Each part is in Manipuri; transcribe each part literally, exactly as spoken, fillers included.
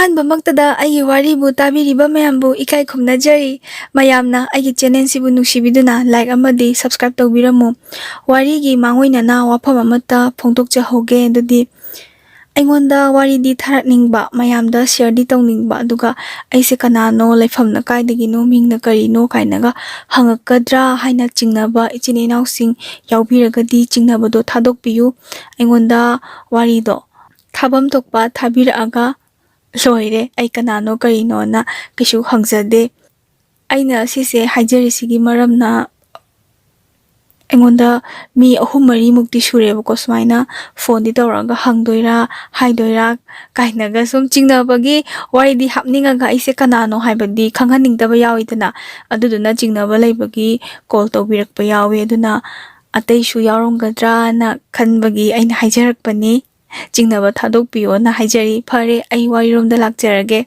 ꯑꯍꯥꯟꯕꯃꯛꯇꯗ ꯑꯩꯒꯤ ꯋꯥꯔꯤꯕꯨ ꯇꯥꯕꯤꯔꯤꯕ ꯃꯌꯥꯝꯕꯨ ꯏꯀꯥꯏ ꯈꯨꯝꯅꯖꯔꯤ꯫ ꯃꯌꯥꯝꯅ ꯑꯩꯒꯤ ꯆꯦꯅꯦꯜꯁꯤꯕꯨ ꯅꯨꯡꯁꯤꯕꯤꯗꯨꯅ ꯂꯥꯏꯛ ꯑꯃꯗꯤ ꯁꯕꯁꯀ꯭ꯔꯥꯏꯕ ꯇꯧꯕꯤꯔꯝꯃꯨ꯫ ꯋꯥꯔꯤꯒꯤ ꯃꯥꯡꯑꯣꯏꯅꯅ ꯋꯥꯐꯝ ꯑꯃꯠꯇ ꯐꯣꯡꯗꯣꯛꯆꯍꯧꯒꯦ꯫ ꯑꯗꯨꯗꯤ ꯑꯩꯉꯣꯟꯗ ꯋꯥꯔꯤꯗꯤ ꯊꯥꯔꯛꯅꯤꯡꯕ, ꯃꯌꯥꯝꯗ ꯁꯤꯌꯔꯗꯤ ꯇꯧꯅꯤꯡꯕ, ꯑꯗꯨꯒ ꯑꯩꯁꯦ ꯀꯅꯥꯅꯣ, ꯂꯩꯐꯝꯅ ꯀꯥꯏꯗꯒꯤꯅꯣ, ꯃꯤꯡꯅ ꯀꯔꯤꯅꯣ ꯀꯥꯏꯅꯒ ꯍꯪꯉꯛꯀꯗ꯭ꯔꯥ ꯍꯥꯏꯅ ꯆꯤꯡꯅꯕ ꯏꯆꯤꯟ ꯏꯅꯥꯎꯁꯤꯡ ꯌꯥꯎꯕꯤꯔꯒꯗꯤ ꯆꯤꯡꯅꯕꯗꯣ ꯊꯥꯗꯣꯛꯄꯤꯌꯨ꯫ ꯑꯩꯉꯣꯟꯗ ꯋꯥꯔꯤꯗꯣ ꯊꯥꯐꯝ ꯊꯣꯛꯄ ꯊꯥꯕꯤꯔꯛꯑꯒ ꯂꯣꯏꯔꯦ꯫ ꯑꯩ ꯀꯅꯥꯅꯣ ꯀꯔꯤꯅꯣꯅ ꯀꯩꯁꯨ ꯍꯪꯖꯗꯦ꯫ ꯑꯩꯅ ꯁꯤꯁꯦ ꯍꯥꯏꯖꯔꯤꯁꯤꯒꯤ ꯃꯔꯝꯅ, ꯑꯩꯉꯣꯟꯗ ꯃꯤ ꯑꯍꯨꯝ ꯃꯔꯤꯃꯨꯛꯇꯤ ꯁꯨꯔꯦꯕꯀꯣ, ꯁꯨꯃꯥꯏꯅ ꯐꯣꯟꯗꯤ ꯇꯧꯔꯛꯑꯒ ꯍꯪꯗꯣꯏꯔꯥ, ꯍꯥꯏꯗꯣꯏꯔꯥ ꯀꯥꯏꯅꯒ ꯁꯨꯝ ꯆꯤꯡꯅꯕꯒꯤ ꯋꯥꯔꯤꯗꯤ ꯍꯥꯞꯅꯤꯡꯉꯒ ꯑꯩꯁꯦ ꯀꯅꯥꯅꯣ ꯍꯥꯏꯕꯗꯤ ꯈꯪꯍꯟꯅꯤꯡꯗꯕ ꯌꯥꯎꯋꯤꯗꯅ꯫ ꯑꯗꯨꯗꯨꯅ ꯆꯤꯡꯅꯕ ꯂꯩꯕꯒꯤ ꯀꯣꯜ ꯇꯧꯕꯤꯔꯛꯄ ꯌꯥꯎꯋꯤ꯫ ꯑꯗꯨꯅ ꯑꯇꯩꯁꯨ ꯌꯥꯎꯔꯝꯒꯗ꯭ꯔꯥꯅ ꯈꯟꯕꯒꯤ ꯑꯩꯅ ꯍꯥꯏꯖꯔꯛꯄꯅꯤ꯫ ꯆꯤꯡꯅꯕ ꯊꯥꯗꯣꯛꯄꯤꯌꯣꯅ ꯍꯥꯏꯖꯔꯤ꯫ ꯐꯔꯦ, ꯑꯩ ꯋꯥꯔꯤꯔꯣꯝꯗ ꯂꯥꯛꯆꯔꯒꯦ꯫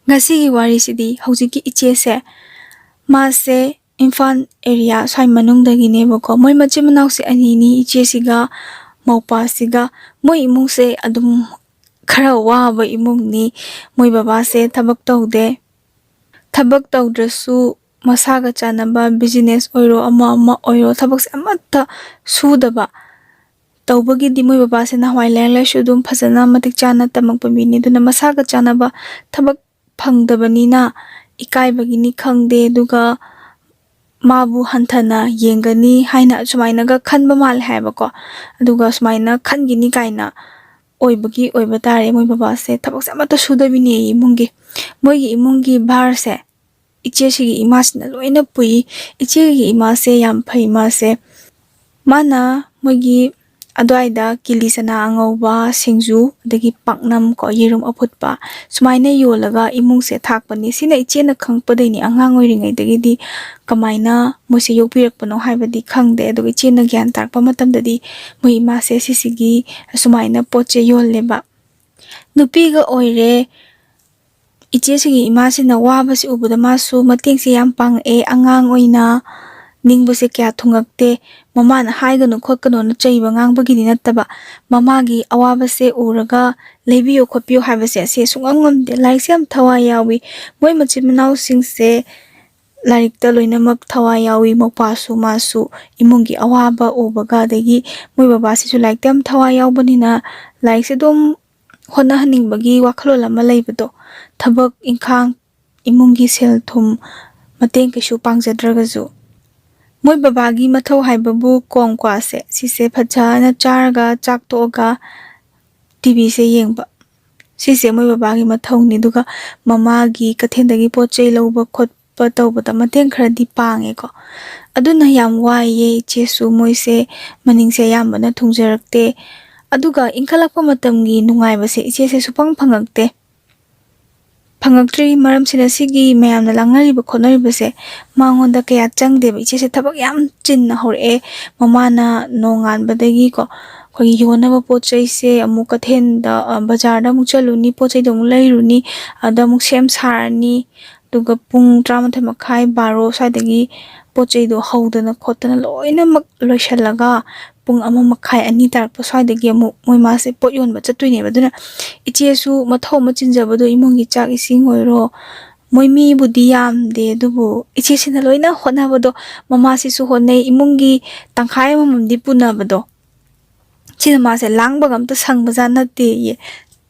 ꯉꯁꯤꯒꯤ ꯋꯥꯔꯤꯁꯤꯗꯤ ꯍꯧꯖꯤꯛꯀꯤ ꯏꯆꯦꯁꯦ, ꯃꯥꯁꯦ ꯏꯝꯐꯥꯜ ꯑꯦꯔꯤꯌꯥ ꯁ꯭ꯋꯥꯏ ꯃꯅꯨꯡꯗꯒꯤꯅꯦꯕꯀꯣ꯫ ꯃꯣꯏ ꯃꯆꯤꯟ ꯃꯅꯥꯎꯁꯦ ꯑꯅꯤꯅꯤ, ꯏꯆꯦꯁꯤꯒ ꯃꯧꯄꯥꯁꯤꯒ꯫ ꯃꯣꯏ ꯏꯃꯨꯡꯁꯦ ꯑꯗꯨꯝ ꯈꯔ ꯋꯥꯕ ꯏꯃꯨꯡꯅꯤ꯫ ꯃꯣꯏ ꯕꯕꯥꯁꯦ ꯊꯕꯛ ꯇꯧꯗꯦ꯫ ꯊꯕꯛ ꯇꯧꯗ꯭ꯔꯁꯨ ꯃꯁꯥꯒ ꯆꯥꯟꯅꯕ ꯕꯤꯖꯤꯅꯦꯁ ꯑꯣꯏꯔꯣ, ꯑꯃ ꯑꯃ ꯑꯣꯏꯔꯣ, ꯊꯕꯛꯁꯦ ꯑꯃꯠꯇ ꯁꯨꯗꯕ꯫ ꯇꯧꯕꯒꯤꯗꯤ ꯃꯣꯏ ꯕꯕꯥꯁꯦ ꯅꯍꯥꯟꯋꯥꯏ ꯂꯥꯏꯔꯤꯛ ꯂꯥꯏꯁꯨ ꯑꯗꯨꯝ ꯐꯖꯅ ꯃꯇꯤꯛ ꯆꯥꯅ ꯇꯝꯃꯛꯄ ꯃꯤꯅꯤ꯫ ꯑꯗꯨꯅ ꯃꯁꯥꯒ ꯆꯥꯟꯅꯕ ꯊꯕꯛ ꯐꯪꯗꯕꯅꯤꯅ ꯏꯀꯥꯏꯕꯒꯤꯅꯤ ꯈꯪꯗꯦ, ꯑꯗꯨꯒ ꯃꯥꯕꯨ ꯍꯟꯊꯅ ꯌꯦꯡꯒꯅꯤ ꯍꯥꯏꯅ ꯁꯨꯃꯥꯏꯅꯒ ꯈꯟꯕ ꯃꯥꯜꯂꯦ ꯍꯥꯏꯕꯀꯣ꯫ ꯑꯗꯨꯒ ꯁꯨꯃꯥꯏꯅ ꯈꯟꯈꯤꯅꯤ ꯀꯥꯏꯅ ꯑꯣꯏꯕꯒꯤ ꯑꯣꯏꯕ ꯇꯥꯔꯦ꯫ ꯃꯣꯏ ꯕꯕꯥꯁꯦ ꯊꯕꯛꯁꯦ ꯑꯃꯠꯇ ꯁꯨꯗꯕꯤꯅꯦ ꯏꯃꯨꯡꯒꯤ꯫ ꯃꯣꯏꯒꯤ ꯏꯃꯨꯡꯒꯤ ꯚꯥꯔꯁꯦ ꯏꯆꯦꯁꯤꯒꯤ ꯏꯃꯥꯁꯤꯅ ꯂꯣꯏꯅ ꯄꯨꯏ꯫ ꯏꯆꯦꯒꯤ ꯏꯃꯥꯁꯦ ꯌꯥꯝ ꯐꯩ꯫ ꯃꯥꯁꯦ, ꯃꯥꯅ ꯃꯣꯏꯒꯤ ꯑꯗꯨꯋꯥꯏꯗ ꯀꯤꯂꯤ ꯆꯅꯥ ꯑꯉꯧꯕ, ꯁꯤꯡꯖꯨ, ꯑꯗꯒꯤ ꯄꯥꯛꯅꯝ ꯀꯣ, ꯌꯦꯔꯨꯝ ꯑꯐꯨꯠꯄ, ꯁꯨꯃꯥꯏꯅ ꯌꯣꯜꯂꯒ ꯏꯃꯨꯡꯁꯦ ꯊꯥꯛꯄꯅꯤ꯫ ꯁꯤꯅ ꯏꯆꯦꯅ ꯈꯪꯉꯛꯄꯗꯩꯅꯤ꯫ ꯑꯉꯥꯡ ꯑꯣꯏꯔꯤꯉꯩꯗꯒꯤꯗꯤ ꯀꯃꯥꯏꯅ ꯃꯣꯏꯁꯦ ꯌꯣꯛꯄꯤꯔꯛꯄꯅꯣ ꯍꯥꯏꯕꯗꯤ ꯈꯪꯗꯦ꯫ ꯑꯗꯨꯒ ꯏꯆꯦꯅ ꯒ꯭ꯌꯥꯟ ꯇꯥꯔꯛꯄ ꯃꯇꯝꯗꯗꯤ ꯃꯣꯏ ꯏꯃꯥꯁꯦ ꯁꯤꯁꯤꯒꯤ ꯑꯁꯨꯃꯥꯏꯅ ꯄꯣꯠꯁꯦ ꯌꯣꯜꯂꯦꯕ꯫ ꯅꯨꯄꯤꯒ ꯑꯣꯏꯔꯦ, ꯏꯆꯦꯁꯤꯒꯤ ꯏꯃꯥꯁꯤꯅ ꯋꯥꯕꯁꯤ ꯎꯕꯗ ꯃꯥꯁꯨ ꯃꯇꯦꯡꯁꯦ ꯌꯥꯝ ꯄꯥꯡꯉꯛꯑꯦ꯫ ꯑꯉꯥꯡ ꯑꯣꯏꯅ ꯅꯤꯡꯕꯁꯦ ꯀꯌꯥ ꯊꯨꯡꯉꯛꯇꯦ꯫ ꯃꯃꯥꯅ ꯍꯥꯏꯒꯅꯨ ꯈꯣꯠꯀꯅꯣꯅ ꯆꯩꯕ ꯉꯥꯡꯕꯒꯤꯗꯤ ꯅꯠꯇꯕ, ꯃꯃꯥꯒꯤ ꯑꯋꯥꯕꯁꯦ ꯎꯔꯒ ꯂꯩꯕꯤꯌꯨ ꯈꯣꯠꯄꯤꯌꯨ ꯍꯥꯏꯕꯁꯦ ꯑꯁꯤ ꯁꯨꯡꯉꯝ ꯉꯝꯗꯦ꯫ ꯂꯥꯏꯔꯤꯛꯁꯦ ꯌꯥꯝ ꯊꯋꯥꯏ ꯌꯥꯎꯏ꯫ ꯃꯣꯏ ꯃꯆꯤꯟ ꯃꯅꯥꯎꯁꯤꯡꯁꯦ ꯂꯥꯏꯔꯤꯛꯇ ꯂꯣꯏꯅꯃꯛ ꯊꯋꯥꯏ ꯌꯥꯎꯏ꯫ ꯃꯧꯄꯥꯁꯨ ꯃꯥꯁꯨ ꯏꯃꯨꯡꯒꯤ ꯑꯋꯥꯕ ꯎꯕꯒ, ꯑꯗꯒꯤ ꯃꯣꯏ ꯕꯕꯥꯁꯤꯁꯨ ꯂꯥꯏꯔꯤꯛꯇ ꯌꯥꯝ ꯊꯋꯥꯏ ꯌꯥꯎꯕꯅꯤꯅ ꯂꯥꯏꯔꯤꯛꯁꯦ ꯑꯗꯨꯝ ꯍꯣꯠꯅꯍꯟꯅꯤꯡꯕꯒꯤ ꯋꯥꯈꯜꯂꯣꯟ ꯑꯃ ꯂꯩꯕꯗꯣ, ꯊꯕꯛ ꯏꯪꯈꯥꯡ, ꯏꯃꯨꯡꯒꯤ ꯁꯦꯜ ꯊꯨꯝ ꯃꯇꯦꯡ ꯀꯩꯁꯨ ꯄꯥꯡꯖꯗ꯭ꯔꯒꯁꯨ꯫ ꯃꯣꯏ ꯕꯕꯥꯒꯤ ꯃꯊꯧ ꯍꯥꯏꯕꯕꯨ ꯀꯣꯡ ꯀ꯭ꯋꯥꯁꯦ ꯁꯤꯁꯦ ꯐꯖꯅ ꯆꯥꯔꯒ ꯆꯥꯛ ꯇꯣꯛꯑꯒ ꯇꯤ ꯚꯤꯁꯦ ꯌꯦꯡꯕ, ꯁꯤꯁꯦ ꯃꯣꯏ ꯕꯕꯥꯒꯤ ꯃꯊꯧꯅꯤ꯫ ꯑꯗꯨꯒ ꯃꯃꯥꯒꯤ ꯀꯩꯊꯦꯜꯗꯒꯤ ꯄꯣꯠ ꯆꯩ ꯂꯧꯕ ꯈꯣꯠꯄ ꯇꯧꯕꯗ ꯃꯇꯦꯡ ꯈꯔꯗꯤ ꯄꯥꯡꯉꯦꯀꯣ꯫ ꯑꯗꯨꯅ ꯌꯥꯝ ꯋꯥꯏꯌꯦ ꯏꯆꯦꯁꯨ꯫ ꯃꯣꯏꯁꯦ ꯃꯅꯤꯡꯁꯦ ꯑꯌꯥꯝꯕꯅ ꯊꯨꯡꯖꯔꯛꯇꯦ꯫ ꯑꯗꯨꯒ ꯏꯟꯈꯠꯂꯛꯄ ꯃꯇꯝꯒꯤ ꯅꯨꯡꯉꯥꯏꯕꯁꯦ ꯏꯆꯦꯁꯦ ꯁꯨꯐꯪ ꯐꯪꯉꯛꯇꯦ꯫ ꯐꯪꯉꯛꯇ꯭ꯔꯤ ꯃꯔꯝꯁꯤꯅ ꯁꯤꯒꯤ ꯃꯌꯥꯝꯅ ꯂꯥꯡꯅꯔꯤꯕ ꯈꯣꯠꯅꯔꯤꯕꯁꯦ ꯃꯉꯣꯟꯗ ꯀꯌꯥ ꯆꯪꯗꯦꯕ꯫ ꯏꯆꯦꯁꯦ ꯊꯕꯛ ꯌꯥꯝ ꯆꯤꯟꯅ ꯍꯧꯔꯛꯑꯦ꯫ ꯃꯃꯥꯅ ꯅꯣꯡꯉꯥꯟꯕꯗꯒꯤꯀꯣ, ꯑꯩꯈꯣꯏꯒꯤ ꯌꯣꯟꯅꯕ ꯄꯣꯠ ꯆꯩꯁꯦ ꯑꯃꯨꯛ ꯀꯩꯊꯦꯜꯗ, ꯑ, ꯕꯖꯥꯔꯗ ꯑꯃꯨꯛ ꯆꯠꯂꯨꯅꯤ, ꯄꯣꯠ ꯆꯩꯗꯣ ꯑꯃꯨꯛ ꯂꯩꯔꯨꯅꯤ, ꯑꯗ ꯑꯃꯨꯛ ꯁꯦꯝ ꯁꯥꯔꯅꯤ, ꯑꯗꯨꯒ ꯄꯨꯡ ꯇꯔꯥꯃꯥꯊꯣꯏ ꯃꯈꯥꯏ, ꯕꯥꯔꯣ ꯁ꯭ꯋꯥꯏꯗꯒꯤ ꯄꯣꯠ ꯆꯩꯗꯣ ꯍꯧꯗꯅ ꯈꯣꯠꯇꯅ ꯂꯣꯏꯅꯃꯛ ꯂꯣꯏꯁꯤꯜꯂꯒ ꯄꯨꯡ ꯑꯃ ꯃꯈꯥꯏ, ꯑꯅꯤ ꯇꯥꯔꯛꯄ ꯁ꯭ꯋꯥꯏꯗꯒꯤ ꯑꯃꯨꯛ ꯃꯣꯏ ꯃꯥꯁꯦ ꯄꯣꯠ ꯌꯣꯟꯕ ꯆꯠꯇꯣꯏꯅꯦꯕ꯫ ꯑꯗꯨꯅ ꯏꯆꯦꯁꯨ ꯃꯊꯧ ꯑꯃ ꯆꯤꯟꯖꯕꯗꯣ, ꯏꯃꯨꯡꯒꯤ ꯆꯥꯛ ꯏꯁꯤꯡ ꯑꯣꯏꯔꯣ, ꯃꯣꯏ ꯃꯤꯕꯨꯗꯤ ꯌꯥꯝꯗꯦ, ꯑꯗꯨꯕꯨ ꯏꯆꯦꯁꯤꯅ ꯂꯣꯏꯅ ꯍꯣꯠꯅꯕꯗꯣ, ꯃꯃꯥꯁꯤꯁꯨ ꯍꯣꯠꯅꯩ, ꯏꯃꯨꯡꯒꯤ ꯇꯪꯈꯥꯏ ꯑꯃꯃꯝꯗꯤ ꯄꯨꯅꯕꯗꯣ, ꯁꯤꯅ ꯃꯥꯁꯦ ꯂꯥꯡꯕꯒ ꯑꯝꯇ ꯁꯪꯕꯖꯥꯠ ꯅꯠꯇꯦꯌꯦ꯫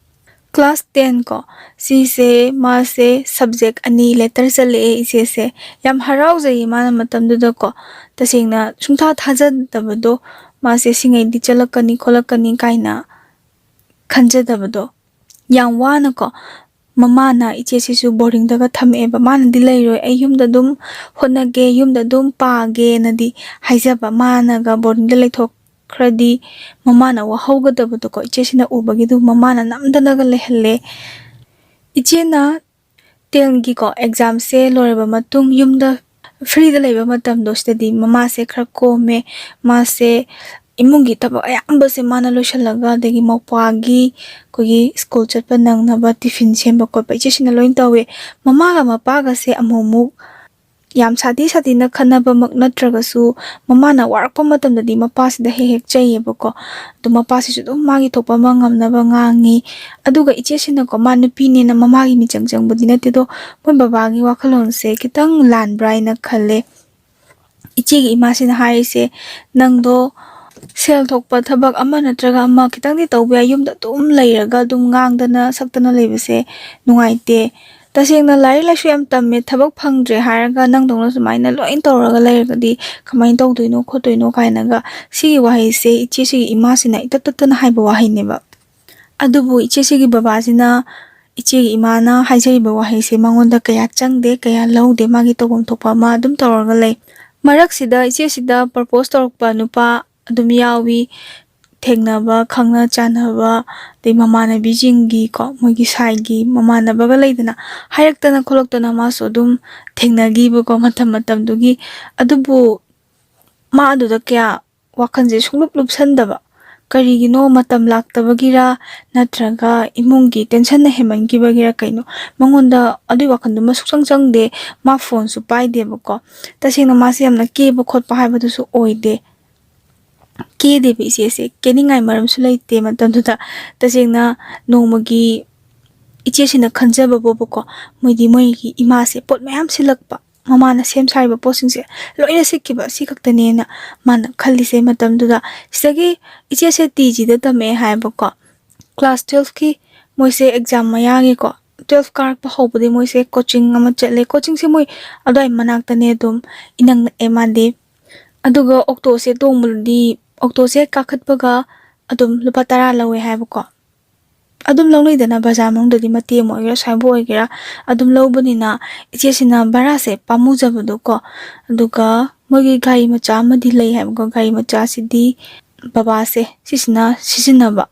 ꯀ꯭ꯂꯥꯁ ꯇꯦꯟ ꯀꯣ, ꯁꯤꯁꯦ ꯃꯥꯁꯦ ꯁꯕꯖꯦꯛ ꯑꯅꯤ ꯂꯦꯇꯔ ꯆꯠꯂꯛꯑꯦ ꯏꯆꯦꯁꯦ꯫ ꯌꯥꯝ ꯍꯔꯥꯎꯖꯩꯌꯦ ꯃꯥꯅ ꯃꯇꯝꯗꯨꯗꯀꯣ꯫ ꯇꯁꯦꯡꯅ ꯁꯨꯡꯊꯥ ꯊꯥꯖꯗꯕꯗꯣ, ꯃꯥꯁꯦ ꯁꯤꯉꯩꯗꯤ ꯆꯠꯂꯛꯀꯅꯤ ꯈꯣꯠꯂꯛꯀꯅꯤ ꯀꯥꯏꯅ ꯈꯟꯖꯗꯕꯗꯣ꯫ ꯌꯥꯝ ꯋꯥꯅꯀꯣ, ꯃꯃꯥꯅ ꯏꯆꯦꯁꯤꯁꯨ ꯕꯣꯔꯗꯤꯡꯗꯒ ꯊꯝꯃꯛꯑꯦꯕ꯫ ꯃꯥꯅꯗꯤ ꯂꯩꯔꯣꯏ, "ꯑꯩ ꯌꯨꯝꯗ ꯑꯗꯨꯝ ꯍꯣꯠꯅꯒꯦ, ꯌꯨꯝꯗ ꯑꯗꯨꯝ ꯄꯥꯒꯦꯅꯗꯤ" ꯍꯥꯏꯖꯕ꯫ ꯃꯥꯅꯒ ꯕꯣꯔꯗꯤꯡꯗ ꯂꯩꯊꯣꯛꯈ꯭ꯔꯗꯤ ꯃꯃꯥꯅ ꯋꯥꯍꯧꯒꯗꯕꯗꯣꯀꯣ, ꯏꯆꯦꯁꯤꯅ ꯎꯕꯒꯤꯗꯨ ꯃꯃꯥꯅ ꯅꯝꯗꯅꯒ ꯂꯩꯍꯜꯂꯦ꯫ ꯏꯆꯦꯅ ꯇꯦꯟꯒꯤꯀꯣ ꯑꯦꯛꯖꯥꯝꯁꯦ ꯂꯣꯏꯔꯕ ꯃꯇꯨꯡ ꯌꯨꯝꯗ ꯐ꯭ꯔꯤꯗ ꯂꯩꯕ ꯃꯇꯝꯗꯣ, ꯁꯤꯗꯗꯤ ꯃꯃꯥꯁꯦ ꯈꯔ ꯀꯣꯝꯃꯦ꯫ ꯃꯥꯁꯦ ꯏꯃꯨꯡꯒꯤ ꯊꯕꯛ ꯑꯌꯥꯝꯕꯁꯦ ꯃꯥꯅ ꯂꯣꯏꯁꯤꯜꯂꯒ, ꯑꯗꯒꯤ ꯃꯧꯄ꯭ꯋꯥꯒꯤ ꯑꯩꯈꯣꯏꯒꯤ ꯁ꯭ꯀꯨꯜ ꯆꯠꯄ ꯅꯪꯅꯕ ꯇꯤꯐꯤꯟ ꯁꯦꯝꯕ ꯈꯣꯠꯄ ꯏꯆꯦꯁꯤꯅ ꯂꯣꯏ ꯇꯧꯋꯦ꯫ ꯃꯃꯥꯒ ꯃꯄꯥꯒꯁꯦ ꯑꯃꯨꯛ ꯑꯃꯨꯛ ꯌꯥꯝ ꯁꯥꯊꯤ ꯁꯥꯊꯤꯅ ꯈꯠꯅꯕꯃꯛ ꯅꯠꯇ꯭ꯔꯒꯁꯨ, ꯃꯃꯥꯅ ꯋꯥꯔꯛꯄ ꯃꯇꯝꯗꯗꯤ ꯃꯄꯥꯁꯤꯗ ꯍꯦꯛ ꯍꯦꯛ ꯆꯩꯌꯦꯕꯀꯣ꯫ ꯑꯗꯣ ꯃꯄꯥꯁꯤꯁꯨ ꯑꯗꯨꯝ ꯃꯥꯒꯤ ꯊꯣꯛꯄ ꯑꯃ ꯉꯝꯅꯕ ꯉꯥꯡꯉꯤ꯫ ꯑꯗꯨꯒ ꯏꯆꯦꯁꯤꯅꯀꯣ, ꯃꯥ ꯅꯨꯄꯤꯅꯦꯅ ꯃꯃꯥꯒꯤ ꯃꯤꯆꯪ ꯆꯪꯕꯗꯤ ꯅꯠꯇꯦ, ꯑꯗꯣ ꯃꯣꯏ ꯕꯕꯥꯒꯤ ꯋꯥꯈꯜꯂꯣꯟꯁꯦ ꯈꯤꯇꯪ ꯂꯥꯟꯕ꯭ꯔꯥ ꯍꯥꯏꯅ ꯈꯜꯂꯦ꯫ ꯏꯆꯦꯒꯤ ꯏꯃꯥꯁꯤꯅ ꯍꯥꯏꯔꯤꯁꯦ, "ꯅꯪꯗꯣ ꯁꯦꯜ ꯊꯣꯛꯄ ꯊꯕꯛ ꯑꯃ ꯅꯠꯇ꯭ꯔꯒ ꯑꯃ ꯈꯤꯇꯪꯗꯤ ꯇꯧꯕ ꯌꯥꯏ, ꯌꯨꯝꯗ ꯑꯗꯨꯝ ꯂꯩꯔꯒ ꯑꯗꯨꯝ ꯉꯥꯡꯗꯅ ꯁꯛꯇꯅ ꯂꯩꯕꯁꯦ ꯅꯨꯡꯉꯥꯏꯇꯦ꯫ ꯇꯁꯦꯡꯅ ꯂꯥꯏꯔꯤꯛ ꯂꯥꯏꯁꯨ ꯌꯥꯝ ꯇꯝꯃꯦ, ꯊꯕꯛ ꯐꯪꯗ꯭ꯔꯦ ꯍꯥꯏꯔꯒ ꯅꯪꯗꯧꯅ ꯁꯨꯃꯥꯏꯅ ꯂꯣꯏ ꯇꯧꯔꯒ ꯂꯩꯔꯒꯗꯤ ꯀꯃꯥꯏꯅ ꯇꯧꯗꯣꯏꯅꯣ ꯈꯣꯠꯇꯣꯏꯅꯣ?" ꯀꯥꯏꯅꯒ ꯁꯤꯒꯤ ꯋꯥꯍꯩꯁꯦ ꯏꯆꯦꯁꯤꯒꯤ ꯏꯃꯥꯁꯤꯅ ꯏꯇꯠ ꯇꯠꯇꯅ ꯍꯥꯏꯕ ꯋꯥꯍꯩꯅꯦꯕ꯫ ꯑꯗꯨꯕꯨ ꯏꯆꯦꯁꯤꯒꯤ ꯕꯕꯥꯁꯤꯅ, ꯏꯆꯦꯒꯤ ꯏꯃꯥꯅ ꯍꯥꯏꯖꯔꯤꯕ ꯋꯥꯍꯩꯁꯦ ꯃꯉꯣꯟꯗ ꯀꯌꯥ ꯆꯪꯗꯦ, ꯀꯌꯥ ꯂꯧꯗꯦ, ꯃꯥꯒꯤ ꯇꯧꯐꯝ ꯊꯣꯛꯄ ꯑꯃ ꯑꯗꯨꯝ ꯇꯧꯔꯒ ꯂꯩ꯫ ꯃꯔꯛꯁꯤꯗ ꯏꯆꯦꯁꯤꯗ propose ꯇꯧꯔꯛꯄ ꯅꯨꯄꯥ ꯑꯗꯨꯝ ꯌꯥꯎꯏ꯫ ꯊꯦꯡꯅꯕ, ꯈꯪꯅ ꯆꯥꯟꯅꯕ, ꯑꯗꯩ ꯃꯃꯥꯟꯅꯕꯤꯁꯤꯡꯒꯤꯀꯣ, ꯃꯣꯏꯒꯤ ꯁꯥꯏꯒꯤ ꯃꯃꯥꯟꯅꯕꯒ ꯂꯩꯗꯅ, ꯍꯥꯏꯔꯛꯇꯅ ꯈꯣꯠꯂꯛꯇꯅ ꯃꯥꯁꯨ ꯑꯗꯨꯝ ꯊꯦꯡꯅꯈꯤꯕꯀꯣ, ꯃꯇꯝ ꯃꯇꯝꯗꯨꯒꯤ꯫ ꯑꯗꯨꯕꯨ ꯃꯥ ꯑꯗꯨꯗ ꯀꯌꯥ ꯋꯥꯈꯜꯁꯦ ꯁꯨꯡꯂꯨꯞ ꯂꯨꯞꯁꯟꯗꯕ꯫ ꯀꯔꯤꯒꯤꯅꯣ? ꯃꯇꯝ ꯂꯥꯛꯇꯕꯒꯤꯔ, ꯅꯠꯇ꯭ꯔꯒ ꯏꯃꯨꯡꯒꯤ tensionꯅ ꯍꯦꯟꯃꯟꯈꯤꯕꯒꯤꯔ ꯀꯩꯅꯣ? ꯃꯉꯣꯟꯗ ꯑꯗꯨꯒꯤ ꯋꯥꯈꯜꯗꯨꯃ ꯁꯨꯡꯆꯪ ꯆꯪꯗꯦ꯫ ꯃꯥ phoneꯁꯨ ꯄꯥꯏꯗꯦꯕꯀꯣ꯫ ꯇꯁꯦꯡꯅ ꯃꯥꯁꯦ ꯌꯥꯝꯅ ꯀꯦꯕ ꯈꯣꯠꯄ ꯍꯥꯏꯕꯗꯨꯁꯨ ꯑꯣꯏꯗꯦ꯫ ꯀꯦꯗꯦꯕ ꯏꯆꯦꯁꯦ꯫ ꯀꯦꯅꯤꯡꯉꯥꯏ ꯃꯔꯝꯁꯨ ꯂꯩꯇꯦ ꯃꯇꯝꯗꯨꯗ꯫ ꯇꯁꯦꯡꯅ ꯅꯣꯡꯃꯒꯤ ꯏꯆꯦꯁꯤꯅ ꯈꯟꯖꯕ ꯕꯣꯕꯀꯣ, ꯃꯣꯏꯗꯤ ꯃꯣꯏꯒꯤ ꯏꯃꯥꯁꯦ ꯄꯣꯠ ꯃꯌꯥꯝ ꯁꯤꯜꯂꯛꯄ, ꯃꯃꯥꯅ ꯁꯦꯝ ꯁꯥꯔꯤꯕ ꯄꯣꯠꯁꯤꯡꯁꯦ ꯂꯣꯏꯅ ꯁꯤꯠꯈꯤꯕ, ꯁꯤ ꯈꯛꯇꯅꯦꯅ ꯃꯥꯅ ꯈꯜꯂꯤꯁꯦ ꯃꯇꯝꯗꯨꯗ꯫ ꯁꯤꯗꯒꯤ ꯏꯆꯦꯁꯦ ꯇꯤ ꯖꯤꯗ ꯇꯝꯃꯛꯑꯦ ꯍꯥꯏꯕꯀꯣ꯫ Class twelveꯀꯤ ꯃꯣꯏꯁꯦ exam ꯃꯌꯥꯒꯤꯀꯣ, twelve ꯀꯥꯔꯛꯄ ꯍꯧꯕꯗꯤ ꯃꯣꯏꯁꯦ coaching ꯑꯃ ꯆꯠꯂꯦ꯫ Coachingꯁꯦ ꯃꯣꯏ ꯑꯗꯨꯋꯥꯏ ꯃꯅꯥꯛꯇꯅꯦ, ꯑꯗꯨꯝ ꯏꯅꯛ ꯅꯛꯑꯦ ꯃꯥꯗꯤ꯫ ꯑꯗꯨꯒ ꯑꯣꯛꯇꯣꯁꯦ ꯇꯣꯡꯕꯗꯤ, ꯑꯣꯛꯇꯣꯁꯦ ꯀꯥꯈꯠꯄꯒ ꯑꯗꯨꯝ ꯂꯨꯄꯥ ꯇꯔꯥ ꯂꯧꯋꯦ ꯍꯥꯏꯕꯀꯣ꯫ ꯑꯗꯨꯝ ꯂꯧꯅꯩꯗꯅ, ꯕꯖꯥꯔ ꯃꯅꯨꯡꯗꯗꯤ ꯃꯇꯦꯛ ꯑꯃ ꯑꯣꯏꯒꯦꯔꯥ, ꯑꯁ꯭ꯋꯥꯏꯕꯨ ꯑꯣꯏꯒꯦꯔꯥ, ꯑꯗꯨꯝ ꯂꯧꯕꯅꯤꯅ ꯏꯆꯦꯁꯤꯅ ꯚꯔꯥꯁꯦ ꯄꯥꯝꯃꯨꯖꯕꯗꯣꯀꯣ꯫ ꯑꯗꯨꯒ ꯃꯣꯏꯒꯤ ꯒꯥꯔꯤ ꯃꯆꯥ ꯑꯃꯗꯤ ꯂꯩ ꯍꯥꯏꯕꯀꯣ꯫ ꯒꯥꯔꯤ ꯃꯆꯥꯁꯤꯗꯤ ꯕꯕꯥꯁꯦ ꯁꯤꯁꯤꯅ ꯁꯤꯖꯤꯟꯅꯕ꯫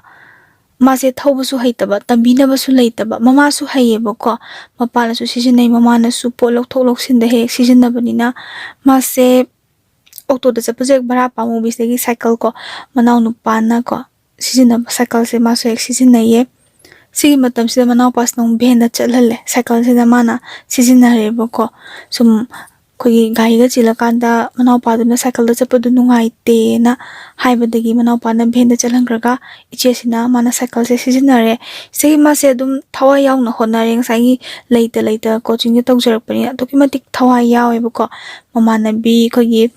ꯃꯥꯁꯦ ꯊꯧꯕꯁꯨ ꯍꯩꯇꯕ, ꯇꯝꯕꯤꯅꯕꯁꯨ ꯂꯩꯇꯕ꯫ ꯃꯃꯥꯁꯨ ꯍꯩꯌꯦꯕꯀꯣ, ꯃꯄꯥꯅꯁꯨ ꯁꯤꯖꯤꯟꯅꯩ, ꯃꯃꯥꯅꯁꯨ ꯄꯣꯠ ꯂꯧꯊꯣꯛ ꯂꯧꯁꯤꯟꯗ ꯍꯦꯛ ꯍꯦꯛ ꯁꯤꯖꯤꯟꯅꯕꯅꯤꯅ꯫ ꯃꯥꯁꯦ ꯑꯣꯛꯇꯣꯗ ꯆꯠꯄꯁꯦ ꯚꯔꯥ ꯄꯥꯝꯃꯨꯕꯤꯁꯤꯗꯒꯤ ꯁꯥꯏꯀꯜ ꯀꯣ, ꯃꯅꯥꯎ ꯅꯨꯄꯥꯅ ꯀꯣ ꯁꯤꯖꯤꯟꯅꯕ ꯁꯥꯏꯀꯜꯁꯦ ꯃꯥꯁꯨ ꯍꯦꯛ ꯁꯤꯖꯤꯟꯅꯩꯌꯦ꯫ ꯁꯤꯒꯤ ꯃꯇꯝꯁꯤꯗ ꯃꯅꯥꯎꯄꯥꯁꯤꯅ ꯑꯃꯨꯛ ꯚꯦꯟꯗ ꯆꯠꯍꯜꯂꯦ, ꯁꯥꯏꯀꯜꯁꯤꯗ ꯃꯥꯅ ꯁꯤꯖꯤꯟꯅꯔꯦꯕꯀꯣ꯫ ꯁꯨꯝ ꯑꯩꯈꯣꯏꯒꯤ ꯒꯥꯔꯤꯒ ꯆꯤꯜꯂꯀꯥꯟꯗ ꯃꯅꯥꯎꯄꯥꯗꯨꯅ ꯁꯥꯏꯀꯜꯗ ꯆꯠꯄꯗꯨ ꯅꯨꯡꯉꯥꯏꯇꯦꯅ ꯍꯥꯏꯕꯗꯒꯤ ꯃꯅꯥꯎꯄꯥꯅ ꯚꯦꯟꯗ ꯆꯠꯍꯟꯈ꯭ꯔꯒ ꯏꯆꯦꯁꯤꯅ ꯃꯥꯅ ꯁꯥꯏꯀꯜꯁꯦ ꯁꯤꯖꯤꯟꯅꯔꯦ꯫ ꯁꯤꯒꯤ ꯃꯥꯁꯦ ꯑꯗꯨꯝ ꯊꯋꯥꯏ ꯌꯥꯎꯅ ꯍꯣꯠꯅꯔꯦ꯫ ꯉꯁꯥꯏꯒꯤ ꯂꯩꯇ ꯂꯩꯇ ꯀꯣꯆꯤꯡꯁꯦ ꯇꯧꯖꯔꯛꯄꯅꯤꯅ ꯑꯗꯨꯛꯀꯤ ꯃꯇꯤꯛ ꯊꯋꯥꯏ ꯌꯥꯎꯋꯦꯕꯀꯣ꯫ ꯃꯃꯥꯟꯅꯕꯤ ꯑꯩꯈꯣꯏꯒꯤ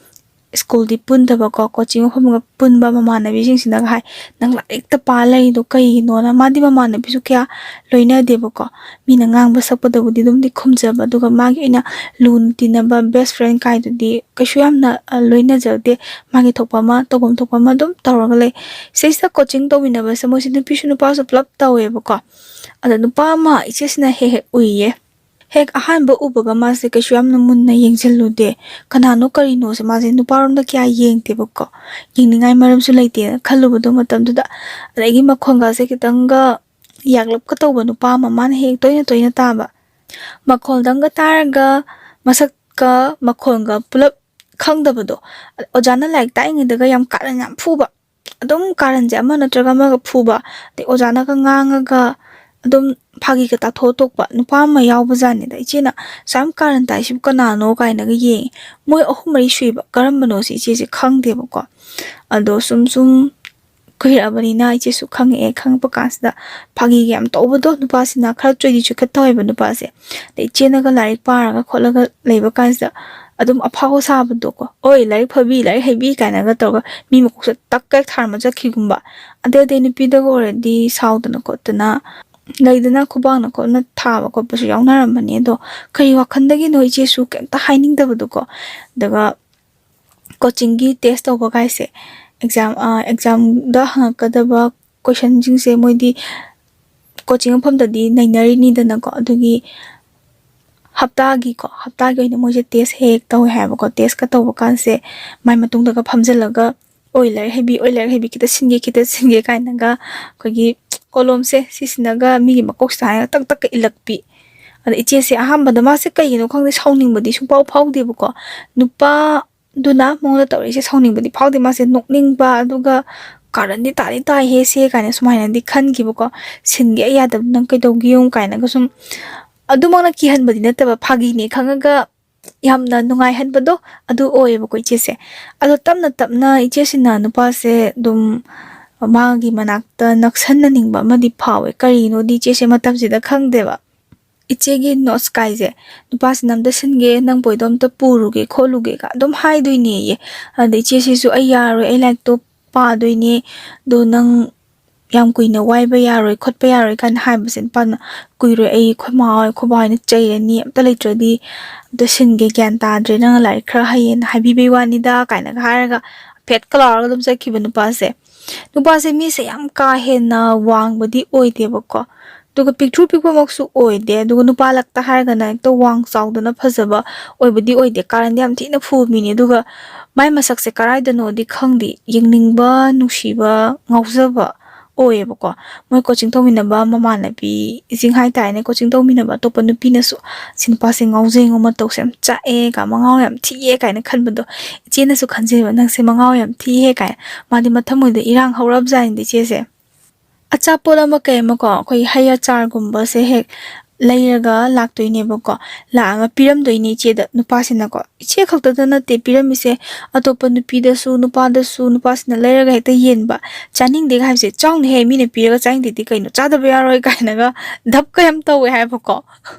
ꯁ꯭ꯀꯨꯜꯗꯤ ꯄꯨꯟꯗꯕꯀꯣ, ꯀꯣꯆꯤꯡ ꯃꯐꯝꯒ ꯄꯨꯟꯕ ꯃꯃꯥꯟꯅꯕꯤꯁꯤꯡꯁꯤꯅꯒ ꯍꯥꯏ, "ꯅꯪ ꯂꯥꯏꯔꯤꯛꯇ ꯄꯥ ꯂꯩꯔꯤꯗꯣ ꯀꯩꯒꯤꯅꯣꯅ?" ꯃꯥꯗꯤ ꯃꯃꯥꯟꯅꯕꯤꯁꯨ ꯀꯌꯥ ꯂꯣꯏꯅꯗꯦꯕꯀꯣ꯫ ꯃꯤꯅ ꯉꯥꯡꯕ ꯁꯛꯄꯗꯕꯨꯗꯤ ꯑꯗꯨꯝꯗꯤ ꯈꯨꯝꯖꯕ, ꯑꯗꯨꯒ ꯃꯥꯒꯤ ꯑꯣꯏꯅ ꯂꯨꯅ ꯇꯤꯟꯅꯕ best friend ꯀꯥꯏꯗꯨꯗꯤ ꯀꯩꯁꯨ ꯌꯥꯝꯅ, ꯑ, ꯂꯣꯏꯅꯖꯗꯦ꯫ ꯃꯥꯒꯤ ꯊꯣꯛꯄ ꯑꯃ, ꯇꯧꯐꯝ ꯊꯣꯛꯄ ꯑꯃ ꯑꯗꯨꯝ ꯇꯧꯔꯒ ꯂꯩ꯫ ꯁꯤꯁꯤꯗ ꯀꯣꯆꯤꯡ ꯇꯧꯃꯤꯟꯅꯕꯁꯦ ꯃꯣꯏꯁꯦ ꯅꯨꯄꯤꯁꯨ ꯅꯨꯄꯥꯁꯨ ꯄꯨꯂꯞ ꯇꯧꯋꯦꯕꯀꯣ꯫ ꯑꯗ ꯅꯨꯄꯥ ꯑꯃ ꯏꯆꯦꯁꯤꯅ ꯍꯦꯛ ꯍꯦꯛ ꯎꯏꯌꯦ꯫ ꯍꯦꯛ ꯑꯍꯥꯟꯕ ꯎꯕꯒ ꯃꯥꯁꯦ ꯀꯩꯁꯨ ꯌꯥꯝꯅ ꯃꯨꯟꯅ ꯌꯦꯡꯁꯤꯜꯂꯨꯗꯦ꯫ ꯀꯅꯥꯅꯣ ꯀꯔꯤꯅꯣꯁꯦ ꯃꯥꯁꯦ ꯅꯨꯄꯥꯔꯣꯝꯗ ꯀꯌꯥ ꯌꯦꯡꯗꯦꯕꯀꯣ꯫ ꯌꯦꯡꯅꯤꯡꯉꯥꯏ ꯃꯔꯝꯁꯨ ꯂꯩꯇꯦꯅ ꯈꯜꯂꯨꯕꯗꯣ ꯃꯇꯝꯗꯨꯗ꯫ ꯑꯗꯒꯤ ꯃꯈꯣꯟꯒꯁꯦ ꯈꯤꯇꯪꯒ ꯌꯥꯛꯂꯞꯀ ꯇꯧꯕ ꯅꯨꯄꯥ ꯑꯃ ꯃꯥꯅ ꯍꯦꯛ ꯇꯣꯏꯅ ꯇꯣꯏꯅ ꯇꯥꯕ꯫ ꯃꯈꯣꯜꯗꯪꯒ ꯇꯥꯔꯒ ꯃꯁꯛꯀ ꯃꯈꯣꯟꯒ ꯄꯨꯂꯞ ꯈꯪꯗꯕꯗꯣ꯫ ꯑꯣꯖꯥꯅ ꯂꯥꯏꯔꯤꯛ ꯇꯥꯛꯏꯉꯩꯗꯒ ꯌꯥꯝ ꯀꯥꯔꯟ ꯌꯥꯝ ꯐꯨꯕ꯫ ꯑꯗꯨꯝ ꯀꯥꯔꯟꯁꯦ ꯑꯃ ꯅꯠꯇ꯭ꯔꯒ ꯑꯃꯒ ꯐꯨꯕ꯫ ꯑꯗꯩ ꯑꯣꯖꯥꯅꯒ ꯉꯥꯡꯉꯒ ꯑꯗꯨꯝ ꯐꯥꯒꯤꯒ ꯇꯥꯊꯣꯛꯑ ꯇꯣꯛꯄ ꯅꯨꯄꯥ ꯑꯃ ꯌꯥꯎꯕꯖꯥꯠꯅꯤꯗ꯫ ꯏꯆꯦꯅ "ꯑꯁꯨꯛ ꯌꯥꯝ ꯀꯥꯔꯟ ꯇꯥꯏꯁꯤꯕꯨ ꯀꯅꯥꯅꯣ?" ꯀꯥꯏꯅꯒ ꯌꯦꯡꯉꯤ꯫ ꯃꯣꯏ ꯑꯍꯨꯝ ꯃꯔꯤ ꯁꯨꯏꯕ, ꯀꯔꯝꯕꯅꯣꯁꯦ ꯏꯆꯦꯁꯦ ꯈꯪꯗꯦꯕꯀꯣ꯫ ꯑꯗꯣ ꯁꯨꯝ ꯁꯨꯝ ꯀꯨꯏꯔꯛꯑꯕꯅꯤꯅ ꯏꯆꯦꯁꯨ ꯈꯪꯉꯛꯑꯦ꯫ ꯈꯪꯉꯛꯄ ꯀꯥꯟꯁꯤꯗ ꯐꯥꯒꯤꯒ ꯌꯥꯝ ꯇꯧꯕꯗꯣ ꯅꯨꯄꯥꯁꯤꯅ, ꯈꯔ ꯆꯣꯏꯗꯤ ꯆꯣꯏꯈꯠ ꯇꯧꯋꯦꯕ ꯅꯨꯄꯥꯁꯦ꯫ ꯑꯗꯩ ꯏꯆꯦꯅꯒ ꯂꯥꯏꯔꯤꯛ ꯄꯥꯔꯒ ꯈꯣꯠꯂꯒ ꯂꯩꯕ ꯀꯥꯟꯁꯤꯗ ꯑꯗꯨꯝ ꯑꯐꯥꯎꯕ ꯁꯥꯕꯗꯣꯀꯣ, "ꯑꯣꯏ ꯂꯥꯏꯔꯤꯛ ꯐꯕꯤ, ꯂꯥꯏꯔꯤꯛ ꯍꯩꯕꯤ" ꯀꯥꯏꯅꯒ ꯇꯧꯔꯒ ꯃꯤ ꯃꯀꯣꯛꯁꯤꯗ ꯇꯛ ꯍꯦꯛ ꯊꯥꯔꯝꯃ ꯆꯠꯈꯤꯒꯨꯝꯕ꯫ ꯑꯗꯩ ꯑꯗꯩ ꯅꯨꯄꯤꯗꯒ ꯑꯣꯏꯔꯗꯤ ꯁꯥꯎꯗꯅ ꯈꯣꯠꯇꯅ, ꯂꯩꯗꯅ ꯈꯨꯕꯥꯛꯅ ꯈꯣꯠꯅ ꯊꯥꯕ ꯈꯣꯠꯄꯁꯨ ꯌꯥꯎꯅꯔꯝꯕꯅꯤ꯫ ꯑꯗꯣ ꯀꯔꯤ ꯋꯥꯈꯜꯗꯒꯤꯅꯣ ꯏꯆꯦꯁꯨ ꯀꯩꯝꯇ ꯍꯥꯏꯅꯤꯡꯗꯕꯗꯣꯀꯣ꯫ ꯑꯗꯨꯒ ꯀꯣꯆꯤꯡꯒꯤ ꯇꯦꯁ ꯇꯧꯕ ꯀꯥꯏꯁꯦ, ꯑꯦꯛꯖꯥꯝ, ꯑꯦꯛꯖꯥꯝꯗ ꯍꯪꯉꯛꯀꯗꯕ ꯀꯣꯏꯁꯟꯁꯤꯡꯁꯦ ꯃꯣꯏꯗꯤ ꯀꯣꯆꯤꯡ ꯃꯐꯝꯗꯗꯤ ꯅꯩꯅꯔꯤꯅꯤꯗꯅꯀꯣ꯫ ꯑꯗꯨꯒꯤ ꯍꯞꯇꯥꯒꯤꯀꯣ, ꯍꯞꯇꯥꯒꯤ ꯑꯣꯏꯅ ꯃꯣꯏꯁꯦ ꯇꯦꯁ ꯍꯦꯛ ꯍꯦꯛ ꯇꯧꯋꯦ ꯍꯥꯏꯕꯀꯣ꯫ ꯇꯦꯁꯀ ꯇꯧꯕ ꯀꯥꯟꯁꯦ ꯃꯥꯏ ꯃꯇꯨꯡꯗꯒ ꯐꯝꯖꯤꯜꯂꯒ "ꯑꯣꯏ ꯂꯥꯏꯔꯤꯛ ꯍꯩꯕꯤ, ꯑꯣꯏ ꯂꯥꯏꯔꯤꯛ ꯍꯩꯕꯤ, ꯈꯤꯇ ꯁꯤꯟꯒꯦ, ꯈꯤꯇ ꯁꯤꯟꯒꯦ" ꯀꯥꯏꯅꯒ ꯑꯩꯈꯣꯏꯒꯤ ꯀꯣꯂꯣꯝꯁꯦ ꯁꯤꯁꯤꯅꯒ ꯃꯤꯒꯤ ꯃꯀꯣꯛꯁꯤꯗ ꯍꯥꯏꯔꯒ ꯇꯛ ꯇꯛꯀ ꯏꯜꯂꯛꯄꯤ꯫ ꯑꯗ ꯏꯆꯦꯁꯦ ꯑꯍꯥꯟꯕꯗ ꯃꯥꯁꯦ ꯀꯩꯒꯤꯅꯣ ꯈꯪꯗꯦ, ꯁꯥꯎꯅꯤꯡꯕꯗꯤ ꯁꯨꯡꯐꯥꯎ ꯐꯥꯎꯗꯦꯕꯀꯣ꯫ ꯅꯨꯄꯥꯗꯨꯅ ꯃꯉꯣꯟꯗ ꯇꯧꯔꯛꯏꯁꯦ ꯁꯥꯎꯅꯤꯡꯕꯗꯤ ꯐꯥꯎꯗꯦ꯫ ꯃꯥꯁꯦ ꯅꯣꯛꯅꯤꯡꯕ, ꯑꯗꯨꯒ "ꯀꯥꯔꯟꯗꯤ ꯇꯥꯗꯤ ꯇꯥꯏꯍꯦ ꯁꯦ" ꯀꯥꯏꯅ ꯁꯨꯃꯥꯏꯅꯗꯤ ꯈꯟꯈꯤꯕꯀꯣ꯫ "ꯁꯤꯟꯒꯦ ꯌꯥꯗꯕ ꯅꯪ ꯀꯩꯗꯧꯒꯦ ꯌꯦꯡꯉꯨ" ꯀꯥꯏꯅꯒ ꯁꯨꯝ, ꯑꯗꯨꯃꯛꯅ ꯀꯤꯍꯟꯕꯗꯤ ꯅꯠꯇꯕ, ꯐꯥꯒꯤꯅꯦ ꯈꯪꯉꯒ ꯌꯥꯝꯅ ꯅꯨꯡꯉꯥꯏꯍꯟꯕꯗꯣ ꯑꯗꯨ ꯑꯣꯏꯌꯦꯕꯀꯣ ꯏꯆꯦꯁꯦ꯫ ꯑꯗꯣ ꯇꯞꯅ ꯇꯞꯅ ꯏꯆꯦꯁꯤꯅ ꯅꯨꯄꯥꯁꯦ ꯑꯗꯨꯝ ꯃꯥꯒꯤ ꯃꯅꯥꯛꯇ ꯅꯛꯁꯟꯅꯅꯤꯡꯕ ꯑꯃꯗꯤ ꯐꯥꯎꯋꯦ꯫ ꯀꯔꯤꯅꯣꯗꯤ ꯏꯆꯦꯁꯦ ꯃꯇꯝꯁꯤꯗ ꯈꯪꯗꯦꯕ꯫ "ꯏꯆꯦꯒꯤ ꯅꯣꯠꯁ ꯀꯥꯏꯁꯦ ꯅꯨꯄꯥꯁꯤꯅ ꯑꯝꯇ ꯁꯤꯟꯒꯦ, ꯅꯪ ꯕꯣꯏꯗꯣ ꯑꯝꯇ ꯄꯨꯔꯨꯒꯦ ꯈꯣꯠꯂꯨꯒꯦꯒ" ꯑꯗꯨꯝ ꯍꯥꯏꯗꯣꯏꯅꯦꯌꯦ꯫ ꯑꯗ ꯏꯆꯦꯁꯤꯁꯨ "ꯑꯩ ꯌꯥꯔꯣꯏ, ꯑꯩ ꯂꯥꯏꯔꯤꯛꯇꯣ ꯄꯥꯗꯣꯏꯅꯦ, ꯑꯗꯣ ꯅꯪ ꯌꯥꯝ ꯀꯨꯏꯅ ꯋꯥꯏꯕ ꯌꯥꯔꯣꯏ ꯈꯣꯠꯄ ꯌꯥꯔꯣꯏ" ꯀꯥꯏꯅ ꯍꯥꯏꯕꯁꯦ ꯅꯨꯄꯥꯗꯨꯅ "ꯀꯨꯏꯔꯣꯏ, ꯑꯩ ꯑꯩꯈꯣꯏ ꯃꯥ ꯍꯣꯏ, ꯑꯩꯈꯣꯏ ꯕꯥ ꯍꯣꯏꯅ ꯆꯩꯔꯅꯤ, ꯑꯝꯇ ꯂꯩꯇ꯭ꯔꯗꯤ ꯑꯝꯇ ꯁꯤꯟꯒꯦ, ꯒ꯭ꯌꯥꯟ ꯇꯥꯗ꯭ꯔꯦ, ꯅꯪꯅ ꯂꯥꯏꯔꯤꯛ ꯈꯔ ꯍꯩꯌꯦꯅ ꯍꯥꯏꯕꯤꯕꯩ ꯋꯥꯅꯤꯗ" ꯀꯥꯏꯅꯒ ꯍꯥꯏꯔꯒ ꯐꯦꯠꯀ ꯂꯥꯎꯔꯒ ꯑꯗꯨꯝ ꯆꯠꯈꯤꯕ ꯅꯨꯄꯥꯁꯦ꯫ ꯅꯨꯄꯥꯁꯦ ꯃꯤꯁꯦ ꯌꯥꯝ ꯀꯥ ꯍꯦꯟꯅ ꯋꯥꯡꯕꯗꯤ ꯑꯣꯏꯗꯦꯕꯀꯣ, ꯑꯗꯨꯒ ꯄꯤꯛꯇ꯭ꯔꯨ ꯄꯤꯛꯄꯃꯛꯁꯨ ꯑꯣꯏꯗꯦ, ꯑꯗꯨꯒ ꯅꯨꯄꯥ ꯂꯛꯇ ꯍꯥꯏꯔꯒꯅ ꯍꯦꯛꯇ ꯋꯥꯡ ꯆꯥꯎꯗꯅ ꯐꯖꯕ ꯑꯣꯏꯕꯗꯤ ꯑꯣꯏꯗꯦ꯫ ꯀꯥꯔꯟꯗꯤ ꯌꯥꯝ ꯊꯤꯅ ꯐꯨꯕ ꯃꯤꯅꯦ, ꯑꯗꯨꯒ ꯃꯥꯏ ꯃꯁꯛꯁꯦ ꯀꯔꯥꯏꯗꯅꯣꯗꯤ ꯈꯪꯗꯦ, ꯌꯦꯡꯅꯤꯡꯕ, ꯅꯨꯡꯁꯤꯕ, ꯉꯥꯎꯖꯕ ꯑꯣꯏꯌꯦꯕꯀꯣ꯫ ꯃꯣꯏ ꯀꯣꯆꯤꯡ ꯇꯧꯃꯤꯟꯅꯕ ꯃꯃꯥꯟꯅꯕꯤꯁꯤꯡ ꯍꯥꯏꯇꯥꯔꯦꯅꯦ, ꯀꯣꯆꯤꯡ ꯇꯧꯃꯤꯟꯅꯕ ꯑꯇꯣꯞꯄ ꯅꯨꯄꯤꯅꯁꯨ "ꯁꯤ ꯅꯨꯄꯥꯁꯦ ꯉꯥꯎꯖꯩꯉꯣ, ꯃꯇꯧꯁꯦ ꯌꯥꯝ ꯆꯥꯛꯑꯦ" ꯀ "ꯃꯉꯥꯎ ꯌꯥꯝ ꯊꯤꯑꯦ" ꯀꯥꯏꯅ ꯈꯟꯕꯗꯣ꯫ ꯏꯆꯦꯅꯁꯨ ꯈꯟꯖꯩꯕ, "ꯅꯪꯁꯦ ꯃꯉꯥꯎ ꯌꯥꯝ ꯊꯤꯍꯦ" ꯀꯥꯏꯅ꯫ ꯃꯥꯗꯤ ꯃꯊꯃꯣꯏꯗ ꯏꯔꯥꯡ ꯍꯧꯔꯕꯖꯥꯠꯅꯤꯗ ꯏꯆꯦꯁꯦ꯫ ꯑꯆꯥꯄꯣꯠ ꯑꯃ ꯀꯩ ꯑꯃꯀꯣ, ꯑꯩꯈꯣꯏ ꯍꯩ ꯑꯆꯥꯔꯒꯨꯝꯕꯁꯦ ꯍꯦꯛ ꯂꯩꯔꯒ ꯂꯥꯛꯇꯣꯏꯅꯦꯕꯀꯣ꯫ ꯂꯥꯛꯑꯒ ꯄꯤꯔꯝꯗꯣꯏꯅꯦ ꯏꯆꯦꯗ, ꯅꯨꯄꯥꯁꯤꯅꯀꯣ꯫ ꯏꯆꯦ ꯈꯛꯇꯗ ꯅꯠꯇꯦ ꯄꯤꯔꯝꯃꯤꯁꯦ, ꯑꯇꯣꯞꯄ ꯅꯨꯄꯤꯗꯁꯨ, ꯅꯨꯄꯥꯗꯁꯨ ꯅꯨꯄꯥꯁꯤꯅ ꯂꯩꯔꯒ ꯍꯦꯛꯇ ꯌꯦꯟꯕ꯫ "ꯆꯥꯅꯤꯡꯗꯦꯒ ꯍꯥꯏꯕꯁꯦ, ꯆꯥꯎꯅꯦꯍꯦ, ꯃꯤꯅ ꯄꯤꯔꯒ ꯆꯥꯅꯤꯡꯗꯦꯗꯤ ꯀꯩꯅꯣ, ꯆꯥꯗꯕ ꯌꯥꯔꯣꯏ" ꯀꯥꯏꯅꯒ ꯙꯞꯀ ꯌꯥꯝ ꯇꯧꯋꯦ ꯍꯥꯏꯕꯀꯣ꯫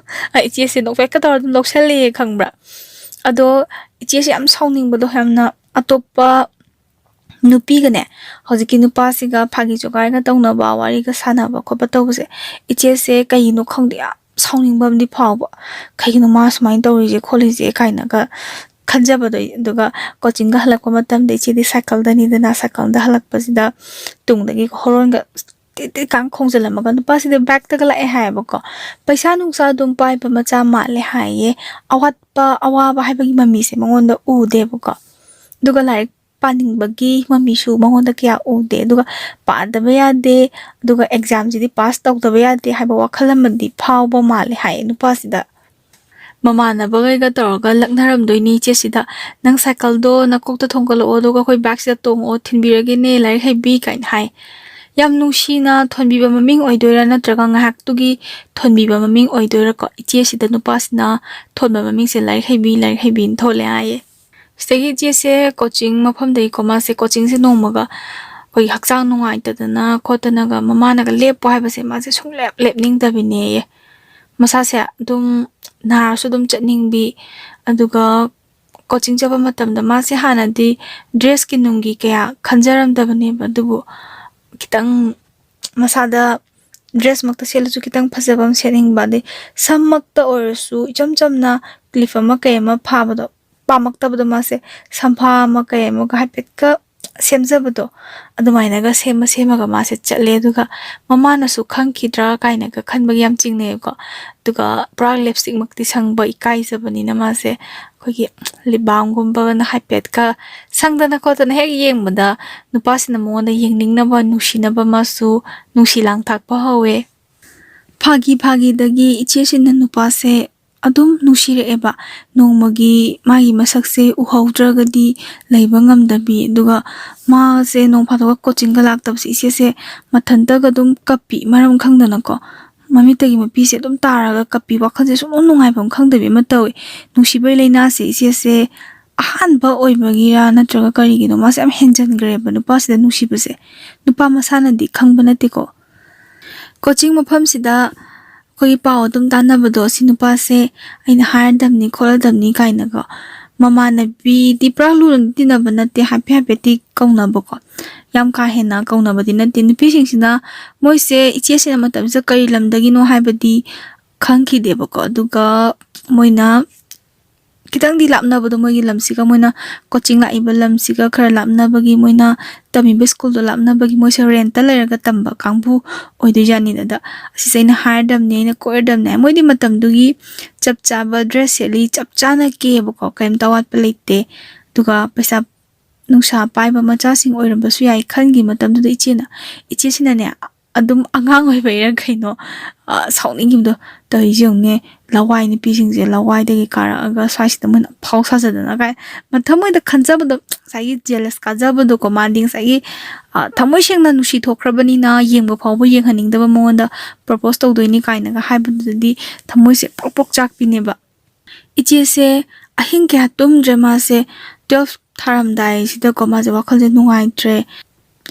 ꯑ, ꯏꯆꯦꯁꯦ ꯅꯣꯛꯐꯦꯠꯀ ꯇꯧꯔ ꯑꯗꯨꯝ ꯂꯧꯁꯜꯂꯦ ꯈꯪꯕ꯭ꯔꯥ꯫ ꯑꯗꯣ ꯏꯆꯦꯁꯦ ꯌꯥꯝ ꯁꯥꯎꯅꯤꯡꯕꯗꯣ, ꯌꯥꯝꯅ꯫ ꯑꯇꯣꯞꯄ ꯅꯨꯄꯤꯒꯅꯦ, ꯍꯧꯖꯤꯛꯀꯤ ꯅꯨꯄꯥꯁꯤꯒ ꯐꯥꯒꯤ ꯖꯣꯒꯥꯏꯒ ꯇꯧꯅꯕ, ꯋꯥꯔꯤꯒ ꯁꯥꯟꯅꯕ ꯈꯣꯠꯄ ꯇꯧꯕꯁꯦ, ꯏꯆꯦꯁꯦ ꯀꯩꯒꯤꯅꯣ ꯈꯪꯗꯦ, ꯌꯥꯝ ꯁꯥꯎꯅꯤꯡꯕ ꯑꯃꯗꯤ ꯐꯥꯎꯕ꯫ "ꯀꯩꯒꯤꯅꯣ ꯃꯥ ꯁꯨꯃꯥꯏꯅ ꯇꯧꯔꯤꯁꯦ ꯈꯣꯠꯂꯤꯁꯦ?" ꯀꯥꯏꯅꯒ ꯈꯟꯖꯕꯗꯣ꯫ ꯑꯗꯨꯒ ꯀꯣꯆꯤꯡꯒ ꯍꯜꯂꯛꯄ ꯃꯇꯝꯗ ꯏꯆꯦꯗꯤ ꯁꯥꯏꯀꯜꯗꯅꯤꯗꯅ, ꯁꯥꯏꯀꯜꯗ ꯍꯜꯂꯛꯄꯁꯤꯗ ꯇꯨꯡꯗꯒꯤ ꯍꯣꯔꯣꯟꯒ ꯇꯤꯠ ꯇꯤꯠ ꯀꯥꯡ ꯈꯣꯡꯖꯤꯜꯂꯝꯃꯒ, ꯅꯨꯄꯥꯁꯤꯗꯤ ꯕꯦꯛꯇꯒ ꯂꯥꯛꯑꯦ ꯍꯥꯏꯌꯦꯕꯀꯣ꯫ ꯄꯩꯁꯥ ꯅꯨꯡꯁꯥ ꯑꯗꯨꯝ ꯄꯥꯏꯕ ꯃꯆꯥ ꯃꯥꯜꯂꯦ ꯍꯥꯏꯌꯦ꯫ ꯑꯋꯥꯠꯄ ꯑꯋꯥꯕ ꯍꯥꯏꯕꯒꯤ ꯃꯃꯤꯁꯦ ꯃꯉꯣꯟꯗ ꯎꯗꯦꯕꯀꯣ꯫ ꯑꯗꯨꯒ ꯂꯥꯏꯔꯤꯛ ꯄꯥꯅꯤꯡꯕꯒꯤ ꯃꯃꯤꯁꯨ ꯃꯉꯣꯟꯗ ꯀꯌꯥ ꯎꯗꯦ꯫ ꯑꯗꯨꯒ ꯄꯥꯗꯕ ꯌꯥꯗꯦ, ꯑꯗꯨꯒ ꯑꯦꯛꯖꯥꯝꯁꯤꯗꯤ ꯄꯥꯁ ꯇꯧꯗꯕ ꯌꯥꯗꯦ ꯍꯥꯏꯕ ꯋꯥꯈꯜ ꯑꯃꯗꯤ ꯐꯥꯎꯕ ꯃꯥꯜꯂꯦ ꯍꯥꯏꯌꯦ ꯅꯨꯄꯥꯁꯤꯗ꯫ ꯃꯃꯥꯟꯅꯕꯈꯩꯒ ꯇꯧꯔꯒ ꯂꯛꯅꯔꯝꯗꯣꯏꯅꯤ ꯏꯆꯦꯁꯤꯗ꯫ "ꯅꯪ ꯁꯥꯏꯀꯜꯗꯣ ꯅꯀꯣꯛꯇ ꯊꯣꯡꯒꯠꯂꯛꯑꯣ, ꯑꯗꯨꯒ ꯑꯩꯈꯣꯏ ꯕꯥꯏꯛꯁꯤꯗ ꯇꯣꯡꯉꯛꯑꯣ, ꯊꯤꯟꯕꯤꯔꯒꯦꯅꯦ, ꯂꯥꯏꯔꯤꯛ ꯍꯩꯕꯤ" ꯀꯥꯏꯅ ꯍꯥꯏ꯫ ꯌꯥꯝ ꯅꯨꯡꯁꯤꯅ ꯊꯣꯟꯕꯤꯕ ꯃꯃꯤꯡ ꯑꯣꯏꯗꯣꯏꯔꯥ, ꯅꯠꯇ꯭ꯔꯒ ꯉꯥꯏꯍꯥꯛꯇꯨꯒꯤ ꯊꯣꯟꯕꯤꯕ ꯃꯃꯤꯡ ꯑꯣꯏꯗꯣꯏꯔꯥꯀꯣ? ꯏꯆꯦꯁꯤꯗ ꯅꯨꯄꯥꯁꯤꯅ ꯊꯣꯟꯕ ꯃꯃꯤꯡꯁꯦ "ꯂꯥꯏꯔꯤꯛ ꯍꯩꯕꯤ, ꯂꯥꯏꯔꯤꯛ ꯍꯩꯕꯤꯅ" ꯊꯣꯜꯂꯦ ꯍꯥꯏꯌꯦ꯫ ꯁꯤꯗꯒꯤ ꯏꯆꯦꯁꯦ ꯀꯣꯆꯤꯡ ꯃꯐꯝꯗꯒꯤꯀꯣ, ꯃꯥꯁꯦ ꯀꯣꯆꯤꯡꯁꯦ ꯅꯣꯡꯃꯒ ꯑꯩꯈꯣꯏꯒꯤ ꯍꯛꯆꯥꯡ ꯅꯨꯡꯉꯥꯏꯇꯗꯅ ꯈꯣꯠꯇꯅꯒ ꯃꯃꯥꯅꯒ "ꯂꯦꯞꯄꯣ" ꯍꯥꯏꯕꯁꯦ ꯃꯥꯁꯦ ꯁꯨꯡꯂꯦꯞ ꯂꯦꯞꯅꯤꯡꯗꯕꯤꯅꯦꯌꯦ꯫ ꯃꯁꯥꯁꯦ ꯑꯗꯨꯝ ꯅꯥꯔꯁꯨ ꯑꯗꯨꯝ ꯆꯠꯅꯤꯡꯕꯤ, ꯑꯗꯨꯒ ꯀꯣꯆꯤꯡ ꯆꯠꯄ ꯃꯇꯝꯗ ꯃꯥꯁꯦ ꯍꯥꯟꯅꯗꯤ ꯗ꯭ꯔꯦꯁꯀꯤ ꯅꯨꯡꯒꯤ ꯀꯌꯥ ꯈꯟꯖꯔꯝꯗꯕꯅꯦꯕ, ꯑꯗꯨꯕꯨ ꯈꯤꯇꯪ ꯃꯁꯥꯗ ꯗ꯭ꯔꯦꯁꯃꯛꯇ ꯁꯦꯠꯂꯁꯨ ꯈꯤꯇꯪ ꯐꯖꯕ ꯑꯃ ꯁꯦꯠꯅꯤꯡꯕ, ꯑꯗꯩ ꯁꯝꯃꯛꯇ ꯑꯣꯏꯔꯁꯨ ꯏꯆꯝ ꯆꯝꯅ ꯀ꯭ꯂꯤꯞ ꯑꯃ ꯀꯩ ꯑꯃ ꯐꯥꯕꯗꯣ ꯄꯥꯝꯃꯛꯇꯕꯗꯣ ꯃꯥꯁꯦ, ꯁꯝꯐꯥ ꯑꯃ ꯀꯩ ꯑꯃꯒ ꯍꯥꯏꯐꯦꯠꯀ ꯁꯦꯝꯖꯕꯗꯣ, ꯑꯗꯨꯃꯥꯏꯅꯒ ꯁꯦꯝꯃ ꯁꯦꯝꯃꯒ ꯃꯥꯁꯦ ꯆꯠꯂꯦ꯫ ꯑꯗꯨꯒ ꯃꯃꯥꯅꯁꯨ ꯈꯪꯈꯤꯗ꯭ꯔꯥ ꯀꯥꯏꯅꯒ ꯈꯟꯕꯒꯤ ꯌꯥꯝ ꯆꯤꯡꯅꯩꯌꯦꯕꯀꯣ꯫ ꯑꯗꯨꯒ ꯄꯨꯔꯥ ꯂꯤꯞꯁꯇꯤꯛꯃꯛꯇꯤ ꯁꯪꯕ ꯏꯀꯥꯏꯖꯕꯅꯤꯅ ꯃꯥꯁꯦ ꯑꯩꯈꯣꯏꯒꯤ ꯂꯤꯞ ꯕꯥꯝꯒꯨꯝꯕꯅ ꯍꯥꯏꯐꯦꯠꯀ ꯁꯪꯗꯅ ꯈꯣꯠꯇꯅ ꯍꯦꯛ ꯌꯦꯡꯕꯗ ꯅꯨꯄꯥꯁꯤꯅ ꯃꯉꯣꯟꯗ ꯌꯦꯡꯅꯤꯡꯅꯕ, ꯅꯨꯡꯁꯤꯅꯕ ꯑꯃꯁꯨ ꯅꯨꯡꯁꯤ ꯂꯥꯡ ꯊꯥꯛꯄ ꯍꯧꯋꯦ꯫ ꯐꯥꯒꯤ ꯐꯥꯒꯤꯗꯒꯤ ꯏꯆꯦꯁꯤꯅ ꯅꯨꯄꯥꯁꯦ ꯑꯗꯨꯝ ꯅꯨꯡꯁꯤꯔꯛꯑꯦꯕ꯫ ꯅꯣꯡꯃꯒꯤ ꯃꯥꯒꯤ ꯃꯁꯛꯁꯦ ꯎꯍꯧꯗ꯭ꯔꯒꯗꯤ ꯂꯩꯕ ꯉꯝꯗꯕꯤ, ꯑꯗꯨꯒ ꯃꯥꯁꯦ ꯅꯣꯡ ꯐꯥꯗꯣꯛꯀ ꯀꯣꯆꯤꯡꯒ ꯂꯥꯛꯇꯕꯁꯦ ꯏꯆꯦꯁꯦ ꯃꯊꯟꯇꯒ ꯑꯗꯨꯝ ꯀꯞꯄꯤ, ꯃꯔꯝ ꯈꯪꯗꯅꯀꯣ꯫ ꯃꯃꯤꯠꯇꯒꯤ ꯃꯄꯤꯁꯦ ꯑꯗꯨꯝ ꯇꯥꯔꯒ ꯀꯞꯄꯤ, ꯋꯥꯈꯜꯁꯦ ꯁꯨꯝ ꯅꯨꯡꯉꯥꯏꯐꯝ ꯈꯪꯗꯕꯤ ꯑꯃ ꯇꯧꯋꯤ꯫ ꯅꯨꯡꯁꯤꯕꯒꯤ ꯂꯥꯏꯅꯥꯁꯦ ꯏꯆꯦꯁꯦ ꯑꯍꯥꯟꯕ ꯑꯣꯏꯕꯒꯤꯔꯥ ꯅꯠꯇ꯭ꯔꯒ ꯀꯔꯤꯒꯤꯅꯣ, ꯃꯥꯁꯦ ꯌꯥꯝ ꯍꯦꯟꯖꯟꯈ꯭ꯔꯦꯕ ꯅꯨꯄꯥꯁꯤꯗ ꯅꯨꯡꯁꯤꯕꯁꯦ꯫ ꯅꯨꯄꯥ ꯃꯁꯥꯅꯗꯤ ꯈꯪꯕ ꯅꯠꯇꯦꯀꯣ꯫ ꯀꯣꯆꯤꯡ ꯃꯐꯝꯁꯤꯗ ꯑꯩꯈꯣꯏꯒꯤ ꯄꯥꯎ ꯑꯗꯨꯝ ꯇꯥꯟꯅꯕꯗꯣ, "ꯁꯤ ꯅꯨꯄꯥꯁꯦ ꯑꯩꯅ ꯍꯥꯏꯔꯗꯕꯅꯤ ꯈꯣꯠꯂꯗꯕꯅꯤ" ꯀꯥꯏꯅꯀꯣ꯫ ꯃꯃꯥꯟꯅꯕꯤꯗꯤ ꯄꯨꯔꯥ ꯂꯨꯅꯗꯤ ꯇꯤꯟꯅꯕ ꯅꯠꯇꯦ, ꯍꯥꯏꯐꯦꯠ ꯍꯥꯏꯐꯦꯠꯇꯤ ꯀꯧꯅꯕꯀꯣ, ꯌꯥꯝ ꯀꯥ ꯍꯦꯟꯅ ꯀꯧꯅꯕꯗꯤ ꯅꯠꯇꯦ꯫ ꯅꯨꯄꯤꯁꯤꯡꯁꯤꯅ ꯃꯣꯏꯁꯦ ꯏꯆꯦꯁꯤꯅ ꯃꯇꯝꯁꯤꯗ ꯀꯔꯤ ꯂꯝꯗꯒꯤꯅꯣ ꯍꯥꯏꯕꯗꯤ ꯈꯪꯈꯤꯗꯦꯕꯀꯣ꯫ ꯑꯗꯨꯒ ꯃꯣꯏꯅ ꯈꯤꯇꯪꯗꯤ ꯂꯥꯞꯅꯕꯗꯣ, ꯃꯣꯏꯒꯤ ꯂꯝꯁꯤꯒ, ꯃꯣꯏꯅ ꯀꯣꯆꯤꯡ ꯂꯥꯛꯏꯕ ꯂꯝꯁꯤꯒ ꯈꯔ ꯂꯥꯞꯅꯕꯒꯤ, ꯃꯣꯏꯅ ꯇꯝꯃꯤꯕ ꯁ꯭ꯀꯨꯜꯗꯣ ꯂꯥꯞꯅꯕꯒꯤ, ꯃꯣꯏꯁꯦ ꯔꯦꯟꯇ ꯂꯩꯔꯒ ꯇꯝꯕ ꯀꯥꯡꯕꯨ ꯑꯣꯏꯗꯣꯏꯖꯥꯠꯅꯤꯗ꯫ ꯑꯗ ꯑꯁꯤꯁꯦ ꯑꯩꯅ ꯍꯥꯏꯔꯗꯕꯅꯦ, ꯑꯩꯅ ꯀꯣꯏꯔꯗꯕꯅꯦ꯫ ꯃꯣꯏꯗꯤ ꯃꯇꯝꯗꯨꯒꯤ ꯆꯞ ꯆꯥꯕ ꯗ꯭ꯔꯦꯁ ꯁꯦꯠꯂꯤ, ꯆꯞ ꯆꯥꯅ ꯀꯦꯕꯀꯣ, ꯀꯔꯤꯝꯇ ꯑꯋꯥꯠꯄ ꯂꯩꯇꯦ꯫ ꯑꯗꯨꯒ ꯄꯩꯁꯥ ꯅꯨꯡꯁꯥ ꯄꯥꯏꯕ ꯃꯆꯥꯁꯤꯡ ꯑꯣꯏꯔꯝꯕꯁꯨ ꯌꯥꯏ ꯈꯟꯈꯤ ꯃꯇꯝꯗꯨꯗ ꯏꯆꯦꯅ, ꯏꯆꯦꯁꯤꯅꯅꯦ, ꯑꯗꯨꯝ ꯑꯉꯥꯡ ꯑꯣꯏꯕꯩꯔꯥ ꯀꯩꯅꯣ, ꯑ, ꯁꯥꯎꯅꯤꯡꯈꯤꯕꯗꯣ꯫ "ꯇꯧꯔꯤꯁꯦ ꯌꯦꯡꯉꯨꯅꯦ, ꯂꯋꯥꯏ ꯅꯨꯄꯤꯁꯤꯡꯁꯦ ꯂꯋꯥꯏꯗꯒꯤ ꯀꯥꯔꯛꯑꯒ ꯁ꯭ꯋꯥꯏꯁꯤꯗ ꯃꯣꯏꯅ ꯑꯐꯥꯎ ꯁꯥꯖꯗꯅ" ꯀꯥꯏ ꯃꯊꯃꯣꯏꯗ ꯈꯟꯖꯕꯗꯣ, ꯉꯁꯥꯏꯒꯤ ꯖꯦꯂꯁ ꯀꯥꯖꯕꯗꯣꯀꯣ꯫ ꯃꯥꯗꯤ ꯉꯁꯥꯏꯒꯤ, ꯑ, ꯊꯃꯣꯏ ꯁꯦꯡꯅ ꯅꯨꯡꯁꯤ ꯊꯣꯛꯈ꯭ꯔꯕꯅꯤꯅ ꯌꯦꯡꯕ ꯐꯥꯎꯕ ꯌꯦꯡꯍꯟꯅꯤꯡꯗꯕ, ꯃꯉꯣꯟꯗ ꯄ꯭ꯔꯣꯄꯣꯁ ꯇꯧꯗꯣꯏꯅꯤ ꯀꯥꯏꯅꯒ ꯍꯥꯏꯕꯗꯨꯗꯗꯤ ꯊꯃꯣꯏꯁꯦ ꯄ꯭ꯔꯣꯛ ꯄ꯭ꯔꯣꯛ ꯆꯥꯛꯄꯤꯅꯦꯕ꯫ ꯏꯆꯦꯁꯦ ꯑꯍꯤꯡ ꯀꯌꯥ ꯇꯨꯝꯗ꯭ꯔꯦ꯫ ꯃꯥꯁꯦ ꯇꯨꯋꯦꯜꯐ ꯊꯥꯔꯝꯗꯥꯏꯁꯤꯗꯀꯣ ꯃꯥꯁꯦ ꯋꯥꯈꯜꯁꯦ ꯅꯨꯡꯉꯥꯏꯇ꯭ꯔꯦ꯫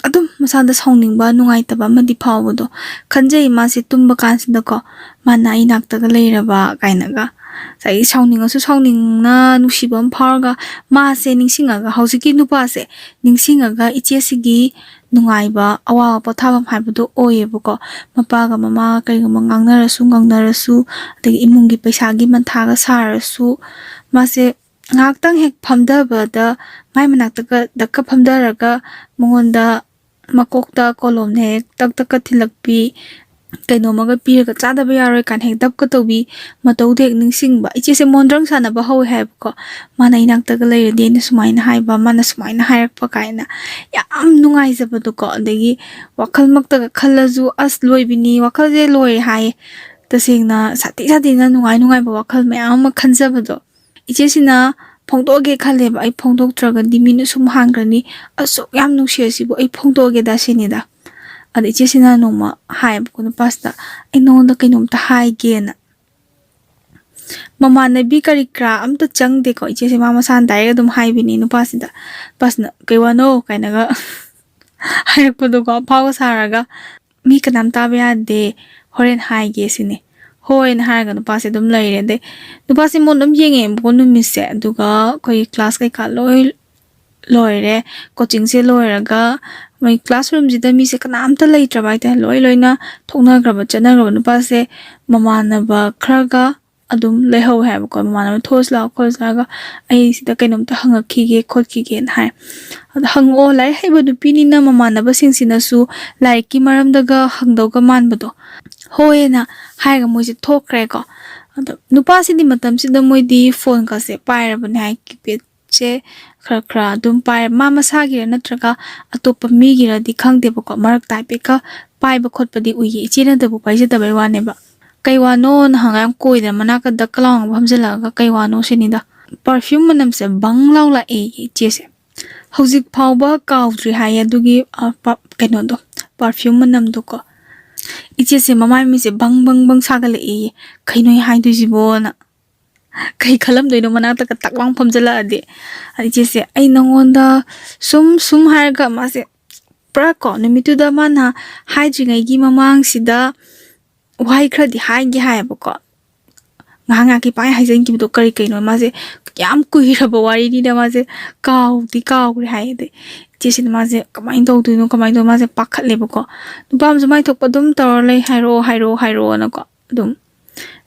ꯑꯗꯨꯝ ꯃꯁꯥꯗ ꯁꯥꯎꯅꯤꯡꯕ, ꯅꯨꯡꯉꯥꯏꯇꯕ ꯑꯃꯗꯤ ꯐꯥꯎꯕꯗꯣ ꯈꯟꯖꯩ꯫ ꯃꯥꯁꯦ ꯇꯨꯝꯕ ꯀꯥꯟꯁꯤꯗꯀꯣ ꯃꯥꯅ ꯑꯩ ꯅꯥꯛꯇꯒ ꯂꯩꯔꯕ ꯀꯥꯏꯅꯒ, ꯉꯁꯥꯏꯒꯤ ꯁꯥꯎꯅꯤꯡꯉꯁꯨ ꯁꯥꯎꯅꯤꯡꯅ ꯅꯨꯡꯁꯤꯕ ꯑꯃ ꯐꯥꯎꯔꯒ ꯃꯥꯁꯦ ꯅꯤꯡꯁꯤꯡꯉꯒ, ꯍꯧꯖꯤꯛꯀꯤ ꯅꯨꯄꯥꯁꯦ ꯅꯤꯡꯁꯤꯡꯉꯒ ꯏꯆꯦꯁꯤꯒꯤ ꯅꯨꯡꯉꯥꯏꯕ, ꯑꯋꯥꯕ ꯄꯣꯊꯥꯐꯝ ꯍꯥꯏꯕꯗꯣ ꯑꯣꯏꯌꯦꯕꯀꯣ꯫ ꯃꯄꯥꯒ ꯃꯃꯥꯒ ꯀꯔꯤꯒꯨꯝꯕ ꯉꯥꯡꯅꯔꯁꯨ ꯉꯥꯡꯅꯔꯁꯨ, ꯑꯗꯒꯤ ꯏꯃꯨꯡꯒꯤ ꯄꯩꯁꯥꯒꯤ ꯃꯊꯥꯒ ꯁꯥꯔꯁꯨ, ꯃꯥꯁꯦ ꯉꯥꯏꯍꯥꯛꯇꯪ ꯍꯦꯛ ꯐꯝꯊꯕꯗ ꯃꯥꯏ ꯃꯅꯥꯛꯇꯒ ꯗꯛꯀ ꯐꯝꯊꯔꯒ ꯃꯉꯣꯟꯗ ꯃꯀꯣꯛꯇ ꯀꯣꯂꯣꯝꯅ ꯍꯦꯛ ꯇꯛ ꯇꯛꯀ ꯊꯤꯜꯂꯛꯄꯤ, ꯀꯩꯅꯣꯝꯃꯒ ꯄꯤꯔꯒ ꯆꯥꯗꯕ ꯌꯥꯔꯣꯏ ꯀꯥꯏꯅ ꯍꯦꯛ ꯗꯞꯀ ꯇꯧꯕꯤ ꯃꯇꯧꯗꯣ ꯍꯦꯛ ꯅꯤꯡꯁꯤꯡꯕ꯫ ꯏꯆꯦꯁꯦ ꯃꯣꯟꯗ꯭ꯔꯪ ꯁꯥꯟꯅꯕ ꯍꯧꯋꯦ ꯍꯥꯏꯕꯀꯣ꯫ "ꯃꯥꯅ ꯏꯅꯥꯛꯇꯒ ꯂꯩꯔꯗꯤ ꯑꯩꯅ ꯁꯨꯃꯥꯏꯅ ꯍꯥꯏꯕ, ꯃꯥꯅ ꯁꯨꯃꯥꯏꯅ ꯍꯥꯏꯔꯛꯄ" ꯀꯥꯏꯅ ꯌꯥꯝ ꯅꯨꯡꯉꯥꯏꯖꯕꯗꯣꯀꯣ꯫ ꯑꯗꯒꯤ ꯋꯥꯈꯜꯃꯛꯇꯒ ꯈꯜꯂꯁꯨ ꯑꯁ ꯂꯣꯏꯕꯤꯅꯤ, ꯋꯥꯈꯜꯁꯦ ꯂꯣꯏꯔꯦ ꯍꯥꯏꯌꯦ꯫ ꯇꯁꯦꯡꯅ ꯁꯥꯊꯤ ꯁꯥꯊꯤꯅ ꯅꯨꯡꯉꯥꯏ ꯅꯨꯡꯉꯥꯏꯕ ꯋꯥꯈꯜ ꯃꯌꯥꯝ ꯑꯃ ꯈꯟꯖꯕꯗꯣ꯫ ꯏꯆꯦꯁꯤꯅ ꯐꯣꯡꯗꯣꯛꯑꯒꯦ ꯈꯜꯂꯦꯕ, "ꯑꯩ ꯐꯣꯡꯗꯣꯛꯇ꯭ꯔꯒꯗꯤ ꯃꯤꯅ ꯁꯨꯝ ꯍꯥꯡꯈ꯭ꯔꯅꯤ, ꯑꯁꯨꯛ ꯌꯥꯝ ꯅꯨꯡꯁꯤꯔꯁꯤꯕꯨ ꯑꯩ ꯐꯣꯡꯗꯣꯛꯑꯒꯦꯗ" ꯁꯤꯅꯤꯗ꯫ ꯑꯗ ꯏꯆꯦꯁꯤꯅ ꯅꯣꯡꯃ ꯍꯥꯏꯌꯦꯕꯀꯣ ꯅꯨꯄꯥꯁꯤꯗ, "ꯑꯩ ꯅꯉꯣꯟꯗ ꯀꯩꯅꯣꯝꯇ ꯍꯥꯏꯒꯦꯅ"꯫ ꯃꯃꯥꯟꯅꯕꯤ ꯀꯔꯤ ꯀꯔꯥ ꯑꯝꯇ ꯆꯪꯗꯦꯀꯣ꯫ ꯏꯆꯦꯁꯦ ꯃꯥ ꯃꯁꯥꯅ ꯗꯥꯏꯔꯦꯛ ꯑꯗꯨꯝ ꯍꯥꯏꯕꯤꯅꯤ ꯅꯨꯄꯥꯁꯤꯗ꯫ ꯅꯨꯄꯥꯁꯤꯅ "ꯀꯩ ꯋꯥꯅꯣ?" ꯀꯥꯏꯅꯒ ꯍꯥꯏꯔꯛꯄꯗꯣꯀꯣ, ꯑꯐꯥꯎꯒ ꯁꯥꯔꯒ꯫ "ꯃꯤ ꯀꯅꯥꯝ ꯇꯥꯕ ꯌꯥꯗꯦ, ꯍꯣꯔꯦꯟ ꯍꯥꯏꯒꯦ" ꯁꯤꯅꯤ꯫ "ꯍꯣꯏꯅ" ꯍꯥꯏꯔꯒ ꯅꯨꯄꯥꯁꯦ ꯑꯗꯨꯝ ꯂꯩꯔꯦ꯫ ꯑꯗꯩ ꯅꯨꯄꯥꯁꯦ ꯃꯉꯣꯟ ꯑꯗꯨꯝ ꯌꯦꯡꯉꯛꯑꯦꯕꯀꯣ ꯅꯨꯃꯤꯠꯁꯦ꯫ ꯑꯗꯨꯒ ꯑꯩꯈꯣꯏꯒꯤ ꯀ꯭ꯂꯥꯁ ꯀꯩꯀꯥ ꯂꯣꯏ ꯂꯣꯏꯔꯦ꯫ ꯀꯣꯆꯤꯡꯁꯦ ꯂꯣꯏꯔꯒ ꯃꯣꯏ ꯀ꯭ꯂꯥꯁꯔꯨꯝꯁꯤꯗ ꯃꯤꯁꯦ ꯀꯅꯥꯝꯇ ꯂꯩꯇ꯭ꯔꯕ ꯍꯥꯏꯇꯥꯔꯦ꯫ ꯂꯣꯏ ꯂꯣꯏꯅ ꯊꯣꯛꯅꯈ꯭ꯔꯕ, ꯆꯠꯅꯈ꯭ꯔꯕ꯫ ꯅꯨꯄꯥꯁꯦ ꯃꯃꯥꯟꯅꯕ ꯈꯔꯒ ꯑꯗꯨꯝ ꯂꯩꯍꯧꯋꯦ ꯍꯥꯏꯕꯀꯣ꯫ ꯃꯃꯥꯟꯅꯕ "ꯊꯣꯛꯑꯁꯤ ꯂꯥꯛꯑꯣ, ꯈꯣꯠꯂꯁꯤ ꯂꯥꯛꯑꯒ ꯑꯩ ꯁꯤꯗ ꯀꯩꯅꯣꯝꯇ ꯍꯪꯉꯛꯈꯤꯒꯦ ꯈꯣꯠꯈꯤꯒꯦꯅ" ꯍꯥꯏ꯫ ꯑꯗ ꯍꯪꯉꯛꯑꯣ, ꯂꯥꯏꯔꯤꯛ ꯍꯩꯕ ꯅꯨꯄꯤꯅꯤꯅ ꯃꯃꯥꯟꯅꯕꯁꯤꯡꯁꯤꯅꯁꯨ ꯂꯥꯏꯔꯤꯛꯀꯤ ꯃꯔꯝꯗꯒ ꯍꯪꯗꯧꯒ ꯃꯥꯟꯕꯗꯣ꯫ "ꯍꯣꯏꯅ" ꯍꯥꯏꯔꯒ ꯃꯣꯏꯁꯦ ꯊꯣꯛꯈ꯭ꯔꯦꯀꯣ꯫ ꯑꯗꯣ ꯅꯨꯄꯥꯁꯤꯗꯤ ꯃꯇꯝꯁꯤꯗ ꯃꯣꯏꯗꯤ ꯐꯣꯟꯒꯁꯦ ꯄꯥꯏꯔꯕꯅꯦ ꯍꯥꯏ, ꯀꯤꯄꯦꯗ ꯃꯈꯨꯠꯁꯦ ꯈꯔ ꯈꯔ ꯑꯗꯨꯝ ꯄꯥꯏ꯫ ꯃꯥ ꯃꯁꯥꯒꯤꯔ ꯅꯠꯇ꯭ꯔꯒ ꯑꯇꯣꯞꯄ ꯃꯤꯒꯤꯔꯗꯤ ꯈꯪꯗꯦꯕꯀꯣ, ꯃꯔꯛꯇ ꯍꯥꯏꯐꯦꯠꯀ ꯄꯥꯏꯕ ꯈꯣꯠꯄꯗꯤ ꯎꯏꯌꯦ, ꯏꯆꯦꯅꯗꯕꯨ ꯄꯥꯏꯖꯗꯕꯩ ꯋꯥꯅꯦꯕ꯫ "ꯀꯩ ꯋꯥꯅꯣꯅ?" ꯍꯪꯉ ꯌꯥꯝ ꯀꯣꯏꯗꯅ ꯃꯅꯥꯛꯇ ꯗꯛ ꯂꯥꯎꯅ ꯐꯝꯖꯜꯂꯛꯑꯒ "ꯀꯩ ꯋꯥꯅꯣ?" ꯁꯤꯅꯤꯗ꯫ Perfume ꯃꯅꯝꯁꯦ ꯕꯪ ꯂꯥꯎ ꯂꯥꯛꯑꯦ ꯏꯆꯦꯁꯦ꯫ ꯍꯧꯖꯤꯛ ꯐꯥꯎꯕ ꯀꯥꯎꯗ꯭ꯔꯤ ꯍꯥꯏꯌꯦ ꯑꯗꯨꯒꯤ, ꯑ, ꯄ-, ꯀꯩꯅꯣꯗꯣ, perfume ꯃꯅꯝꯗꯣꯀꯣ꯫ ꯏꯆꯦꯁꯦ ꯃꯃꯥꯏ ꯃꯃꯤꯠꯁꯦ ꯕꯪ ꯕꯪ ꯕꯪ ꯁꯥꯒꯠꯂꯛꯑꯦꯌꯦ꯫ "ꯀꯩꯅꯣ ꯑꯩ ꯍꯥꯏꯗꯣꯏꯁꯤꯕꯣꯅ?" ꯀꯩ ꯈꯜꯂꯝꯗꯣꯏꯅꯣ ꯃꯅꯥꯛꯇꯒ ꯇꯛ ꯂꯥꯎ ꯐꯝꯖꯜꯂꯛꯑꯗꯤ꯫ ꯑꯗ ꯏꯆꯦꯁꯦ, "ꯑꯩ ꯅꯉꯣꯟꯗ ꯁꯨꯝ ꯁꯨꯝ" ꯍꯥꯏꯔꯒ ꯃꯥꯁꯦ ꯄꯨꯔꯥ ꯀꯣ, ꯅꯨꯃꯤꯠꯇꯨꯗ ꯃꯥꯅ ꯍꯥꯏꯗ꯭ꯔꯤꯉꯩꯒꯤ ꯃꯃꯥꯡꯁꯤꯗ ꯋꯥꯍꯩ ꯈꯔꯗꯤ ꯍꯥꯏꯒꯦ ꯍꯥꯏꯌꯦꯕꯀꯣ꯫ ꯉꯥꯏꯍꯥꯛ ꯉꯥꯏꯍꯥꯛꯀꯤ ꯄꯥꯏ ꯍꯥꯏꯖꯟꯈꯤꯕꯗꯣ ꯀꯔꯤ ꯀꯩꯅꯣ ꯃꯥꯁꯦ ꯌꯥꯝ ꯀꯨꯏꯔꯕ ꯋꯥꯔꯤꯅꯤꯅ ꯃꯥꯁꯦ ꯀꯥꯎꯗꯤ ꯀꯥꯎꯈ꯭ꯔꯦ ꯍꯥꯏꯌꯦ꯫ ꯑꯗꯩ ꯏꯆꯦꯁꯤꯅ ꯃꯥꯁꯦ ꯀꯃꯥꯏꯅ ꯇꯧꯗꯣꯏꯅꯣ, ꯀꯃꯥꯏꯅ ꯇꯧꯗꯣꯏꯅꯣ, ꯃꯥꯁꯦ ꯄꯥꯈꯠꯂꯦꯕꯀꯣ꯫ ꯅꯨꯄꯥ ꯑꯃꯁꯨ ꯃꯥꯏ ꯊꯣꯛꯄ ꯑꯗꯨꯝ ꯇꯧꯔ ꯂꯩ, "ꯍꯥꯏꯔꯛꯑꯣ, ꯍꯥꯏꯔꯛꯑꯣ, ꯍꯥꯏꯔꯛꯑꯣꯅꯀꯣ"꯫ ꯑꯗꯨꯝ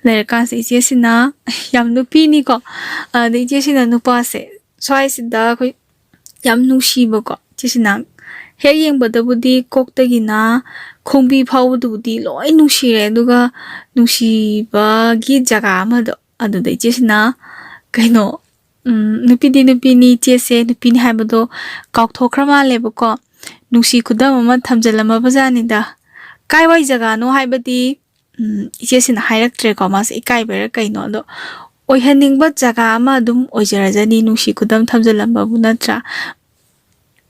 ꯂꯩꯔꯀꯥꯟꯁꯤꯗ ꯏꯆꯦꯁꯤꯅ, ꯌꯥꯝ ꯅꯨꯄꯤꯅꯤꯀꯣ꯫ ꯑꯗ ꯏꯆꯦꯁꯤꯅ ꯅꯨꯄꯥꯁꯦ ꯁ꯭ꯋꯥꯏꯁꯤꯗ ꯑꯩꯈꯣꯏ ꯌꯥꯝ ꯅꯨꯡꯁꯤꯕꯀꯣ꯫ ꯏꯆꯦꯁꯤꯅ ꯍꯦꯛ ꯌꯦꯡꯕꯗꯕꯨꯗꯤ ꯀꯣꯛꯇꯒꯤꯅ ꯈꯣꯡꯕꯤ ꯐꯥꯎꯕꯗꯨꯕꯨꯗꯤ ꯂꯣꯏ ꯅꯨꯡꯁꯤꯔꯦ, ꯑꯗꯨꯒ ꯅꯨꯡꯁꯤꯕꯒꯤ ꯖꯒꯥ ꯑꯃꯗꯣ ꯑꯗꯨꯗ ꯏꯆꯦꯁꯤꯅ ꯀꯩꯅꯣ, ꯎꯝ, ꯅꯨꯄꯤꯗꯤ ꯅꯨꯄꯤꯅꯤ, ꯏꯆꯦꯁꯦ ꯅꯨꯄꯤꯅꯤ ꯍꯥꯏꯕꯗꯣ ꯀꯥꯎꯊꯣꯛꯈ꯭ꯔ ꯃꯥꯜꯂꯦꯕꯀꯣ꯫ ꯅꯨꯡꯁꯤ ꯈꯨꯗꯝ ꯑꯃ ꯊꯝꯖꯤꯜꯂꯝꯃꯕ ꯖꯥꯠꯅꯤꯗ꯫ ꯀꯥꯏꯋꯥꯏ ꯖꯒꯥꯅꯣ ꯍꯥꯏꯕꯗꯤ, ꯎꯝ, ꯏꯆꯦꯁꯤꯅ ꯍꯥꯏꯔꯛꯇ꯭ꯔꯦꯀꯣ, ꯃꯥꯁꯦ ꯏꯀꯥꯏꯕꯩꯔꯥ ꯀꯩꯅꯣ꯫ ꯑꯗꯣ ꯑꯣꯏꯍꯟꯅꯤꯡꯕ ꯖꯒꯥ ꯑꯃ ꯑꯗꯨꯝ ꯑꯣꯏꯖꯔꯖꯅꯤ, ꯅꯨꯡꯁꯤ ꯈꯨꯗꯝ ꯊꯝꯖꯤꯜꯂꯝꯕꯕꯨ ꯅꯠꯇ꯭ꯔꯥ?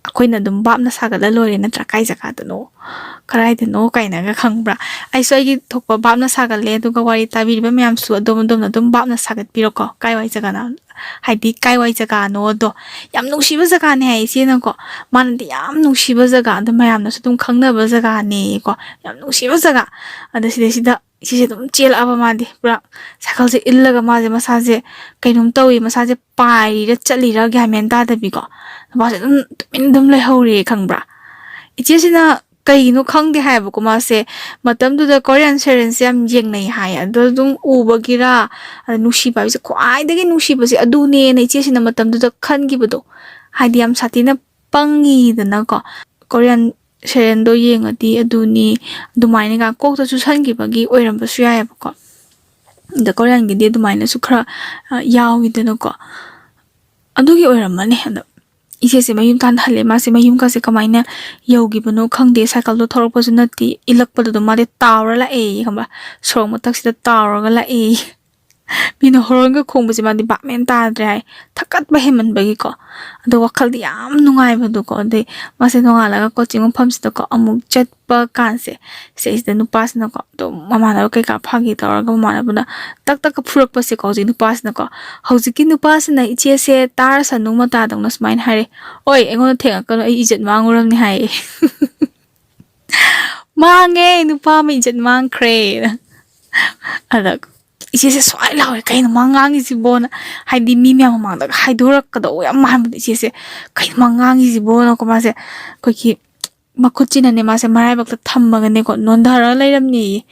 ꯑꯩꯈꯣꯏꯅ ꯑꯗꯨꯝ ꯚꯥꯞꯅ ꯁꯥꯒꯠꯂ ꯂꯣꯏꯔꯦ ꯅꯠꯇ꯭ꯔꯥ? ꯀꯥꯏ ꯖꯒꯥꯗꯅꯣ, ꯀꯗꯥꯏꯗꯅꯣ ꯀꯥꯏꯅꯒ, ꯈꯪꯕ꯭ꯔꯥ? ꯑꯩꯁꯨ ꯑꯩꯒꯤ ꯊꯣꯛꯄ ꯚꯥꯞꯅ ꯁꯥꯒꯠꯂꯦ, ꯑꯗꯨꯒ ꯋꯥꯔꯤ ꯇꯥꯕꯤꯔꯤꯕ ꯃꯌꯥꯝꯁꯨ ꯑꯗꯣꯝ ꯑꯗꯣꯝꯅ ꯑꯗꯨꯝ ꯚꯥꯞꯅ ꯁꯥꯒꯠꯄꯤꯔꯣꯀꯣ, ꯀꯥꯏꯋꯥꯏ ꯖꯒꯥꯅꯣ, ꯍꯥꯏꯗꯤ ꯀꯥꯏꯋꯥꯏ ꯖꯒꯥꯅꯣꯗꯣ꯫ ꯌꯥꯝ ꯅꯨꯡꯁꯤꯕ ꯖꯒꯥꯅꯦ ꯍꯥꯏ ꯏꯆꯦꯅꯀꯣ꯫ ꯃꯥꯅꯗꯤ ꯌꯥꯝ ꯅꯨꯡꯁꯤꯕ ꯖꯒꯥ, ꯑꯗꯨ ꯃꯌꯥꯝꯅꯁꯨ ꯑꯗꯨꯝ ꯈꯪꯅꯕ ꯖꯒꯥꯅꯦꯀꯣ꯫ ꯌꯥꯝ ꯅꯨꯡꯁꯤꯕ ꯖꯒꯥ꯫ ꯑꯗ ꯁꯤꯗꯩꯁꯤꯗ ꯏꯆꯦꯁꯦ ꯑꯗꯨꯝ ꯆꯦꯜꯂꯛꯑꯕ, ꯃꯥꯗꯤ ꯄꯨꯔꯥ ꯁꯥꯏꯀꯜꯁꯦ ꯏꯜꯂꯒ ꯃꯥꯁꯦ ꯃꯁꯥꯁꯦ ꯀꯩꯅꯣꯝ ꯇꯧꯏ, ꯃꯁꯥꯁꯦ ꯄꯥꯏꯔꯤꯔ ꯆꯠꯂꯤꯔ ꯒ꯭ꯌꯥꯟ ꯃꯦꯟ ꯇꯥꯗꯕꯤꯀꯣ꯫ ꯅꯨꯄꯥꯁꯦ ꯑꯗꯨꯝ ꯇꯨꯃꯤꯟ ꯑꯗꯨꯝ ꯂꯩꯍꯧꯔꯦ, ꯈꯪꯕ꯭ꯔꯥ? ꯏꯆꯦꯁꯤꯅ ꯀꯩꯒꯤꯅꯣ ꯈꯪꯗꯦ ꯍꯥꯏꯌꯦꯕꯀꯣ, ꯃꯥꯁꯦ ꯃꯇꯝꯗꯨꯗ Korean serialꯁꯦ ꯌꯥꯝ ꯌꯦꯡꯅꯩ ꯍꯥꯏꯌꯦ꯫ ꯑꯗꯣ ꯑꯗꯨꯝ ꯎꯕꯒꯤꯔ, ꯑꯗ ꯅꯨꯡꯁꯤꯕ ꯍꯥꯏꯕꯁꯦ, ꯈ꯭ꯋꯥꯏꯗꯒꯤ ꯅꯨꯡꯁꯤꯕꯁꯦ ꯑꯗꯨꯅꯦꯅ ꯏꯆꯦꯁꯤꯅ ꯃꯇꯝꯗꯨꯗ ꯈꯟꯈꯤꯕꯗꯣ, ꯍꯥꯏꯗꯤ ꯌꯥꯝ ꯁꯥꯊꯤꯅ ꯄꯪꯉꯤꯗꯅꯀꯣ꯫ Korean serialꯗꯣ ꯌꯦꯡꯉꯗꯤ ꯑꯗꯨꯅꯤ, ꯑꯗꯨꯃꯥꯏꯅꯒ ꯀꯣꯛꯇ ꯆꯨꯁꯟꯈꯤꯕꯒꯤ ꯑꯣꯏꯔꯝꯕꯁꯨ ꯌꯥꯏꯌꯦꯕꯀꯣ꯫ ꯑꯗ Koreanꯒꯤꯗꯤ ꯑꯗꯨꯃꯥꯏꯅꯁꯨ ꯈꯔ, ꯑ, ꯌꯥꯎꯋꯤꯗꯅꯀꯣ꯫ ꯑꯗꯨꯒꯤ ꯑꯣꯏꯔꯝꯃꯅꯤ꯫ ꯑꯗꯣ ꯏꯆꯦꯁꯦ ꯃꯌꯨꯝ ꯇꯥꯟꯅ ꯍꯜꯂꯦ꯫ ꯃꯥꯁꯦ ꯃꯌꯨꯝꯒꯁꯦ ꯀꯃꯥꯏꯅ ꯌꯧꯈꯤꯕꯅꯣ ꯈꯪꯗꯦ꯫ ꯁꯥꯏꯀꯜꯗꯣ ꯊꯧꯔꯛꯄꯁꯨ ꯅꯠꯇꯦ, ꯏꯜꯂꯛꯄꯗꯨꯗ ꯃꯥꯗꯤ ꯇꯥꯎꯔ ꯂꯥꯛꯑꯦ, ꯈꯪꯕ꯭ꯔꯥ? ꯁꯣꯔꯣꯛ ꯃꯊꯛꯁꯤꯗ ꯇꯥꯎꯔꯒ ꯂꯥꯛꯑꯦ꯫ ꯃꯤꯅ ꯍꯣꯔꯣꯟꯒ ꯈꯣꯡꯕꯁꯦ ꯃꯥꯗꯤ ꯚꯥꯞ ꯃꯦꯟ ꯇꯥꯗ꯭ꯔꯦ ꯍꯥꯏ, ꯊꯛꯀꯠꯄ ꯍꯦꯟꯃꯟꯕꯒꯤꯀꯣ꯫ ꯑꯗꯣ ꯋꯥꯈꯜꯗꯤ ꯌꯥꯝ ꯅꯨꯡꯉꯥꯏꯕꯗꯣꯀꯣ꯫ ꯑꯗꯩ ꯃꯥꯁꯦ ꯅꯣꯡꯉꯥꯜꯂꯒ ꯀꯣꯆꯤꯡ ꯃꯐꯝꯁꯤꯗꯀꯣ ꯑꯃꯨꯛ ꯆꯠꯄ ꯀꯥꯟꯁꯦ, ꯁꯤꯁꯤꯗ ꯅꯨꯄꯥꯁꯤꯅꯀꯣ ꯑꯗꯨꯝ ꯃꯃꯥꯟꯅꯕ ꯀꯩꯀꯥ ꯐꯥꯒꯤ ꯇꯧꯔꯒ ꯃꯃꯥꯟꯅꯕꯅ ꯇꯛ ꯇꯛꯀ ꯐꯨꯔꯛꯄꯁꯦꯀꯣ꯫ ꯍꯧꯖꯤꯛ ꯅꯨꯄꯥꯁꯤꯅꯀꯣ, ꯍꯧꯖꯤꯛꯀꯤ ꯅꯨꯄꯥꯁꯤꯅ ꯏꯆꯦꯁꯦ ꯇꯥꯔꯁꯅꯨ ꯃꯇꯥꯗꯧꯅ ꯁꯨꯃꯥꯏꯅ ꯍꯥꯏꯔꯦ, "ꯑꯣꯏ, ꯑꯩꯉꯣꯟꯗ ꯊꯦꯡꯉꯛꯀꯅꯨ, ꯑꯩ ꯏꯖꯠ ꯃꯥꯡꯉꯨꯔꯝꯅꯤ" ꯍꯥꯏꯌꯦ꯫ "ꯃꯥꯡꯉꯦ, ꯅꯨꯄꯥ ꯑꯃ ꯏꯖꯠ ꯃꯥꯡꯈ꯭ꯔꯦ"꯫ ꯑꯗ ꯏꯆꯦꯁꯦ ꯁ꯭ꯋꯥꯏ ꯂꯥꯎꯔꯦ, "ꯀꯩꯅꯣ ꯃꯥ ꯉꯥꯡꯉꯤꯁꯤꯕꯣꯅ?" ꯍꯥꯏꯗꯤ ꯃꯤ ꯃꯌꯥꯝ ꯃꯃꯥꯡꯗꯒ ꯍꯥꯏꯗꯣꯔꯛꯀꯗꯧꯕ ꯌꯥꯝ ꯃꯥꯟꯕꯗꯣ ꯏꯆꯦꯁꯦ, "ꯀꯩꯅꯣ ꯃꯥ ꯉꯥꯡꯉꯤꯁꯤꯕꯣꯅꯀꯣ?" ꯃꯥꯁꯦ ꯑꯩꯈꯣꯏꯒꯤ ꯃꯈꯨꯠꯁꯤꯅꯅꯦ ꯃꯥꯁꯦ ꯃꯔꯥꯏꯕꯛꯇ ꯊꯝꯃꯒꯅꯦꯀꯣ ꯅꯣꯟꯊꯔꯒ ꯂꯩꯔꯝꯅꯦꯌꯦ꯫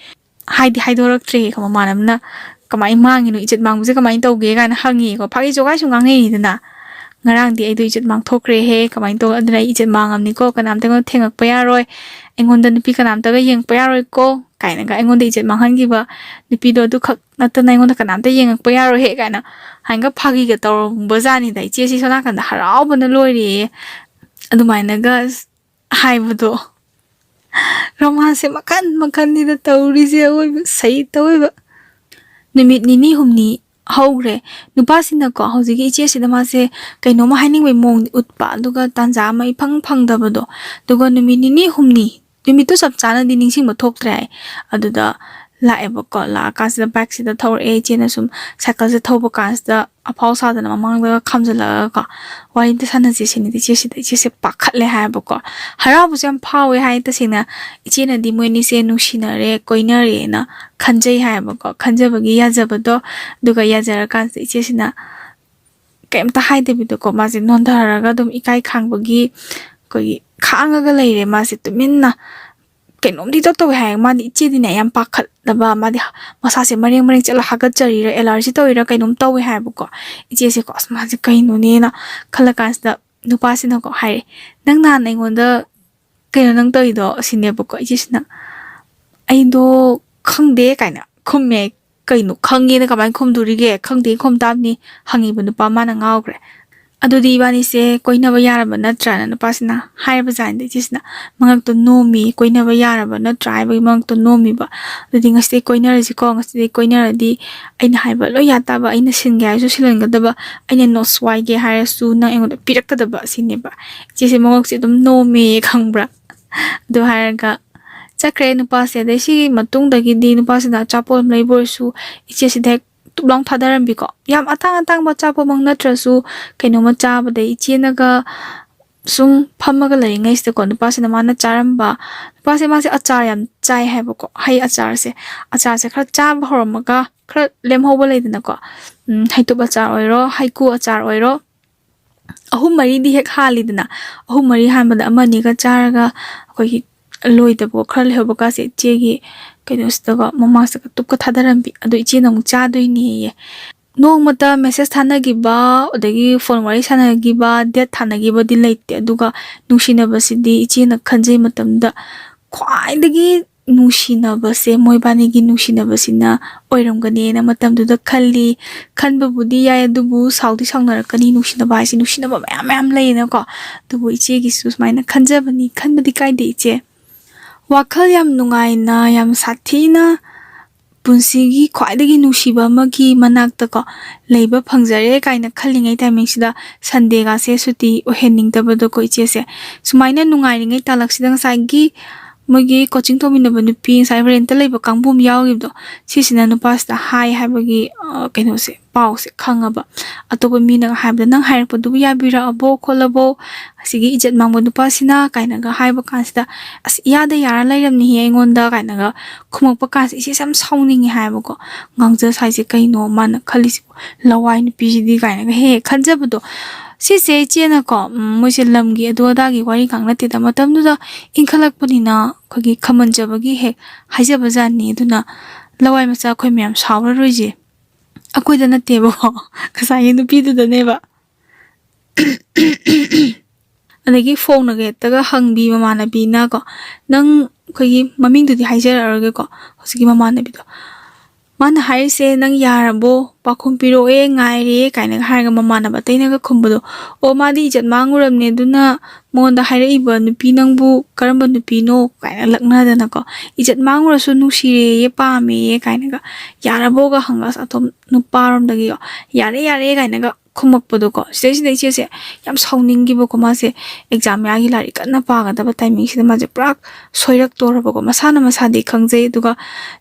ꯍꯥꯏꯗꯤ ꯍꯥꯏꯗꯣꯔꯛꯇ꯭ꯔꯦ꯫ ꯃꯃꯥꯟꯅꯕꯅ "ꯀꯃꯥꯏꯅ ꯃꯥꯡꯉꯤꯅꯣ, ꯏꯖꯠ ꯃꯥꯡꯕꯁꯦ ꯀꯃꯥꯏꯅ ꯇꯧꯒꯦ?" ꯀꯥꯏꯅ ꯍꯪꯉꯦꯀꯣ꯫ ꯐꯥꯒꯤ ꯖꯣꯒꯥꯏꯁꯨ ꯉꯥꯡꯅꯩꯗꯅ꯫ "ꯉꯔꯥꯡꯗꯤ ꯑꯩꯗꯣ ꯏꯖꯠ ꯃꯥꯡꯊꯣꯛꯈ꯭ꯔꯦꯍꯦ, ꯀꯃꯥꯏꯅ ꯇꯧ? ꯑꯗꯨꯅ ꯑꯩ ꯏꯖꯠ ꯃꯥꯡꯉꯝꯅꯤꯀꯣ, ꯀꯅꯥꯝꯇ ꯑꯩꯉꯣꯟꯗ ꯊꯦꯡꯉꯛꯄ ꯌꯥꯔꯣꯏ, ꯑꯩꯉꯣꯟꯗ ꯅꯨꯄꯤ ꯀꯅꯥꯝꯇꯒ ꯌꯦꯡꯉꯛꯄ ꯌꯥꯔꯣꯏꯀꯣ" ꯀꯥꯏꯅꯒ ꯑꯩꯉꯣꯟꯗ ꯏꯖꯠ ꯃꯥꯡꯍꯟꯈꯤꯕ ꯅꯨꯄꯤꯗꯣ ꯑꯗꯨꯈꯛ ꯅꯠꯇꯅ ꯑꯩꯉꯣꯟꯗ ꯀꯅꯥꯝꯇ ꯌꯦꯡꯉꯛꯄ ꯌꯥꯔꯣꯏꯍꯦ ꯀꯥꯏꯅ ꯍꯥꯏꯅꯒ ꯐꯥꯒꯤꯒ ꯇꯧꯔꯝꯕꯖꯥꯠꯅꯤꯗ꯫ ꯏꯆꯦꯁꯤ ꯁꯣꯝ ꯅꯥꯀꯟꯗ ꯍꯔꯥꯎꯕꯅ ꯂꯣꯏꯔꯦꯌꯦ꯫ ꯑꯗꯨꯃꯥꯏꯅꯒ ꯍꯥꯏꯕꯗꯣ꯫ ꯔꯣꯃꯥꯟꯁꯁꯦ ꯃꯈꯟ ꯃꯈꯟꯅꯤꯗ ꯇꯧꯔꯤꯁꯦ, ꯑꯋꯣꯏꯕ ꯁꯩ ꯇꯧꯋꯦꯕ꯫ ꯅꯨꯃꯤꯠ ꯅꯤꯅꯤ ꯍꯨꯝꯅꯤ ꯍꯧꯈ꯭ꯔꯦ꯫ ꯅꯨꯄꯥꯁꯤꯅꯀꯣ ꯍꯧꯖꯤꯛꯀꯤ ꯏꯆꯦꯁꯤꯗ ꯃꯥꯁꯦ ꯀꯩꯅꯣꯝꯃ ꯍꯥꯏꯅꯤꯡꯕꯩ ꯃꯑꯣꯡꯗꯤ ꯎꯠꯄ, ꯑꯗꯨꯒ ꯇꯥꯟꯖꯥ ꯑꯃ ꯏꯐꯪ ꯐꯪꯗꯕꯗꯣ꯫ ꯑꯗꯨꯒ ꯅꯨꯃꯤꯠ ꯅꯤꯅꯤ ꯍꯨꯝꯅꯤ, ꯅꯨꯃꯤꯠꯇꯨ ꯆꯞ ꯆꯥꯅꯗꯤ ꯅꯤꯡꯁꯤꯡꯕ ꯊꯣꯛꯇ꯭ꯔꯦ ꯍꯥꯏ꯫ ꯑꯗꯨꯗ ꯂꯥꯛꯑꯦꯕꯀꯣ꯫ ꯂꯥꯛꯑꯀꯥꯟꯁꯤꯗ ꯕꯥꯏꯛꯁꯤꯗ ꯊꯧꯔꯛꯑꯦ꯫ ꯏꯆꯦꯅ ꯁꯨꯝ ꯁꯥꯏꯀꯜꯁꯦ ꯊꯧꯕ ꯀꯥꯟꯁꯤꯗ ꯑꯐꯥꯎ ꯁꯥꯗꯅ ꯃꯃꯥꯡꯗꯒ ꯈꯥꯝꯖꯤꯜꯂꯒꯀꯣ, "ꯋꯥꯔꯤ ꯑꯝꯇ ꯁꯥꯟꯅꯁꯦ" ꯁꯤꯅꯤꯗ ꯏꯆꯦꯁꯤꯗ꯫ ꯏꯆꯦꯁꯦ ꯄꯥꯈꯠꯂꯦ ꯍꯥꯏꯕꯀꯣ꯫ ꯍꯔꯥꯎꯕꯁꯨ ꯌꯥꯝ ꯐꯥꯎꯋꯦ ꯍꯥꯏ ꯇꯁꯦꯡꯅ꯫ ꯏꯆꯦꯅꯗꯤ ꯃꯣꯏ ꯑꯅꯤꯁꯦ ꯅꯨꯡꯁꯤꯅꯔꯦ, ꯀꯣꯏꯅꯔꯦꯅ ꯈꯟꯖꯩ ꯍꯥꯏꯌꯦꯕꯀꯣ꯫ ꯈꯟꯖꯕꯒꯤ ꯌꯥꯖꯕꯗꯣ, ꯑꯗꯨꯒ ꯌꯥꯖꯔꯀꯥꯟꯁꯤꯗ ꯏꯆꯦꯁꯤꯅ ꯀꯩꯝꯇ ꯍꯥꯏꯗꯕꯤꯗꯀꯣ, ꯃꯥꯁꯦ ꯅꯣꯟꯊꯔꯒ ꯑꯗꯨꯝ ꯏꯀꯥꯏ ꯈꯥꯡꯕꯒꯤ ꯑꯩꯈꯣꯏꯒꯤ ꯈꯥꯡꯉꯒ ꯂꯩꯔꯦ ꯃꯥꯁꯦ ꯇꯨꯃꯤꯟꯅ꯫ ꯀꯩꯅꯣꯝꯗꯤ ꯏꯇꯧ ꯇꯧꯋꯦ ꯍꯥꯏ꯫ ꯃꯥꯗꯤ ꯏꯆꯦꯗꯤꯅꯦ ꯌꯥꯝ ꯄꯥꯈꯠꯂꯕ, ꯃꯥꯗꯤ ꯃꯁꯥꯁꯦ ꯃꯔꯦꯡ ꯃꯔꯦꯡ ꯆꯠꯂ ꯍꯥꯒꯠꯆꯔꯤꯔ, ꯑꯦꯂꯔꯖꯤ ꯇꯧꯔꯤꯔ ꯀꯩꯅꯣꯝ ꯇꯧꯋꯦ ꯍꯥꯏꯕꯀꯣ꯫ ꯏꯆꯦꯁꯦꯀꯣ, "ꯑꯁ, ꯃꯥꯁꯦ ꯀꯩꯅꯣꯅꯦꯅ" ꯈꯜꯂ ꯀꯥꯟꯁꯤꯗ ꯅꯨꯄꯥꯁꯤꯅꯀꯣ ꯍꯥꯏꯔꯦ, "ꯅꯪ ꯅꯍꯥꯟ ꯑꯩꯉꯣꯟꯗ ꯀꯩꯅꯣ ꯅꯪ ꯇꯧꯔꯤꯗꯣ?" ꯁꯤꯅꯦꯕꯀꯣ꯫ ꯏꯆꯦꯁꯤꯅ, "ꯑꯩꯗꯣ ꯈꯪꯗꯦ" ꯀꯥꯏꯅ ꯈꯨꯝꯃꯦ꯫ ꯀꯩꯅꯣ ꯈꯪꯉꯦꯅ ꯀꯃꯥꯏꯅ ꯈꯨꯝꯗꯣꯔꯤꯒꯦ? ꯈꯪꯗꯦ ꯈꯨꯝ ꯇꯥꯕꯅꯤ꯫ ꯍꯪꯉꯤꯕ ꯅꯨꯄꯥ ꯃꯥꯅ ꯉꯥꯎꯈ꯭ꯔꯦ꯫ "ꯑꯗꯨꯗꯤ ꯏꯕꯥꯅꯤꯁꯦ ꯀꯣꯏꯅꯕ ꯌꯥꯔꯕ ꯅꯠꯇ꯭ꯔꯥꯅ?" ꯅꯨꯄꯥꯁꯤꯅ ꯍꯥꯏꯔꯕꯖꯥꯠꯅꯤꯗ꯫ ꯏꯆꯦꯁꯤꯅ ꯃꯉꯛꯇꯣ ꯅꯣꯝꯃꯤ, "ꯀꯣꯏꯅꯕ ꯌꯥꯔꯕ ꯅꯠꯇ꯭ꯔꯥ?" ꯍꯥꯏꯕꯒꯤ ꯃꯉꯛꯇꯣ ꯅꯣꯝꯃꯤꯕ꯫ "ꯑꯗꯨꯗꯤ ꯉꯁꯤꯗꯤ ꯀꯣꯏꯅꯔꯁꯤꯀꯣ, ꯉꯁꯤꯗꯤ ꯀꯣꯏꯅꯔꯗꯤ ꯑꯩꯅ ꯍꯥꯏꯕ ꯂꯣꯏ ꯌꯥꯇꯥꯕ, ꯑꯩꯅ ꯁꯤꯟꯒꯦ ꯍꯥꯏꯔꯁꯨ ꯁꯤꯜꯍꯟꯒꯗꯕ, ꯑꯩꯅ ꯅꯣꯠꯁ ꯋꯥꯏꯒꯦ ꯍꯥꯏꯔꯁꯨ ꯅꯪ ꯑꯩꯉꯣꯟꯗ ꯄꯤꯔꯛꯀꯗꯕ" ꯁꯤꯅꯦꯕ꯫ ꯏꯆꯦꯁꯦ ꯃꯉꯛꯁꯦ ꯑꯗꯨꯝ ꯅꯣꯝꯃꯦ, ꯈꯪꯕ꯭ꯔꯥ? ꯑꯗꯨ ꯍꯥꯏꯔꯒ ꯆꯠꯈ꯭ꯔꯦ ꯅꯨꯄꯥꯁꯦ꯫ ꯑꯗꯩ ꯁꯤꯒꯤ ꯃꯇꯨꯡꯗꯒꯤꯗꯤ ꯅꯨꯄꯥꯁꯤꯅ ꯑꯆꯥꯄꯣꯠ ꯑꯃ ꯂꯩꯕ ꯑꯣꯏꯔꯁꯨ ꯏꯆꯦꯁꯤꯗ ꯍꯦꯛ ꯇꯨꯞ ꯂꯥꯎ ꯊꯥꯗꯔꯝꯕꯤꯀꯣ꯫ ꯌꯥꯝ ꯑꯇꯥꯡ ꯑꯇꯥꯡꯕ ꯑꯆꯥꯄꯣꯠꯃꯛ ꯅꯠꯇ꯭ꯔꯁꯨ ꯀꯩꯅꯣꯝꯃ ꯆꯥꯕꯗꯩ ꯏꯆꯦꯅꯒ ꯁꯨꯝ ꯐꯝꯃꯒ ꯂꯩꯔꯤꯉꯩꯁꯤꯗꯀꯣ, ꯅꯨꯄꯥꯁꯤꯅ ꯃꯥꯅ ꯆꯥꯔꯝꯕ, ꯅꯨꯄꯥꯁꯦ ꯃꯥꯁꯦ ꯑꯆꯥꯔ ꯌꯥꯝ ꯆꯥꯏ ꯍꯥꯏꯕꯀꯣ, ꯍꯩ ꯑꯆꯥꯔꯁꯦ꯫ ꯑꯆꯥꯔꯁꯦ ꯈꯔ ꯆꯥꯕ ꯍꯧꯔꯝꯃꯒ ꯈꯔ ꯂꯦꯝꯍꯧꯕ ꯂꯩꯗꯅꯀꯣ, ꯎꯝ, ꯍꯩꯇꯨꯞ ꯑꯆꯥꯔ ꯑꯣꯏꯔꯣ, ꯍꯩꯀꯨ ꯑꯆꯥꯔ ꯑꯣꯏꯔꯣ, ꯑꯍꯨꯝ ꯃꯔꯤꯗꯤ ꯍꯦꯛ ꯍꯥꯜꯂꯤꯗꯅ, ꯑꯍꯨꯝ ꯃꯔꯤ ꯍꯥꯟꯕꯗ ꯑꯃ ꯑꯅꯤꯒ ꯆꯥꯔꯒ ꯑꯩꯈꯣꯏꯒꯤ ꯂꯣꯏꯗꯕ ꯈꯔ ꯂꯩꯍꯧꯕ ꯀꯥꯁꯦ ꯏꯆꯦꯒꯤ ꯀꯩꯅꯣꯁꯤꯗꯒ, ꯃꯃꯥꯡꯁꯤꯗꯒ ꯇꯨꯞꯀ ꯊꯥꯗꯔꯝꯕꯤ꯫ ꯑꯗꯣ ꯏꯆꯦꯅ ꯑꯃꯨꯛ ꯆꯥꯗꯣꯏꯅꯦꯌꯦ꯫ ꯅꯣꯡꯃꯇ ꯃꯦꯁꯦꯖ ꯊꯥꯅꯈꯤꯕ, ꯑꯗꯒꯤ ꯐꯣꯟ ꯋꯥꯔꯤ ꯁꯥꯟꯅꯈꯤꯕ, ꯗꯦꯠ ꯊꯥꯅꯈꯤꯕꯗꯤ ꯂꯩꯇꯦ꯫ ꯑꯗꯨꯒ ꯅꯨꯡꯁꯤꯅꯕꯁꯤꯗꯤ ꯏꯆꯦꯅ ꯈꯟꯖꯩ ꯃꯇꯝꯗ ꯈ꯭ꯋꯥꯏꯗꯒꯤ ꯅꯨꯡꯁꯤꯅꯕꯁꯦ, ꯃꯣꯏꯕꯥꯅꯤꯒꯤ ꯅꯨꯡꯁꯤꯅꯕꯁꯤꯅ ꯑꯣꯏꯔꯝꯒꯅꯦꯅ ꯃꯇꯝꯗꯨꯗ ꯈꯜꯂꯤ꯫ ꯈꯟꯕꯕꯨꯗꯤ ꯌꯥꯏ, ꯑꯗꯨꯕꯨ ꯁꯥꯎꯗꯤ ꯁꯥꯎꯅꯔꯛꯀꯅꯤ꯫ ꯅꯨꯡꯁꯤꯅꯕ ꯍꯥꯏꯁꯦ ꯅꯨꯡꯁꯤꯅꯕ ꯃꯌꯥꯝ ꯃꯌꯥꯝ ꯂꯩꯌꯦꯅꯀꯣ꯫ ꯑꯗꯨꯕꯨ ꯏꯆꯦꯒꯤꯁꯨ ꯁꯨꯃꯥꯏꯅ ꯈꯟꯖꯕꯅꯤ, ꯈꯟꯕꯗꯤ ꯀꯥꯏꯗꯦ ꯏꯆꯦ꯫ ꯋꯥꯈꯜ ꯌꯥꯝ ꯅꯨꯡꯉꯥꯏꯅ, ꯌꯥꯝ ꯁꯥꯊꯤꯅ ꯄꯨꯟꯁꯤꯒꯤ ꯈ꯭ꯋꯥꯏꯗꯒꯤ ꯅꯨꯡꯁꯤꯕ ꯑꯃꯒꯤ ꯃꯅꯥꯛꯇꯀꯣ ꯂꯩꯕ ꯐꯪꯖꯔꯦ ꯀꯥꯏꯅ ꯈꯜꯂꯤꯉꯩ ꯇꯥꯏꯃꯤꯡꯁꯤꯗ ꯁꯟꯗꯦꯒꯥꯁꯦ ꯁꯨꯇꯤ ꯑꯣꯏꯍꯟꯅꯤꯡꯗꯕꯗꯣꯀꯣ ꯏꯆꯦꯁꯦ꯫ ꯁꯨꯃꯥꯏꯅ ꯅꯨꯡꯉꯥꯏꯔꯤꯉꯩ ꯇꯥꯂꯛꯁꯤꯗ ꯉꯁꯥꯏꯒꯤ ꯃꯣꯏꯒꯤ ꯀꯣꯆꯤꯡ ꯇꯧꯃꯤꯟꯅꯕ ꯅꯨꯄꯤ, ꯉꯁꯥꯏ ꯔꯦꯟꯇ ꯂꯩꯕ ꯀꯥꯡꯕꯨ ꯑꯃ ꯌꯥꯎꯈꯤꯕꯗꯣ, ꯁꯤꯁꯤꯅ ꯅꯨꯄꯥꯁꯤꯗ ꯍꯥꯏ ꯍꯥꯏꯕꯒꯤ, ꯑ, ꯀꯩꯅꯣꯁꯦ, ꯄꯥꯎꯁꯦ ꯈꯪꯉꯕ꯫ ꯑꯇꯣꯞꯄ ꯃꯤꯅꯒ ꯍꯥꯏꯕꯗ, "ꯅꯪ ꯍꯥꯏꯔꯛꯄꯗꯨꯕꯨ ꯌꯥꯕꯤꯔꯛꯑꯕꯣ ꯈꯣꯠꯂꯕꯣ? ꯑꯁꯤꯒꯤ ꯏꯖꯠ ꯃꯥꯡꯕ ꯅꯨꯄꯥꯁꯤꯅ" ꯀꯥꯏꯅꯒ ꯍꯥꯏꯕ ꯀꯥꯟꯁꯤꯗ, "ꯑꯁ, ꯏꯌꯥꯗ ꯌꯥꯔ ꯂꯩꯔꯝꯅꯤꯍꯦ ꯑꯩꯉꯣꯟꯗ" ꯀꯥꯏꯅꯒ ꯈꯨꯝꯃꯛꯄ ꯀꯥꯟꯁꯦ ꯏꯆꯦꯁꯦ ꯌꯥꯝ ꯁꯥꯎꯅꯤꯡꯉꯦ ꯍꯥꯏꯕꯀꯣ꯫ "ꯉꯥꯡꯖ ꯁꯥꯏꯁꯦ ꯀꯩꯅꯣ ꯃꯥꯅ ꯈꯜꯂꯤꯁꯤꯕꯣ? ꯂꯋꯥꯏ ꯅꯨꯄꯤꯁꯤꯗꯤ" ꯀꯥꯏꯅꯒ ꯍꯦꯛ ꯍꯦꯛ ꯈꯟꯖꯕꯗꯣ꯫ ꯁꯤꯁꯦ ꯏꯆꯦꯅꯀꯣ, ꯎꯝ, ꯃꯣꯏꯁꯦ ꯂꯝꯒꯤ ꯑꯗꯨ ꯑꯗꯥꯒꯤ ꯋꯥꯔꯤ ꯉꯥꯛ ꯅꯠꯇꯦꯗ, ꯃꯇꯝꯗꯨꯗ ꯏꯟꯈꯠꯂꯛꯄꯅꯤꯅ ꯑꯩꯈꯣꯏꯒꯤ ꯈꯝꯕꯟꯖꯕꯒꯤ ꯍꯦꯛ ꯍꯥꯏꯖꯕ ꯖꯥꯠꯅꯤ꯫ ꯑꯗꯨꯅ ꯂꯋꯥꯏ ꯃꯆꯥ ꯑꯩꯈꯣꯏ ꯃꯌꯥꯝ ꯁꯥꯎꯔꯔꯣꯏꯁꯦ꯫ ꯑꯩꯈꯣꯏꯗ ꯅꯠꯇꯦꯕꯀꯣ, ꯉꯁꯥꯏꯒꯤ ꯅꯨꯄꯤꯗꯨꯗꯅꯦꯕ꯫ ꯑꯗꯒꯤ ꯐꯣꯡꯅꯒ ꯍꯦꯛꯇꯒ ꯍꯪꯕꯤ ꯃꯃꯥꯟꯅꯕꯤꯅ ꯀꯣ, ꯅꯪ, ꯑꯩꯈꯣꯏꯒꯤ ꯃꯃꯤꯡꯗꯨꯗꯤ ꯍꯥꯏꯖꯔꯛꯑꯔꯣꯏꯒꯦꯀꯣ, ꯍꯧꯖꯤꯛꯀꯤ ꯃꯃꯥꯟꯅꯕꯤꯗꯣ, ꯃꯥꯅ ꯍꯥꯏꯔꯤꯁꯦ, "ꯅꯪ ꯌꯥꯔꯕꯣ? ꯄꯥꯎꯈꯨꯝ ꯄꯤꯔꯛꯑꯣ, ꯉꯥꯏꯔꯦ" ꯀꯥꯏꯅꯒ ꯍꯥꯏꯔꯒ ꯃꯃꯥꯟꯅꯕ ꯑꯇꯩꯅꯒ ꯈꯨꯝꯕꯗꯣ, "ꯑꯣ, ꯃꯥꯗꯤ ꯏꯖꯠ ꯃꯥꯡꯉꯨꯔꯕꯅꯦ, ꯑꯗꯨꯅ ꯃꯉꯣꯟꯗ ꯍꯥꯏꯔꯛꯏꯕ ꯅꯨꯄꯤ ꯅꯪꯕꯨ ꯀꯔꯝꯕ ꯅꯨꯄꯤꯅꯣ?" ꯀꯥꯏꯅ ꯂꯛꯅꯗꯅꯀꯣ, "ꯏꯖꯠ ꯃꯥꯡꯉꯨꯔꯁꯨ ꯅꯨꯡꯁꯤꯔꯦꯌꯦ, ꯄꯥꯝꯃꯦꯌꯦ" ꯀꯥꯏꯅꯒ, "ꯌꯥꯔꯕꯣꯒ?" ꯍꯪꯉꯒ ꯑꯁꯣꯝ ꯅꯨꯄꯥꯔꯣꯝꯗꯒꯤꯀꯣ, "ꯌꯥꯔꯦ, ꯌꯥꯔꯦ" ꯀꯥꯏꯅꯒ ꯈꯨꯝꯃꯛꯄꯗꯣꯀꯣ, ꯁꯤꯗꯩꯁꯤꯗ ꯏꯆꯦꯁꯦ ꯌꯥꯝ ꯁꯥꯎꯅꯤꯡꯈꯤꯕꯀꯣ꯫ ꯃꯥꯁꯦ ꯑꯦꯛꯖꯥꯝ ꯃꯌꯥꯒꯤ ꯂꯥꯏꯔꯤꯛ ꯀꯟꯅ ꯄꯥꯒꯗꯕ ꯇꯥꯏꯃꯤꯡꯁꯤꯗ ꯃꯥꯁꯦ ꯄꯨꯔꯥ ꯁꯣꯏꯔꯛꯇꯣꯔꯕꯀꯣ꯫ ꯃꯁꯥꯅ ꯃꯁꯥꯗꯤ ꯈꯪꯖꯩ, ꯑꯗꯨꯒ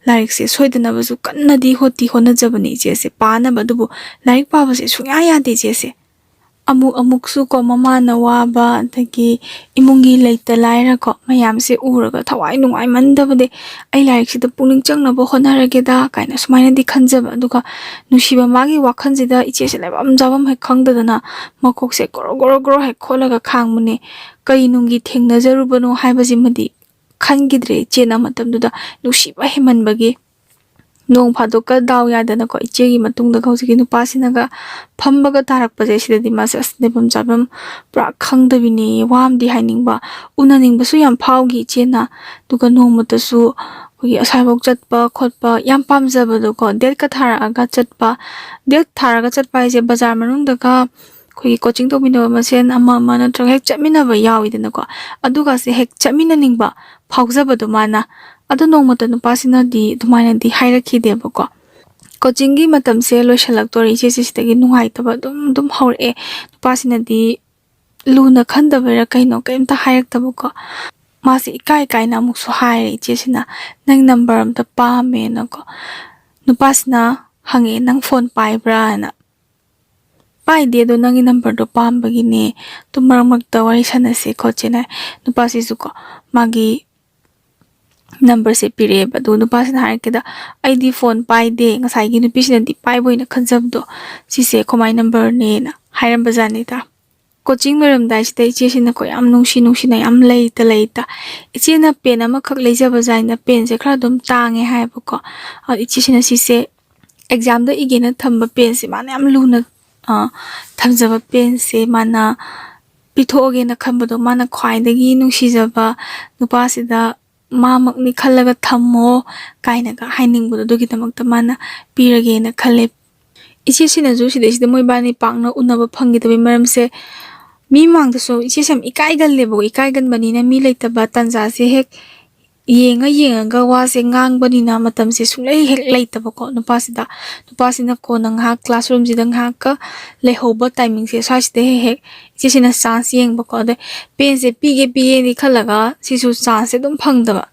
ꯂꯥꯏꯔꯤꯛꯁꯦ ꯁꯣꯏꯗꯅꯕꯁꯨ ꯀꯟꯅꯗꯤ ꯍꯣꯠꯇꯤ ꯍꯣꯠꯅꯖꯕꯅꯦ ꯏꯆꯦꯁꯦ ꯄꯥꯅꯕ, ꯑꯗꯨꯕꯨ ꯂꯥꯏꯔꯤꯛ ꯄꯥꯕꯁꯦ ꯁꯨꯡꯌꯥ ꯌꯥꯗꯦ ꯏꯆꯦꯁꯦ꯫ ꯑꯃꯨꯛ ꯑꯃꯨꯛꯁꯨ ꯀꯣ, ꯃꯃꯥꯅ ꯋꯥꯕ, ꯑꯗꯒꯤ ꯏꯃꯨꯡꯒꯤ ꯂꯩꯇ ꯂꯥꯏꯔ ꯀꯣ ꯃꯌꯥꯝꯁꯦ ꯎꯔꯒ ꯊꯋꯥꯏ ꯅꯨꯡꯉꯥꯏꯃꯟꯗꯕꯗꯤ, "ꯑꯩ ꯂꯥꯏꯔꯤꯛꯁꯤꯗ ꯄꯨꯛꯅꯤꯡ ꯆꯪꯅꯕ ꯍꯣꯠꯅꯔꯒꯦꯗ" ꯀꯥꯏꯅ ꯁꯨꯃꯥꯏꯅꯗꯤ ꯈꯟꯖꯕ꯫ ꯑꯗꯨꯒ ꯅꯨꯡꯁꯤꯕ ꯃꯥꯒꯤ ꯋꯥꯈꯜꯁꯤꯗ ꯏꯆꯦꯁꯦ ꯂꯩꯐꯝ ꯆꯥꯐꯝ ꯍꯦꯛ ꯈꯪꯗꯗꯅ ꯃꯀꯣꯛꯁꯦ ꯒꯣꯔꯣ ꯒꯣꯔꯣ ꯒꯣꯔꯣ ꯍꯦꯛ ꯈꯣꯠꯂꯒ ꯈꯥꯡꯕꯅꯦ꯫ ꯀꯔꯤ ꯅꯨꯡꯒꯤ ꯊꯦꯡꯅꯖꯔꯨꯕꯅꯣ ꯍꯥꯏꯕꯁꯤꯃꯗꯤ ꯈꯟꯈꯤꯗ꯭ꯔꯦ ꯏꯆꯦꯅ ꯃꯇꯝꯗꯨꯗ, ꯅꯨꯡꯁꯤꯕ ꯍꯦꯟꯃꯟꯕꯒꯤ꯫ ꯅꯣꯡ ꯐꯥꯗꯣꯛꯀ ꯗꯥꯎ ꯌꯥꯗꯅꯀꯣ, ꯏꯆꯦꯒꯤ ꯃꯇꯨꯡꯗꯒ ꯍꯧꯖꯤꯛꯀꯤ ꯅꯨꯄꯥꯁꯤꯅꯒ ꯐꯝꯕꯒ ꯇꯥꯔꯛꯄꯁꯦ, ꯁꯤꯗꯗꯤ ꯃꯥꯁꯦ ꯑꯁ ꯂꯩꯐꯝ ꯆꯥꯐꯝ ꯄꯨꯔꯥ ꯈꯪꯗꯕꯤꯅꯦ꯫ ꯋꯥ ꯑꯃꯗꯤ ꯍꯥꯏꯅꯤꯡꯕ, ꯎꯅꯅꯤꯡꯕꯁꯨ ꯌꯥꯝ ꯐꯥꯎꯈꯤ ꯏꯆꯦꯅ꯫ ꯑꯗꯨꯒ ꯅꯣꯡꯃꯇꯁꯨ ꯑꯩꯈꯣꯏꯒꯤ ꯑꯁ꯭ꯋꯥꯏꯐꯥꯎ ꯆꯠꯄ ꯈꯣꯠꯄ ꯌꯥꯝ ꯄꯥꯝꯖꯕꯗꯣꯀꯣ, ꯗꯦꯠꯀ ꯊꯥꯔꯛꯑꯒ ꯆꯠꯄ꯫ ꯗꯦꯠ ꯊꯥꯔꯒ ꯆꯠꯄ ꯍꯥꯏꯁꯦ ꯕꯖꯥꯔ ꯃꯅꯨꯡꯗꯒ ꯑꯩꯈꯣꯏꯒꯤ ꯀꯣꯆꯤꯡ ꯇꯧꯃꯤꯟꯅꯕ ꯃꯁꯦꯟ ꯑꯃ ꯑꯃ ꯅꯠꯇ꯭ꯔꯒ ꯍꯦꯛ ꯆꯠꯃꯤꯟꯅꯕ ꯌꯥꯎꯋꯤꯗꯅꯀꯣ, ꯑꯗꯨꯒꯁꯦ ꯍꯦꯛ ꯆꯠꯃꯤꯟꯅꯅꯤꯡꯕ ꯐꯥꯎꯖꯕꯗꯣ ꯃꯥꯅ꯫ ꯑꯗꯣ ꯅꯣꯡꯃꯇ ꯅꯨꯄꯥꯁꯤꯅꯗꯤ ꯑꯗꯨꯃꯥꯏꯅꯗꯤ ꯍꯥꯏꯔꯛꯈꯤꯗꯦꯕꯀꯣ꯫ ꯀꯣꯆꯤꯡꯒꯤ ꯃꯇꯝꯁꯦ ꯂꯣꯏꯁꯤꯜꯂꯛꯇꯣꯔꯦ, ꯏꯆꯦꯁꯦ ꯁꯤꯗꯒꯤ ꯅꯨꯡꯉꯥꯏꯇꯕ ꯑꯗꯨꯝ ꯑꯗꯨꯝ ꯍꯧꯔꯛꯑꯦ꯫ ꯅꯨꯄꯥꯁꯤꯅꯗꯤ ꯂꯨꯅ ꯈꯟꯗꯕꯩꯔꯥ ꯀꯩꯅꯣ ꯀꯩꯝꯇ ꯍꯥꯏꯔꯛꯇꯕꯀꯣ꯫ ꯃꯥꯁꯦ ꯏꯀꯥꯏ ꯀꯥꯏꯅ ꯑꯃꯨꯛꯁꯨ ꯍꯥꯏꯔꯦ ꯏꯆꯦꯁꯤꯅ, "ꯅꯪ ꯅꯝꯕꯔ ꯑꯝꯇ ꯄꯥꯝꯃꯦꯅꯀꯣ"꯫ ꯅꯨꯄꯥꯁꯤꯅ ꯍꯪꯉꯛꯑꯦ, "ꯅꯪ ꯐꯣꯟ ꯄꯥꯏꯕ꯭ꯔꯥ?" ꯍꯥꯏꯅ꯫ "ꯄꯥꯏꯗꯦ, ꯑꯗꯣ ꯅꯪꯒꯤ ꯅꯝꯕꯔꯗꯣ ꯄꯥꯝꯕꯒꯤꯅꯦ, ꯑꯗꯨꯝ ꯃꯔꯛ ꯃꯔꯛꯇ ꯋꯥꯔꯤ ꯁꯥꯟꯅꯁꯦ ꯈꯣꯠꯁꯦꯅ" ꯅꯨꯄꯥꯁꯤꯁꯨꯀꯣ ꯃꯥꯒꯤ ꯅꯝꯕꯔꯁꯦ ꯄꯤꯔꯛꯑꯦꯕ꯫ ꯑꯗꯨꯒ ꯅꯨꯄꯥꯁꯤꯅ ꯍꯥꯏꯔꯛꯀꯦꯗ, "ꯑꯩꯗꯤ ꯐꯣꯟ ꯄꯥꯏꯗꯦ, ꯉꯁꯥꯏꯒꯤ ꯅꯨꯄꯤꯁꯤꯅꯗꯤ ꯄꯥꯏꯕ ꯑꯣꯏꯅ ꯈꯟꯖꯕꯗꯣ, ꯁꯤꯁꯦ ꯑꯩꯈꯣꯏ ꯃꯥꯏ ꯅꯝꯕꯔꯅꯦꯅ" ꯍꯥꯏꯔꯝꯕꯖꯥꯠꯅꯤꯗ꯫ ꯀꯣꯆꯤꯡ ꯂꯣꯏꯔꯝꯗꯥꯏꯁꯤꯗ ꯏꯆꯦꯁꯤꯅꯀꯣ ꯌꯥꯝ ꯅꯨꯡꯁꯤ ꯅꯨꯡꯁꯤꯅ ꯌꯥꯝ ꯂꯩꯇ ꯂꯩꯇ, ꯏꯆꯦꯅ ꯄꯦꯟ ꯑꯃꯈꯛ ꯂꯩꯖꯕꯖꯥꯠꯅꯤꯗ, ꯄꯦꯟꯁꯦ ꯈꯔ ꯑꯗꯨꯝ ꯇꯥꯡꯉꯦ ꯍꯥꯏꯌꯦꯕꯀꯣ꯫ ꯑꯗꯣ ꯏꯆꯦꯁꯤꯅ ꯁꯤꯁꯦ ꯑꯦꯛꯖꯥꯝꯗ ꯏꯒꯦꯅ ꯊꯝꯕ ꯄꯦꯟꯁꯦ, ꯃꯥꯅ ꯌꯥꯝ ꯂꯨꯅ, ꯑ, ꯊꯝꯖꯕ ꯄꯦꯟꯁꯦ ꯃꯥꯅ ꯄꯤꯊꯣꯛꯑꯒꯦꯅ ꯈꯟꯕꯗꯣ, ꯃꯥꯅ ꯈ꯭ꯋꯥꯏꯗꯒꯤ ꯅꯨꯡꯁꯤꯖꯕ ꯅꯨꯄꯥꯁꯤꯗ ꯃꯥꯃꯛꯅꯤ ꯈꯜꯂꯒ ꯊꯝꯃꯣ ꯀꯥꯏꯅꯒ ꯍꯥꯏꯅꯤꯡꯕꯗꯣ, ꯑꯗꯨꯒꯤꯗꯃꯛꯇ ꯃꯥꯅ ꯄꯤꯔꯒꯦꯅ ꯈꯜꯂꯦ꯫ ꯏꯆꯦꯁꯤꯅꯁꯨ ꯁꯤꯗꯩꯁꯤꯗ ꯃꯣꯏꯕꯥꯅꯤ ꯄꯥꯛꯅ ꯎꯅꯕ ꯐꯪꯈꯤꯗꯕꯩ ꯃꯔꯝꯁꯦ, ꯃꯤ ꯃꯃꯥꯡꯗꯁꯨ ꯏꯆꯦꯁꯦ ꯌꯥꯝ ꯏꯀꯥꯏꯒꯜꯂꯦꯕꯀꯣ꯫ ꯏꯀꯥꯏꯒꯟꯕꯅꯤꯅ ꯃꯤ ꯂꯩꯇꯕ ꯇꯥꯟꯖꯥꯁꯦ ꯍꯦꯛ ꯌꯦꯡꯉ ꯌꯦꯡꯉꯒ ꯋꯥꯁꯦ ꯉꯥꯡꯕꯅꯤꯅ ꯃꯇꯝꯁꯦ ꯁꯨꯡꯂꯩ ꯍꯦꯛ ꯂꯩꯇꯕꯀꯣ ꯅꯨꯄꯥꯁꯤꯗ꯫ ꯅꯨꯄꯥꯁꯤꯅ ꯀꯣꯟꯅ ꯉꯥꯏꯍꯥꯛ classroomꯁꯤꯗ ꯉꯥꯏꯍꯥꯛꯀ ꯂꯩꯍꯧꯕ timingꯁꯦ, ꯁ꯭ꯋꯥꯏꯁꯤꯗ ꯍꯦꯛ ꯍꯦꯛ ꯏꯆꯦꯁꯤꯅ chance ꯌꯦꯡꯕꯀꯣ꯫ ꯑꯗꯩ penꯁꯦ ꯄꯤꯒꯦ ꯄꯤꯒꯦꯗꯤ ꯈꯜꯂꯒ ꯁꯤꯁꯨ chanceꯁꯦ ꯑꯗꯨꯝ ꯐꯪꯗꯕ꯫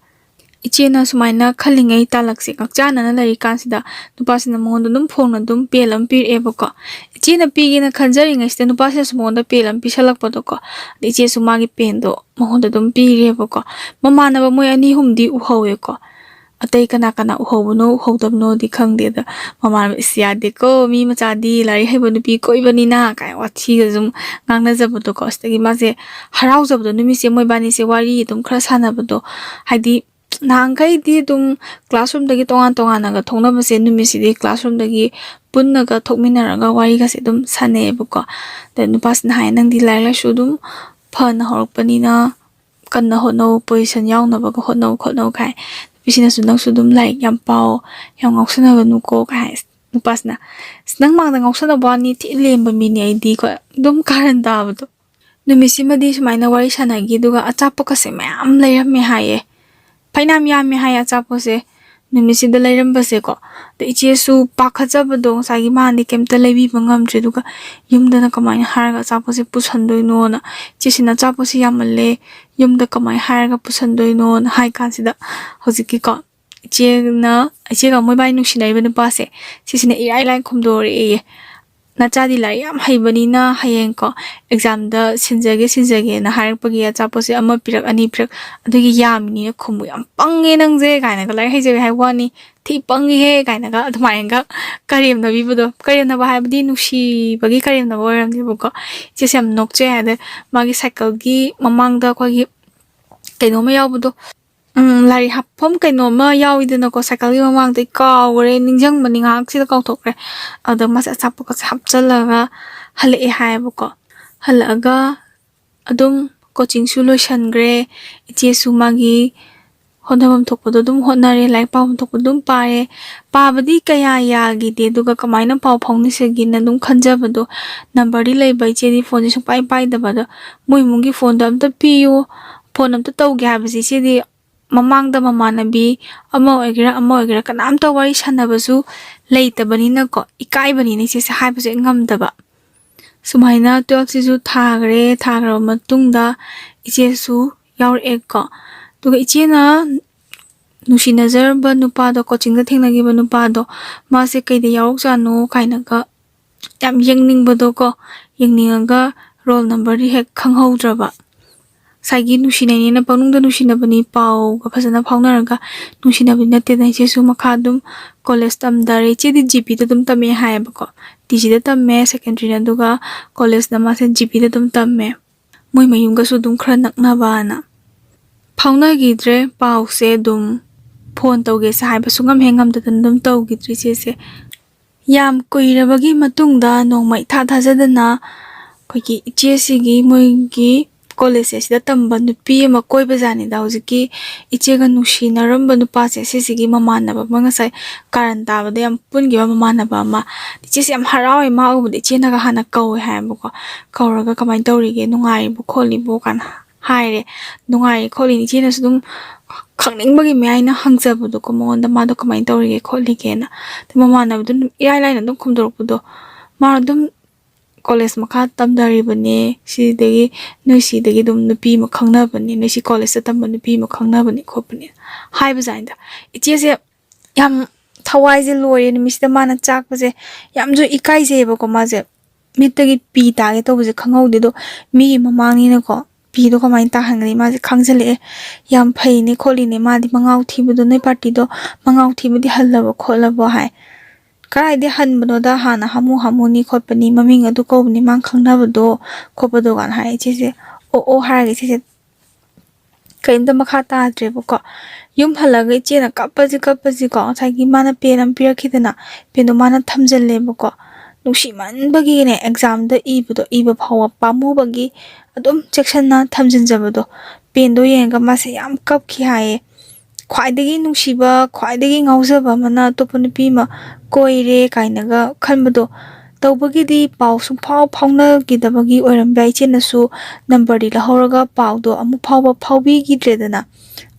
ꯏꯆꯦꯅ ꯁꯨꯃꯥꯏꯅ ꯈꯜꯂꯤꯉꯩ ꯇꯥꯂꯛꯁꯦ ꯉꯛꯆꯥꯟꯅꯅ ꯂꯩꯔꯤꯀꯥꯟꯁꯤꯗ ꯅꯨꯄꯥꯁꯤꯅ ꯃꯉꯣꯟꯗ ꯑꯗꯨꯝ ꯐꯣꯡꯅ ꯑꯗꯨꯝ pen ꯑꯃ ꯄꯤꯔꯛꯑꯦꯕꯀꯣ꯫ ꯏꯆꯦꯅ ꯄꯤꯒꯦꯅ ꯈꯟꯖꯔꯤꯉꯩꯁꯤꯗ ꯅꯨꯄꯥꯁꯤꯅꯁꯨ ꯃꯉꯣꯟꯗ pen ꯑꯃ ꯄꯤꯁꯜꯂꯛꯄꯗꯣꯀꯣ꯫ ꯑꯗꯩ ꯏꯆꯦꯁꯨ ꯃꯥꯒꯤ penꯗꯣ ꯃꯉꯣꯟꯗ ꯑꯗꯨꯝ ꯄꯤꯔꯦꯕꯀꯣ꯫ ꯃꯃꯥꯟꯅꯕ ꯃꯣꯏ ꯑꯅꯤ ꯑꯍꯨꯝꯗꯤ ꯎꯍꯧꯋꯦꯀꯣ꯫ ꯑꯇꯩ ꯀꯅꯥ ꯀꯅꯥ ꯎꯍꯧꯕꯅꯣ ꯎꯍꯧꯗꯕꯅꯣꯗꯤ ꯈꯪꯗꯦ꯫ ꯑꯗ ꯃꯃꯥꯟꯅꯕ, "ꯏꯁ, ꯌꯥꯗꯦꯀꯣ, ꯃꯤ ꯃꯆꯥꯗꯤ ꯂꯥꯏꯔꯤꯛ ꯍꯩꯕ ꯅꯨꯄꯤ ꯀꯣꯏꯕꯅꯤꯅ" ꯀꯥꯏꯅ ꯋꯥꯊꯤꯒ ꯁꯨꯝ ꯉꯥꯡꯅꯖꯕꯗꯣꯀꯣ꯫ ꯁꯤꯗꯒꯤ ꯃꯥꯁꯦ ꯍꯔꯥꯎꯖꯕꯗꯣ, ꯅꯨꯃꯤꯠꯁꯦ ꯃꯣꯏꯕꯥꯅꯤꯁꯦ ꯋꯥꯔꯤ ꯑꯗꯨꯝ ꯈꯔ ꯁꯥꯟꯅꯕꯗꯣ, ꯍꯥꯏꯗꯤ ꯅꯍꯥꯟꯈꯩꯗꯤ ꯑꯗꯨꯝ classroomꯗꯒꯤ ꯇꯣꯉꯥꯟ ꯇꯣꯉꯥꯟꯅꯒ ꯊꯣꯛꯅꯕꯁꯦ, ꯅꯨꯃꯤꯠꯁꯤꯗꯤ classroomꯗꯒꯤ ꯄꯨꯟꯅꯒ ꯊꯣꯛꯃꯤꯟꯅꯔꯒ ꯋꯥꯔꯤꯒꯁꯦ ꯑꯗꯨꯝ ꯁꯥꯟꯅꯩꯌꯦꯕꯀꯣ꯫ ꯑꯗ ꯅꯨꯄꯥꯁꯤꯅ ꯍꯥꯏ, "ꯅꯪꯗꯤ ꯂꯥꯏꯔꯤꯛ ꯂꯥꯏꯁꯨ ꯑꯗꯨꯝ ꯐꯅ ꯍꯧꯔꯛꯄꯅꯤꯅ ꯀꯟꯅ ꯍꯣꯠꯅꯧ, position ꯌꯥꯎꯅꯕꯒ ꯍꯣꯠꯅꯧ ꯈꯣꯠꯅꯧ" ꯀꯥꯏ꯫ ꯅꯨꯄꯤꯁꯤꯅꯁꯨ, "ꯅꯪꯁꯨ ꯑꯗꯨꯝ ꯂꯥꯏꯔꯤꯛ ꯌꯥꯝ ꯄꯥꯎ, ꯌꯥꯝ ꯉꯥꯎꯁꯟꯅꯒꯅꯨꯀꯣ" ꯀꯥꯏ꯫ ꯅꯨꯄꯥꯁꯤꯅ, "ꯑꯁ, ꯅꯪ ꯃꯥꯡꯗ ꯉꯥꯎꯁꯟꯅꯕ ꯋꯥꯅꯤ, ꯊꯤ ꯂꯦꯝꯕ ꯃꯤꯅꯦ ꯑꯩꯗꯤ" ꯀꯣ, ꯑꯗꯨꯝ ꯀꯥꯔꯟ ꯇꯥꯕꯗꯣ꯫ ꯅꯨꯃꯤꯠꯁꯤꯃꯗꯤ ꯁꯨꯃꯥꯏꯅ ꯋꯥꯔꯤ ꯁꯥꯟꯅꯈꯤ, ꯑꯗꯨꯒ ꯑꯆꯥꯄꯣꯠꯀꯁꯦ ꯃꯌꯥꯝ ꯂꯩꯔꯝꯃꯦ ꯍꯥꯏꯌꯦ꯫ ꯐꯩꯅꯥꯝ ꯌꯥꯝꯃꯦ ꯍꯥꯏꯌꯦ ꯑꯆꯥꯄꯣꯠꯁꯦ ꯅꯨꯃꯤꯠꯁꯤꯗ ꯂꯩꯔꯝꯕꯁꯦꯀꯣ꯫ ꯑꯗ ꯏꯆꯦꯁꯨ ꯄꯥꯈꯠꯆꯕꯗꯣ, ꯉꯁꯥꯏꯒꯤ ꯃꯥꯅꯗꯤ ꯀꯩꯝꯇ ꯂꯩꯕꯤꯕ ꯉꯝꯗ꯭ꯔꯦ, ꯑꯗꯨꯒ ꯌꯨꯝꯗꯅ ꯀꯃꯥꯏꯅ ꯍꯥꯏꯔꯒ ꯑꯆꯥꯄꯣꯠꯁꯦ ꯄꯨꯁꯟꯗꯣꯏꯅꯣꯅ꯫ ꯏꯆꯦꯁꯤꯅ, "ꯑꯆꯥꯄꯣꯠꯁꯦ ꯌꯥꯝꯃꯜꯂꯦ, ꯌꯨꯝꯗ ꯀꯃꯥꯏꯅ ꯍꯥꯏꯔꯒ ꯄꯨꯁꯟꯗꯣꯏꯅꯣꯅ" ꯍꯥꯏ ꯀꯥꯟꯁꯤꯗ, ꯍꯧꯖꯤꯛꯀꯤꯀꯣ ꯏꯆꯦꯅ, ꯏꯆꯦꯒ ꯃꯣꯏꯕꯥꯅꯤ ꯅꯨꯡꯁꯤꯅꯔꯤꯕ ꯅꯨꯄꯥꯁꯦ, ꯁꯤꯁꯤꯅ ꯏꯔꯥꯏ ꯂꯥꯏ ꯈꯨꯝꯗꯣꯔꯛꯑꯦꯌꯦ꯫ "ꯅꯆꯥꯗꯤ ꯂꯥꯏꯔꯤꯛ ꯌꯥꯝ ꯍꯩꯕꯅꯤꯅ ꯍꯌꯦꯡꯀꯣ examꯗ ꯁꯤꯟꯖꯒꯦ ꯁꯤꯟꯖꯒꯦꯅ" ꯍꯥꯏꯔꯛꯄꯒꯤ ꯑꯆꯥꯄꯣꯠꯁꯦ ꯑꯃ ꯄꯤꯔꯛ, ꯑꯅꯤ ꯄꯤꯔꯛ, ꯑꯗꯨꯒꯤ ꯌꯥꯝꯃꯤꯅꯤꯅ ꯈꯨꯝꯃꯨ꯫ "ꯌꯥꯝ ꯄꯪꯉꯦ ꯅꯪꯁꯦ" ꯀꯥꯏꯅꯒ, "ꯂꯥꯏꯔꯤꯛ ꯍꯩꯖꯕꯤ ꯍꯥꯏꯕ ꯋꯥꯅꯤ, ꯊꯤ ꯄꯪꯉꯤꯍꯦ" ꯀꯥꯏꯅꯒ ꯑꯗꯨꯃꯥꯏꯅꯒ ꯀꯔꯦꯝꯅꯕꯤꯕꯗꯣ, ꯀꯔꯦꯝꯅꯕ ꯍꯥꯏꯕꯗꯤ ꯅꯨꯡꯁꯤꯕꯒꯤ ꯀꯔꯦꯝꯅꯕ ꯑꯣꯏꯔꯝꯅꯦꯕꯀꯣ꯫ ꯏꯆꯦꯁꯦ ꯌꯥꯝ ꯅꯣꯛꯆꯩ ꯍꯥꯏꯗꯤ, ꯃꯥꯒꯤ cycleꯒꯤ ꯃꯃꯥꯡꯗ ꯑꯩꯈꯣꯏꯒꯤ ꯀꯩꯅꯣꯝꯃ ꯌꯥꯎꯕꯗꯣ, ꯎꯝ, ꯂꯥꯏꯔꯤꯛ ꯍꯥꯞꯐꯝ ꯀꯩꯅꯣꯝꯃ ꯌꯥꯎꯋꯤꯗꯅꯀꯣ, cycleꯒꯤ ꯃꯃꯥꯡꯗ, ꯑꯩ ꯀꯥꯎꯈ꯭ꯔꯦ, ꯅꯤꯡꯁꯤꯡꯕꯅꯤ, ꯉꯥꯏꯍꯥꯛꯁꯤꯗ ꯀꯥꯎꯊꯣꯛꯈ꯭ꯔꯦ꯫ ꯑꯗ ꯃꯥꯁꯦ ꯑꯆꯥꯄꯣꯠꯀꯁꯦ ꯍꯥꯞꯆꯜꯂꯒ ꯍꯜꯂꯛꯑꯦ ꯍꯥꯏꯌꯦꯕꯀꯣ꯫ ꯍꯜꯂꯛꯑꯒ ꯑꯗꯨꯝ coachingꯁꯨ ꯂꯣꯏꯁꯟꯈ꯭ꯔꯦ, ꯏꯆꯦꯁꯨ ꯃꯥꯒꯤ ꯍꯣꯠꯅꯐꯝ ꯊꯣꯛꯄꯗꯣ ꯑꯗꯨꯝ ꯍꯣꯠꯅꯔꯦ, ꯂꯥꯏꯔꯤꯛ ꯄꯥꯐꯝ ꯊꯣꯛꯄ ꯑꯗꯨꯝ ꯄꯥꯔꯦ꯫ ꯄꯥꯕꯗꯤ ꯀꯌꯥ ꯌꯥꯈꯤꯗꯦ, ꯑꯗꯨꯒ ꯀꯃꯥꯏꯅ ꯄꯥꯎ ꯐꯥꯎꯅꯁꯤꯒꯦꯅ ꯑꯗꯨꯝ ꯈꯟꯖꯕꯗꯣ, ꯅꯝꯕꯔꯗꯤ ꯂꯩꯕ, ꯏꯆꯦꯗꯤ ꯐꯣꯟꯁꯦ ꯁꯨꯡꯄꯥꯏ ꯄꯥꯏꯗꯕ꯫ ꯑꯗꯣ ꯃꯣꯏ ꯏꯃꯨꯡꯒꯤ ꯐꯣꯟꯗꯣ ꯑꯝꯇ ꯄꯤꯌꯨ, ꯐꯣꯟ ꯑꯝꯇ ꯇꯧꯒꯦ ꯍꯥꯏꯕꯁꯦ ꯏꯆꯦꯗꯤ ꯃꯃꯥꯡꯗ ꯃꯃꯥꯟꯅꯕꯤ ꯑꯃ ꯑꯣꯏꯒꯦꯔꯥ ꯑꯃ ꯑꯣꯏꯒꯦꯔꯥ ꯀꯅꯥꯝꯇ ꯋꯥꯔꯤ ꯁꯥꯟꯅꯕꯁꯨ ꯂꯩꯇꯕꯅꯤꯅꯀꯣ, ꯏꯀꯥꯏꯕꯅꯤꯅ ꯏꯆꯦꯁꯦ ꯍꯥꯏꯕꯁꯦ ꯉꯝꯗꯕ꯫ ꯁꯨꯃꯥꯏꯅ ꯇꯨꯌꯦꯜꯐꯁꯤꯁꯨ ꯊꯥꯈ꯭ꯔꯦ꯫ ꯊꯥꯈ꯭ꯔꯕ ꯃꯇꯨꯡꯗ ꯏꯆꯦꯁꯨ ꯌꯥꯎꯔꯛꯑꯦꯀꯣ꯫ ꯑꯗꯨꯒ ꯏꯆꯦꯅ ꯅꯨꯡꯁꯤꯅꯖꯔꯝꯕ ꯅꯨꯄꯥꯗꯣ, ꯀꯣꯆꯤꯡꯗ ꯊꯦꯡꯅꯈꯤꯕ ꯅꯨꯄꯥꯗꯣ, ꯃꯥꯁꯦ ꯀꯩꯗ ꯌꯥꯎꯔꯛꯖꯥꯠꯅꯣ ꯀꯥꯏꯅꯒ ꯌꯥꯝ ꯌꯦꯡꯅꯤꯡꯕꯗꯣꯀꯣ, ꯌꯦꯡꯅꯤꯡꯉꯒ ꯔꯣꯜ ꯅꯝꯕꯔꯗꯤ ꯍꯦꯛ ꯈꯪꯍꯧꯗ꯭ꯔꯕ꯫ ꯉꯁꯥꯏꯒꯤ ꯅꯨꯡꯁꯤꯅꯩꯅꯦꯅ ꯄꯪꯅꯨꯡꯗ ꯅꯨꯡꯁꯤꯅꯕꯅꯤ, ꯄꯥꯎꯒ ꯐꯖꯅ ꯐꯥꯎꯅꯔꯒ ꯅꯨꯡꯁꯤꯅꯕꯗꯤ ꯅꯠꯇꯦꯗꯅ꯫ ꯏꯆꯦꯁꯨ ꯃꯈꯥ ꯑꯗꯨꯝ ꯀꯣꯂꯦꯖ ꯇꯝꯊꯔꯦ꯫ ꯏꯆꯦꯗꯤ ꯖꯤ ꯄꯤꯗ ꯑꯗꯨꯝ ꯇꯝꯃꯛꯑꯦ ꯍꯥꯏꯌꯦꯕꯀꯣ꯫ ꯇꯤ ꯖꯤꯗ ꯇꯝꯃꯦ ꯁꯦꯀꯦꯟꯗꯔꯤꯅ, ꯑꯗꯨꯒ ꯀꯣꯂꯦꯖꯅ ꯃꯥꯁꯦ ꯖꯤ ꯄꯤꯗ ꯑꯗꯨꯝ ꯇꯝꯃꯦ꯫ ꯃꯣꯏ ꯃꯌꯨꯝꯒꯁꯨ ꯑꯗꯨꯝ ꯈꯔ ꯅꯛꯅꯕꯅ꯫ ꯐꯥꯎꯅꯈꯤꯗ꯭ꯔꯦ, ꯄꯥꯎꯁꯦ ꯑꯗꯨꯝ ꯐꯣꯟ ꯇꯧꯒꯦꯁꯦ ꯍꯥꯏꯕ ꯁꯨꯡꯉꯝ ꯍꯦꯛ ꯉꯝꯗꯗꯅ ꯑꯗꯨꯝ ꯇꯧꯈꯤꯗ꯭ꯔꯦ ꯏꯆꯦꯁꯦ꯫ ꯌꯥꯝ ꯀꯨꯏꯔꯕꯒꯤ ꯃꯇꯨꯡꯗ ꯅꯣꯡꯃ ꯏꯊꯥ ꯊꯥꯖꯗꯅ ꯑꯩꯈꯣꯏꯒꯤ ꯏꯆꯦꯁꯤꯒꯤ ꯃꯣꯏꯒꯤ ꯀꯣꯂꯦꯖꯁꯦ ꯁꯤꯗ ꯇꯝꯕ ꯅꯨꯄꯤ ꯑꯃ ꯀꯣꯏꯕꯖꯥꯠꯅꯤꯗ꯫ ꯍꯧꯖꯤꯛꯀꯤ ꯏꯆꯦꯒ ꯅꯨꯡꯁꯤꯅꯔꯝꯕ ꯅꯨꯄꯥꯁꯦ ꯁꯤꯁꯤꯒꯤ ꯃꯃꯥꯟꯅꯕ ꯑꯃ, ꯉꯁꯥꯏ ꯀꯥꯔꯟ ꯇꯥꯕꯗ ꯌꯥꯝ ꯄꯨꯟꯈꯤꯕ ꯃꯃꯥꯟꯅꯕ ꯑꯃ꯫ ꯏꯆꯦꯁꯦ ꯌꯥꯝ ꯍꯔꯥꯎꯋꯦ, ꯃꯥ ꯎꯕꯗ ꯏꯆꯦꯅꯒ ꯍꯥꯟꯅ ꯀꯧꯋꯦ ꯍꯥꯏꯌꯦꯕꯀꯣ꯫ ꯀꯧꯔꯒ "ꯀꯃꯥꯏꯅ ꯇꯧꯔꯤꯒꯦ, ꯅꯨꯡꯉꯥꯏꯔꯤꯕꯣ ꯈꯣꯠꯂꯤꯕꯣ?" ꯀꯥꯏꯅ ꯍꯥꯏꯔꯦ꯫ "ꯅꯨꯡꯉꯥꯏꯔꯤ ꯈꯣꯠꯂꯤꯅꯤ"꯫ ꯏꯆꯦꯅꯁꯨ ꯑꯗꯨꯝ ꯈꯪꯅꯤꯡꯕꯒꯤ ꯃꯌꯥꯏꯅ ꯍꯪꯖꯕꯗꯣꯀꯣ ꯃꯉꯣꯟꯗ, ꯃꯥꯗꯣ ꯀꯃꯥꯏꯅ ꯇꯧꯔꯤꯒꯦ ꯈꯣꯠꯂꯤꯒꯦꯅ꯫ ꯑꯗꯨ ꯃꯃꯥꯟꯅꯕꯗꯨꯅ ꯑꯗꯨꯝ ꯏꯔꯥꯏ ꯂꯥꯏꯅ ꯑꯗꯨꯝ ꯈꯨꯝꯗꯣꯔꯛꯄꯗꯣ, "ꯃꯥ ꯑꯗꯨꯝ ꯀꯣꯂꯦꯖ ꯃꯈꯥ ꯇꯝꯊꯔꯤꯕꯅꯦ, ꯁꯤꯗꯒꯤ, ꯅꯣꯏ ꯁꯤꯗꯒꯤ ꯑꯗꯨꯝ ꯅꯨꯄꯤ ꯑꯃ ꯈꯪꯅꯕꯅꯦ, ꯅꯣꯏ ꯁꯤ ꯀꯣꯂꯦꯖꯇ ꯇꯝꯕ ꯅꯨꯄꯤ ꯑꯃ ꯈꯪꯅꯕꯅꯦ ꯈꯣꯠꯄꯅꯦ" ꯍꯥꯏꯕꯖꯥꯠꯅꯤꯗ꯫ ꯏꯆꯦꯁꯦ ꯌꯥꯝ ꯊꯋꯥꯏꯁꯦ ꯂꯣꯏꯔꯦ ꯅꯨꯃꯤꯠꯁꯤꯗ ꯃꯥꯅ ꯆꯥꯛꯄꯁꯦ꯫ ꯌꯥꯝꯁꯨ ꯏꯀꯥꯏꯖꯩꯌꯦꯕꯀꯣ ꯃꯥꯁꯦ꯫ ꯃꯤꯠꯇꯒꯤ ꯄꯤ ꯇꯥꯒꯦ ꯇꯧꯕꯁꯦ ꯈꯪꯍꯧꯗꯦ꯫ ꯑꯗꯣ ꯃꯤꯒꯤ ꯃꯃꯥꯡꯅꯤꯅꯀꯣ, ꯄꯤꯗꯣ ꯀꯃꯥꯏꯅ ꯇꯥꯍꯟꯒꯅꯤ? ꯃꯥꯁꯦ ꯈꯪꯖꯤꯜꯂꯛꯑꯦ꯫ "ꯌꯥꯝ ꯐꯩꯅꯦ ꯈꯣꯠꯂꯤꯅꯦ, ꯃꯥꯗꯤ ꯃꯉꯥꯎ ꯊꯤꯕꯗꯣ, ꯅꯣꯏ ꯄꯥꯔꯇꯤꯗꯣ ꯃꯉꯥꯎ ꯊꯤꯕꯗꯤ ꯍꯜꯂꯕꯣ ꯈꯣꯠꯂꯕꯣ?" ꯍꯥꯏ꯫ "ꯀꯗꯥꯏꯗꯩ ꯍꯟꯕꯅꯣꯗ, ꯍꯥꯟꯅ ꯍꯥꯃꯨ ꯍꯥꯃꯨꯅꯤ ꯈꯣꯠꯄꯅꯤ, ꯃꯃꯤꯡ ꯑꯗꯨ ꯀꯧꯕꯅꯤ ꯃꯥꯅ ꯈꯪꯅꯕꯗꯣ ꯈꯣꯠꯄꯗꯣ" ꯀꯥꯏꯅ ꯍꯥꯏ꯫ ꯏꯆꯦꯁꯦ "ꯑꯣ ꯑꯣ" ꯍꯥꯏꯔꯒ ꯏꯆꯦꯁꯦ ꯀꯔꯤꯝꯇ ꯃꯈꯥ ꯇꯥꯗ꯭ꯔꯦꯕꯀꯣ꯫ ꯌꯨꯝ ꯍꯜꯂꯒ ꯏꯆꯦꯅ ꯀꯞꯄꯁꯤ ꯀꯞꯄꯁꯤꯀꯣ, ꯉꯁꯥꯏꯒꯤ ꯃꯥꯅ ꯄꯦꯟ ꯑꯃ ꯄꯤꯔꯛꯈꯤꯗꯅ, ꯄꯦꯟꯗꯣ ꯃꯥꯅ ꯊꯝꯖꯤꯜꯂꯦꯕꯀꯣ꯫ ꯅꯨꯡꯁꯤꯃꯟꯕꯒꯤꯅꯦ, ꯑꯦꯛꯖꯥꯝꯗ ꯏꯕꯗꯣ, ꯏꯕ ꯐꯥꯎꯕ ꯄꯥꯝꯃꯨꯕꯒꯤ ꯑꯗꯨꯝ ꯆꯦꯛꯁꯤꯟꯅ ꯊꯝꯖꯤꯟꯖꯕꯗꯣ꯫ ꯄꯦꯟꯗꯣ ꯌꯦꯡꯉꯒ ꯃꯥꯁꯦ ꯌꯥꯝ ꯀꯞꯈꯤ ꯍꯥꯏꯌꯦ꯫ ꯈ꯭ꯋꯥꯏꯗꯒꯤ ꯅꯨꯡꯁꯤꯕ, ꯈ꯭ꯋꯥꯏꯗꯒꯤ ꯉꯥꯎꯖꯕ ꯑꯃꯅ ꯑꯇꯣꯞꯄ ꯅꯨꯄꯤ ꯑꯃ ꯀꯣꯏꯔꯦ ꯀꯥꯏꯅꯒ ꯈꯟꯕꯗꯣ ꯇꯧꯕꯒꯤꯗꯤ ꯄꯥꯎ ꯁꯨꯡꯐꯥꯎ ꯐꯥꯎꯅꯈꯤꯗꯕꯒꯤ ꯑꯣꯏꯔꯝꯕ ꯌꯥꯏ꯫ ꯏꯆꯦꯅꯁꯨ ꯅꯝꯕꯔꯗꯤ ꯂꯧꯍꯧꯔꯒ ꯄꯥꯎꯗꯣ ꯑꯃꯨꯛ ꯐꯥꯎꯕ ꯐꯥꯎꯕꯤꯈꯤꯗ꯭ꯔꯦꯗꯅ꯫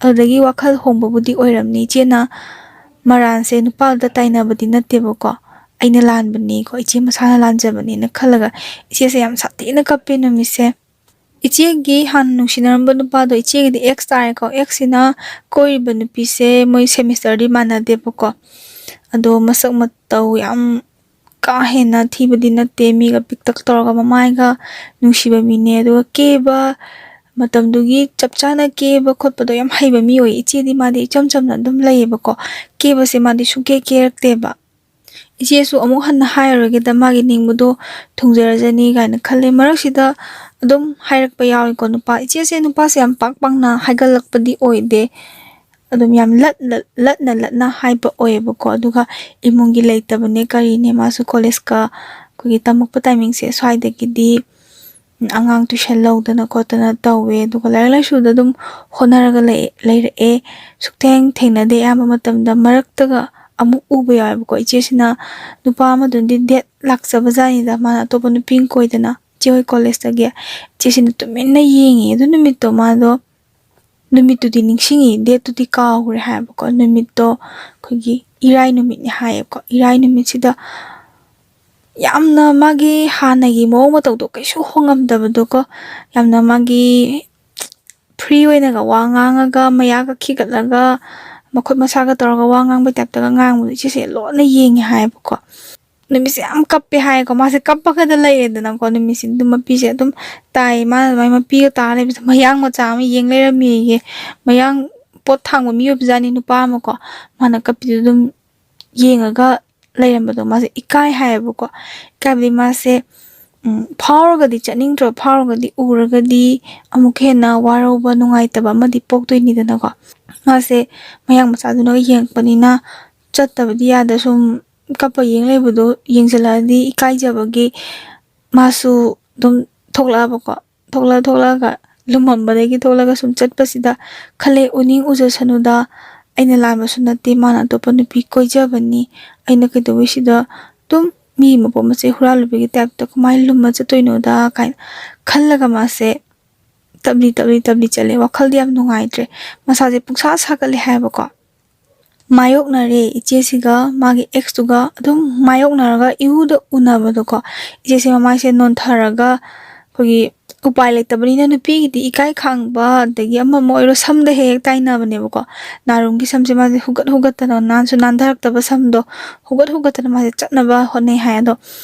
ꯑꯗꯨꯗꯒꯤ ꯋꯥꯈꯜ ꯍꯣꯡꯕꯕꯨꯗꯤ ꯑꯣꯏꯔꯝꯅꯤ꯫ ꯏꯆꯦꯅ ꯃꯔꯥꯟꯁꯦ ꯅꯨꯄꯥꯗꯨꯗ ꯇꯥꯏꯅꯕꯗꯤ ꯅꯠꯇꯦꯕꯀꯣ, ꯑꯩꯅ ꯂꯥꯟꯕꯅꯤꯀꯣ, ꯏꯆꯦ ꯃꯁꯥꯅ ꯂꯥꯟꯖꯕꯅꯦꯅ ꯈꯜꯂꯒ ꯏꯆꯦꯁꯦ ꯌꯥꯝ ꯁꯥꯊꯤꯅ ꯀꯞꯄꯦ ꯅꯨꯃꯤꯠꯁꯦ꯫ ꯏꯆꯦꯒꯤ ꯍꯥꯟꯅ ꯅꯨꯡꯁꯤꯅꯔꯝꯕ ꯅꯨꯄꯥꯗꯣ ꯏꯆꯦꯒꯤꯗꯤ ꯑꯦꯛꯁ ꯇꯥꯔꯦꯀꯣ꯫ ꯑꯦꯛꯁꯁꯤꯅ ꯀꯣꯏꯔꯤꯕ ꯅꯨꯄꯤꯁꯦ ꯃꯣꯏ ꯁꯦꯃꯤꯁꯇꯔꯗꯤ ꯃꯥꯟꯅꯗꯦꯕꯀꯣ, ꯑꯗꯣ ꯃꯁꯛ ꯃꯇꯧ ꯌꯥꯝ ꯀꯥ ꯍꯦꯟꯅ ꯊꯤꯕꯗꯤ ꯅꯠꯇꯦ, ꯃꯤꯒ ꯄꯤꯛꯇꯛ ꯇꯧꯔꯒ ꯃꯃꯥꯏꯒ ꯅꯨꯡꯁꯤꯕ ꯃꯤꯅꯦ꯫ ꯑꯗꯨꯒ ꯀꯦꯕ ꯃꯇꯝꯗꯨꯒꯤ ꯆꯞ ꯆꯥꯅ ꯀꯦꯕ ꯈꯣꯠꯄꯗꯣ ꯌꯥꯝ ꯍꯩꯕ ꯃꯤ ꯑꯣꯏ꯫ ꯏꯆꯦꯗꯤ ꯃꯥꯗꯤ ꯏꯆꯝ ꯆꯝꯅ ꯑꯗꯨꯝ ꯂꯩꯌꯦꯕꯀꯣ, ꯀꯦꯕꯁꯦ ꯃꯥꯗꯤ ꯁꯨꯡꯀꯦ ꯀꯦꯔꯛꯇꯦꯕ꯫ ꯏꯆꯦꯁꯨ ꯑꯃꯨꯛ ꯍꯟꯅ ꯍꯥꯏꯔꯔꯣꯏꯒꯦꯗ, ꯃꯥꯒꯤ ꯅꯤꯡꯕꯗꯣ ꯊꯨꯡꯖꯔꯖꯅꯤ ꯀꯥꯏꯅ ꯈꯜꯂꯦ꯫ ꯃꯔꯛꯁꯤꯗ ꯑꯗꯨꯝ ꯍꯥꯏꯔꯛꯄ ꯌꯥꯎꯏꯀꯣ ꯅꯨꯄꯥ꯫ ꯏꯆꯦꯁꯦ ꯅꯨꯄꯥꯁꯦ ꯌꯥꯝ ꯄꯥꯛ ꯄꯥꯛꯅ ꯍꯥꯏꯒꯠꯂꯛꯄꯗꯤ ꯑꯣꯏꯗꯦ, ꯑꯗꯨꯝ ꯌꯥꯝ ꯂꯠꯅ ꯂꯠꯅ ꯂꯠꯅ ꯍꯥꯏꯕ ꯑꯣꯏꯌꯦꯕꯀꯣ꯫ ꯑꯗꯨꯒ ꯏꯃꯨꯡꯒꯤ ꯂꯩꯇꯕꯅꯦ ꯀꯔꯤꯅꯦ, ꯃꯥꯁꯨ ꯀꯣꯂꯦꯖꯀ ꯑꯩꯈꯣꯏꯒꯤ ꯇꯝꯃꯛꯄ ꯇꯥꯏꯃꯤꯡꯁꯦ ꯁ꯭ꯋꯥꯏꯗꯒꯤꯗꯤ ꯑꯉꯥꯡ ꯇꯨꯏꯁꯟ ꯂꯧꯗꯅ ꯈꯣꯠꯇꯅ ꯇꯧꯋꯦ꯫ ꯑꯗꯨꯒ ꯂꯥꯏꯔꯤꯛ ꯂꯥꯏꯁꯨꯗ ꯑꯗꯨꯝ ꯍꯣꯠꯅꯔꯒ ꯂꯩ-, ꯂꯩꯔꯛꯑꯦ꯫ ꯁꯨꯛꯊꯦꯡ ꯊꯦꯡꯅꯗꯦ꯫ ꯑꯌꯥꯝꯕ ꯃꯇꯝꯗ ꯃꯔꯛꯇꯒ ꯑꯃꯨꯛ ꯎꯕ ꯌꯥꯎꯋꯦꯕꯀꯣ꯫ ꯏꯆꯦꯁꯤꯅ ꯅꯨꯄꯥ ꯑꯃꯗꯨꯅꯗꯤ ꯗꯦꯠ ꯂꯥꯛꯆꯕ ꯖꯥꯠꯅꯤꯗ, ꯃꯥꯅ ꯑꯇꯣꯞꯄ ꯅꯨꯄꯤ ꯑꯃ ꯀꯣꯏꯗꯅ ꯏꯆꯦ ꯍꯣꯏ ꯀꯣꯂꯦꯖꯇꯒꯤ꯫ ꯏꯆꯦꯁꯤꯅ ꯇꯨꯃꯤꯟꯅ ꯌꯦꯡꯉꯤ꯫ ꯑꯗꯨ ꯅꯨꯃꯤꯠꯇꯣ ꯃꯥꯗꯣ, ꯅꯨꯃꯤꯠꯇꯨꯗꯤ ꯅꯤꯡꯁꯤꯡꯉꯤ, ꯗꯦꯠꯇꯨꯗꯤ ꯀꯥꯎꯈ꯭ꯔꯦ ꯍꯥꯏꯌꯦꯕꯀꯣ꯫ ꯅꯨꯃꯤꯠꯇꯣ ꯑꯩꯈꯣꯏꯒꯤ ꯏꯔꯥꯏ ꯅꯨꯃꯤꯠꯅꯤ ꯍꯥꯏꯌꯦꯕꯀꯣ꯫ ꯏꯔꯥꯏ ꯅꯨꯃꯤꯠꯁꯤꯗ ꯌꯥꯝꯅ ꯃꯥꯒꯤ ꯍꯥꯟꯅꯒꯤ ꯃꯑꯣꯡ ꯃꯇꯧꯗꯣ ꯀꯩꯁꯨ ꯍꯣꯡꯉꯝꯗꯕꯗꯣꯀꯣ, ꯌꯥꯝꯅ ꯃꯥꯒꯤ ꯐ꯭ꯔꯤ ꯑꯣꯏꯅꯒ ꯋꯥ ꯉꯥꯡꯉꯒ, ꯃꯌꯥꯒ ꯈꯤꯒꯠꯂꯒ, ꯃꯈꯨꯠ ꯃꯁꯥꯒ ꯇꯧꯔꯒ ꯋꯥ ꯉꯥꯡꯕꯩ ꯇꯥꯏꯞꯇꯒ ꯉꯥꯡꯕꯗꯣ ꯏꯆꯦꯁꯦ ꯂꯣꯟꯅ ꯌꯦꯡꯉꯦ ꯍꯥꯏꯌꯦꯕꯀꯣ꯫ ꯅꯨꯃꯤꯠꯁꯦ ꯌꯥꯝ ꯀꯞꯄꯦ ꯍꯥꯏꯌꯦꯀꯣ꯫ ꯃꯥꯁꯦ ꯀꯞꯄꯒꯗ ꯂꯩꯔꯦꯗꯅꯀꯣ꯫ ꯅꯨꯃꯤꯠꯁꯤꯗ ꯑꯗꯨꯝ ꯃꯄꯤꯁꯦ ꯑꯗꯨꯝ ꯇꯥꯏ꯫ ꯃꯥꯅ ꯑꯗꯨꯃꯥꯏꯅ ꯃꯄꯤꯒ ꯇꯥ ꯂꯩꯕꯁꯦ ꯃꯌꯥꯡ ꯃꯆꯥ ꯑꯃ ꯌꯦꯡ ꯂꯩꯔꯝꯃꯦꯌꯦ꯫ ꯃꯌꯥꯡ ꯄꯣꯠ ꯊꯥꯡꯕ ꯃꯤ ꯑꯣꯏꯕꯖꯥꯠꯅꯤ, ꯅꯨꯄꯥ ꯑꯃꯀꯣ꯫ ꯃꯥꯅ ꯀꯞꯄꯤꯗꯨ ꯑꯗꯨꯝ ꯌꯦꯡꯉꯒ ꯂꯩꯔꯝꯕꯗꯣ ꯃꯥꯁꯦ ꯏꯀꯥꯏ ꯍꯥꯏꯌꯦꯕꯀꯣ꯫ ꯏꯀꯥꯏꯕꯗꯤ ꯃꯥꯁꯦ, ꯎꯝ, ꯐꯥꯎꯔꯒꯗꯤ ꯆꯠꯅꯤꯡꯗ꯭ꯔꯣ? ꯐꯥꯎꯔꯒꯗꯤ ꯎꯔꯒꯗꯤ ꯑꯃꯨꯛꯀ ꯍꯦꯟꯅ ꯋꯥꯔꯧꯕ, ꯅꯨꯡꯉꯥꯏꯇꯕ ꯑꯃꯗꯤ ꯄꯣꯛꯇꯣꯏꯅꯤꯗꯅꯀꯣ꯫ ꯃꯥꯁꯦ ꯃꯌꯥꯡ ꯃꯆꯥꯗꯨꯅꯒ ꯌꯦꯡꯉꯛꯄꯅꯤꯅ ꯆꯠꯇꯕꯗꯤ ꯌꯥꯗ ꯁꯨꯝ ꯀꯞꯄ ꯌꯦꯡ ꯂꯩꯕꯗꯣ ꯌꯦꯡꯁꯤꯜꯂꯛꯑꯗꯤ ꯏꯀꯥꯏꯖꯕꯒꯤ ꯃꯥꯁꯨ ꯑꯗꯨꯝ ꯊꯣꯛꯂꯛꯑꯕꯀꯣ꯫ ꯊꯣꯛꯂꯛ-, ꯊꯣꯛꯂꯛꯑꯒ ꯂꯨꯝꯃꯝꯕꯗꯒꯤ ꯊꯣꯛꯂꯒ ꯁꯨꯝ ꯆꯠꯄꯁꯤꯗ ꯈꯜꯂꯦ, "ꯎꯅꯤꯡ ꯎꯖꯁꯅꯨꯗ, ꯑꯩꯅ ꯂꯥꯟꯕꯁꯨ ꯅꯠꯇꯦ, ꯃꯥꯅ ꯑꯇꯣꯞꯄ ꯅꯨꯄꯤ ꯀꯣꯏꯖꯕꯅꯤ, ꯑꯩꯅ ꯀꯩꯗꯧꯕꯩ ꯁꯤꯗ ꯑꯗꯨꯝ ꯃꯤꯒꯤ ꯃꯄꯣꯠ ꯃꯆꯩ ꯍꯨꯔꯥꯜꯂꯨꯕꯒꯤ ꯇꯥꯏꯞꯇ ꯀꯃꯥꯏꯅ ꯂꯨꯝꯃ ꯆꯠꯇꯣꯏꯅꯣꯗ?" ꯀꯥꯏꯅ ꯈꯜꯂꯒ ꯃꯥꯁꯦ ꯇꯞꯂꯤ ꯇꯞꯂꯤ ꯇꯞꯂꯤ ꯆꯠꯂꯦ꯫ ꯋꯥꯈꯜꯗꯤ ꯌꯥꯝ ꯅꯨꯡꯉꯥꯏꯇ꯭ꯔꯦ, ꯃꯁꯥꯁꯦ ꯄꯨꯡꯁꯥ ꯁꯥꯒꯠꯂꯦ ꯍꯥꯏꯌꯦꯕꯀꯣ꯫ ꯃꯥꯌꯣꯛꯅꯔꯦ ꯏꯆꯦꯁꯤꯒ ꯃꯥꯒꯤ ꯑꯦꯛꯁꯇꯨꯒ꯫ ꯑꯗꯨꯝ ꯃꯥꯌꯣꯛꯅꯔꯒ ꯏꯎꯗ ꯎꯅꯕꯗꯣꯀꯣ, ꯏꯆꯦꯁꯦ ꯃꯃꯥꯏꯁꯦ ꯅꯣꯟꯊꯔꯒ, ꯑꯩꯈꯣꯏꯒꯤ ꯎꯄꯥꯏ ꯂꯩꯇꯕꯅꯤꯅ, ꯅꯨꯄꯤꯒꯤꯗꯤ ꯏꯀꯥꯏ ꯈꯥꯡꯕ ꯑꯗꯒꯤ ꯑꯃ ꯑꯃ ꯑꯣꯏꯔꯣ, ꯁꯝꯗ ꯍꯦꯛ ꯍꯦꯛ ꯇꯥꯏꯅꯕꯅꯦꯕꯀꯣ꯫ ꯅꯥꯔꯨꯝꯒꯤ ꯁꯝꯁꯦ ꯃꯥꯁꯦ ꯍꯨꯒꯠ ꯍꯨꯒꯠꯇꯅ, ꯅꯥꯟꯁꯨ ꯅꯥꯟꯊꯔꯛꯇꯕ ꯁꯝꯗꯣ ꯍꯨꯒꯠ ꯍꯨꯒꯠꯇꯅ ꯃꯥꯁꯦ ꯆꯠꯅꯕ ꯍꯣꯠꯅꯩ ꯍꯥꯏ꯫ ꯑꯗꯣ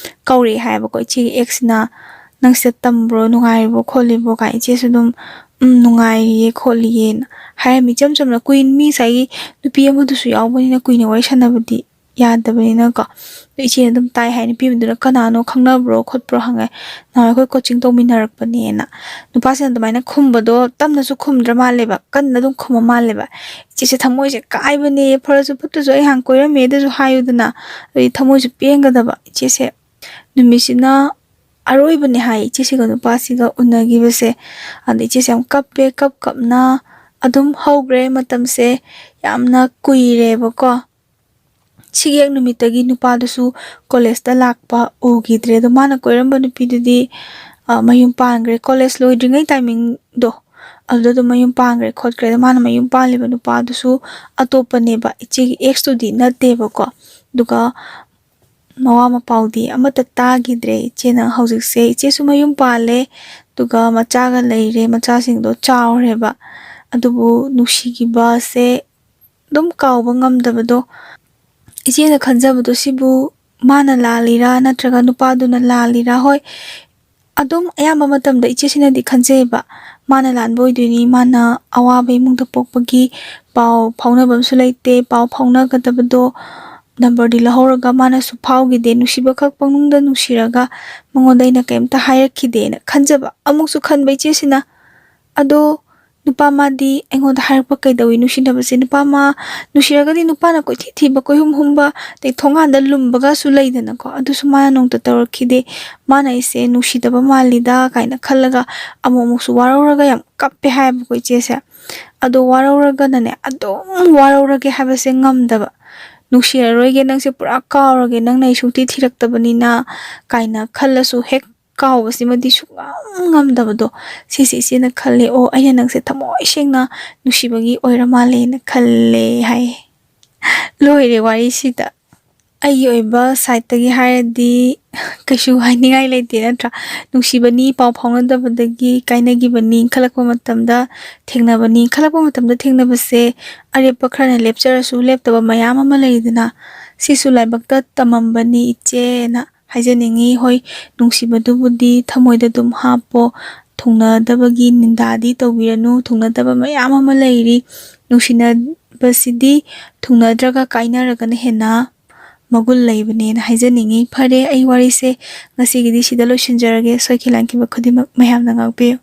ꯀꯧꯔꯛꯑꯦ ꯍꯥꯏꯌꯦꯕꯀꯣ ꯏꯆꯦꯒꯤ ꯑꯦꯛꯁꯁꯤꯅ, "ꯅꯪ ꯁꯤꯗ ꯇꯝꯕ꯭ꯔꯣ, ꯅꯨꯡꯉꯥꯏꯔꯤꯕꯣ ꯈꯣꯠꯂꯤꯕꯣ?" ꯀꯥꯏꯅ꯫ ꯏꯆꯦꯁꯨ ꯑꯗꯨꯝ, "ꯎꯝ, ꯅꯨꯡꯉꯥꯏꯔꯤꯌꯦ ꯈꯣꯠꯂꯤꯌꯦꯅ" ꯍꯥꯏꯔꯝꯃꯤ ꯏꯆꯝ ꯆꯝꯅ꯫ ꯀꯨꯏ ꯃꯤ ꯉꯁꯥꯏꯒꯤ ꯅꯨꯄꯤ ꯑꯃꯗꯨꯁꯨ ꯌꯥꯎꯕꯅꯤꯅ ꯀꯨꯏꯅ ꯋꯥꯔꯤ ꯁꯥꯟꯅꯕꯗꯤ ꯌꯥꯗꯕꯅꯤꯅꯀꯣ꯫ ꯑꯗꯣ ꯏꯆꯦꯅ ꯑꯗꯨꯝ ꯇꯥꯏ ꯍꯥꯏ꯫ ꯅꯨꯄꯤ ꯑꯃꯗꯨꯅ, "ꯀꯅꯥꯅꯣ, ꯈꯪꯅꯕ꯭ꯔꯣ ꯈꯣꯠꯄ꯭ꯔꯣ?" ꯍꯪꯉꯦ꯫ "ꯅꯍꯥꯟ ꯑꯩꯈꯣꯏ ꯀꯣꯆꯤꯡ ꯇꯧꯃꯤꯟꯅꯔꯛꯄꯅꯦꯅ"꯫ ꯅꯨꯄꯥꯁꯤꯅ ꯑꯗꯨꯃꯥꯏꯅ ꯈꯨꯝꯕꯗꯣ ꯇꯞꯅꯁꯨ ꯈꯨꯝꯗ꯭ꯔ ꯃꯥꯜꯂꯦꯕ, ꯀꯟꯅ ꯑꯗꯨꯝ ꯈꯨꯝꯕ ꯃꯥꯜꯂꯦꯕ꯫ ꯏꯆꯦꯁꯦ ꯊꯃꯣꯏꯁꯦ ꯀꯥꯏꯕꯅꯦ, "ꯐꯔꯁꯨ ꯐꯠꯇ꯭ꯔꯁꯨ ꯑꯩ ꯍꯥꯟꯅ ꯀꯣꯏꯔꯝꯃꯦ ꯑꯗꯨꯁꯨ ꯍꯥꯏꯌꯨꯗꯅ"꯫ ꯑꯗꯩ ꯊꯃꯣꯏꯁꯨ ꯄꯦꯟꯒꯗꯕ ꯏꯆꯦꯁꯦ꯫ ꯅꯨꯃꯤꯠꯁꯤꯅ ꯑꯔꯣꯏꯕꯅꯦ ꯍꯥꯏ ꯏꯆꯦꯁꯤꯒ ꯅꯨꯄꯥꯁꯤꯒ ꯎꯅꯈꯤꯕꯁꯦ꯫ ꯑꯗ ꯏꯆꯦꯁꯦ ꯌꯥꯝ ꯀꯞꯄꯦ, ꯀꯞ ꯀꯞꯅ ꯑꯗꯨꯝ ꯍꯧꯈ꯭ꯔꯦ ꯃꯇꯝꯁꯦ꯫ ꯌꯥꯝꯅ ꯀꯨꯏꯔꯦꯕꯀꯣ꯫ ꯁꯤꯒꯤ ꯍꯦꯛ ꯅꯨꯃꯤꯠꯇꯒꯤ ꯅꯨꯄꯥꯗꯨꯁꯨ ꯀꯣꯂꯦꯖꯇ ꯂꯥꯛꯄ ꯎꯈꯤꯗ꯭ꯔꯦ꯫ ꯑꯗꯣ ꯃꯥꯅ ꯀꯣꯏꯔꯝꯕ ꯅꯨꯄꯤꯗꯨꯗꯤ, ꯑ, ꯃꯌꯨꯝ ꯄꯥꯟꯈ꯭ꯔꯦ꯫ ꯀꯣꯂꯦꯖ ꯂꯣꯏꯗ꯭ꯔꯤꯉꯩ ꯇꯥꯏꯃꯤꯡꯗꯣ, ꯑꯗꯨꯗ ꯑꯗꯨꯝ ꯃꯌꯨꯝ ꯄꯥꯟꯈ꯭ꯔꯦ ꯈꯣꯠꯈ꯭ꯔꯦ꯫ ꯑꯗꯣ ꯃꯥꯅ ꯃꯌꯨꯝ ꯄꯥꯜꯂꯤꯕ ꯅꯨꯄꯥꯗꯨꯁꯨ ꯑꯇꯣꯞꯄꯅꯦꯕ, ꯏꯆꯦꯒꯤ ꯑꯦꯛꯁꯇꯨꯗꯤ ꯅꯠꯇꯦꯕꯀꯣ꯫ ꯑꯗꯨꯒ ꯃꯋꯥ ꯃꯄꯥꯎꯗꯤ ꯑꯃꯠꯇ ꯇꯥꯈꯤꯗ꯭ꯔꯦ꯫ ꯏꯆꯦꯅ ꯍꯧꯖꯤꯛꯁꯦ, ꯏꯆꯦꯁꯨ ꯃꯌꯨꯝ ꯄꯥꯜꯂꯦ, ꯑꯗꯨꯒ ꯃꯆꯥꯒ ꯂꯩꯔꯦ, ꯃꯆꯥꯁꯤꯡꯗꯣ ꯆꯥꯎꯔꯦꯕ꯫ ꯑꯗꯨꯕꯨ ꯅꯨꯡꯁꯤꯈꯤꯕꯁꯦ ꯑꯗꯨꯝ ꯀꯥꯎꯕ ꯉꯝꯗꯕꯗꯣ꯫ ꯏꯆꯦꯅ ꯈꯟꯖꯕꯗꯣ, ꯁꯤꯕꯨ ꯃꯥꯅ ꯂꯥꯜꯂꯤꯔꯥ ꯅꯠꯇ꯭ꯔꯒ ꯅꯨꯄꯥꯗꯨꯅ ꯂꯥꯜꯂꯤꯔꯥ? ꯍꯣꯏ, ꯑꯗꯨꯝ ꯑꯌꯥꯝꯕ ꯃꯇꯝꯗ ꯏꯆꯦꯁꯤꯅꯗꯤ ꯈꯟꯖꯩꯕ, ꯃꯥꯅ ꯂꯥꯟꯕ ꯑꯣꯏꯗꯣꯏꯅꯤ, ꯃꯥꯅ ꯑꯋꯥꯕ ꯏꯃꯨꯡꯗ ꯄꯣꯛꯄꯒꯤ ꯄꯥꯎ ꯐꯥꯎꯅꯕ ꯑꯃꯁꯨ ꯂꯩꯇꯦ, ꯄꯥꯎ ꯐꯥꯎꯅꯒꯗꯕꯗꯣ ꯅꯝꯕꯔꯗꯤ ꯂꯧꯍꯧꯔꯒ ꯃꯥꯅꯁꯨ ꯐꯥꯎꯈꯤꯗꯦ, ꯅꯨꯡꯁꯤꯕꯈꯛ ꯄꯪꯅꯨꯡꯗ ꯅꯨꯡꯁꯤꯔꯒ ꯃꯉꯣꯟꯗ ꯑꯩꯅ ꯀꯩꯝꯇ ꯍꯥꯏꯔꯛꯈꯤꯗꯦꯅ ꯈꯟꯖꯕ ꯑꯃꯨꯛꯁꯨ ꯈꯟꯕ ꯏꯆꯦꯁꯤꯅ꯫ ꯑꯗꯣ ꯅꯨꯄꯥ ꯃꯥꯗꯤ ꯑꯩꯉꯣꯟꯗ ꯍꯥꯏꯔꯛꯄ ꯀꯩꯗꯧꯏ? ꯅꯨꯡꯁꯤꯅꯕꯁꯦ ꯅꯨꯄꯥ ꯃꯥ ꯅꯨꯡꯁꯤꯔꯒꯗꯤ ꯅꯨꯄꯥꯅ ꯀꯣꯏꯊꯤ ꯊꯤꯕ, ꯀꯣꯏꯍꯨꯝ ꯍꯨꯝꯕ, ꯑꯗꯩ ꯊꯣꯡꯒꯥꯟꯗ ꯂꯨꯝꯕꯒꯁꯨ ꯂꯩꯗꯅꯀꯣ, ꯑꯗꯨꯁꯨ ꯃꯥꯅ ꯅꯣꯡꯇ ꯇꯧꯔꯛꯈꯤꯗꯦ꯫ ꯃꯥꯅ ꯑꯩꯁꯦ ꯅꯨꯡꯁꯤꯗꯕ ꯃꯥꯜꯂꯤꯗ ꯀꯥꯏꯅ ꯈꯜꯂꯒ ꯑꯃꯨꯛ ꯑꯃꯨꯛꯁꯨ ꯋꯥꯔꯧꯔꯒ ꯌꯥꯝ ꯀꯞꯄꯦ ꯍꯥꯏꯌꯦꯕꯀꯣ ꯏꯆꯦꯁꯦ꯫ ꯑꯗꯣ ꯋꯥꯔꯧꯔꯒꯅꯅꯦ, ꯑꯗꯨꯝ ꯋꯥꯔꯧꯔꯒꯦ ꯍꯥꯏꯕꯁꯦ ꯉꯝꯗꯕ꯫ "ꯅꯨꯡꯁꯤꯔꯔꯣꯏꯒꯦ, ꯅꯪꯁꯦ ꯄꯨꯔꯥ ꯀꯥꯎꯔꯒꯦ, ꯅꯪꯅ ꯑꯩ ꯁꯨꯡꯊꯤ ꯊꯤꯔꯛꯇꯕꯅꯤꯅ" ꯀꯥꯏꯅ ꯈꯜꯂꯁꯨ ꯍꯦꯛ ꯀꯥꯎꯕꯁꯤꯃꯗꯤ ꯁꯨꯡꯉꯝ ꯉꯝꯗꯕꯗꯣ꯫ ꯁꯤꯁꯦ ꯏꯆꯦꯅ ꯈꯜꯂꯦ, "ꯑꯣ, ꯑꯩꯅ ꯅꯪꯁꯦ ꯊꯃꯣꯏ ꯁꯦꯡꯅ ꯅꯨꯡꯁꯤꯕꯒꯤ ꯑꯣꯏꯔ ꯃꯥꯜꯂꯦꯅ ꯈꯜꯂꯦ" ꯍꯥꯏꯌꯦ꯫ ꯂꯣꯏꯔꯦ ꯋꯥꯔꯤꯁꯤꯗ꯫ ꯑꯩꯒꯤ ꯑꯣꯏꯕ ꯁꯥꯏꯠꯇꯒꯤ ꯍꯥꯏꯔꯗꯤ ꯀꯩꯁꯨ ꯍꯥꯏꯅꯤꯡꯉꯥꯏ ꯂꯩꯇꯦ, ꯅꯠꯇ꯭ꯔꯥ? ꯅꯨꯡꯁꯤꯕꯅꯤ, ꯄꯥꯎ ꯐꯥꯎꯅꯗꯕꯗꯒꯤ ꯀꯥꯏꯅꯈꯤꯕꯅꯤ, ꯈꯜꯂꯛꯄ ꯃꯇꯝꯗ ꯊꯦꯡꯅꯕꯅꯤ꯫ ꯈꯜꯂꯛꯄ ꯃꯇꯝꯗ ꯊꯦꯡꯅꯕꯁꯦ ꯑꯔꯦꯞꯄ ꯈꯔꯅ ꯂꯦꯞꯆꯔꯁꯨ ꯂꯦꯞꯇꯕ ꯃꯌꯥꯝ ꯑꯃ ꯂꯩꯗꯅ, ꯁꯤꯁꯨ ꯂꯥꯏꯕꯛꯇ ꯇꯝꯃꯝꯕꯅꯤ ꯏꯆꯦꯅ ꯍꯥꯏꯖꯅꯤꯡꯉꯤ꯫ ꯍꯣꯏ, ꯅꯨꯡꯁꯤꯕꯗꯨꯕꯨꯗꯤ ꯊꯃꯣꯏꯗ ꯑꯗꯨꯝ ꯍꯥꯞꯄꯣ꯫ ꯊꯨꯡꯅꯗꯕꯒꯤ ꯅꯤꯟꯗꯥꯗꯤ ꯇꯧꯕꯤꯔꯅꯨ꯫ ꯊꯨꯡꯅꯗꯕ ꯃꯌꯥꯝ ꯑꯃ ꯂꯩꯔꯤ꯫ ꯅꯨꯡꯁꯤꯅꯕꯁꯤꯗꯤ ꯊꯨꯡꯅꯗ꯭ꯔꯒ ꯀꯥꯏꯅꯔꯒꯅ ꯍꯦꯟꯅ ꯃꯒꯨꯟ ꯂꯩꯕꯅꯦꯅ ꯍꯥꯏꯖꯅꯤꯡꯉꯤ꯫ ꯐꯔꯦ, ꯑꯩ ꯋꯥꯔꯤꯁꯦ ꯉꯁꯤꯒꯤꯗꯤ ꯁꯤꯗ ꯂꯣꯏꯁꯤꯟꯖꯔꯒꯦ꯫ ꯁꯣꯏꯈꯤ ꯂꯥꯟꯈꯤꯕ ꯈꯨꯗꯤꯡꯃꯛ ꯃꯌꯥꯝꯅ ꯉꯥꯛꯄꯤꯌꯨ꯫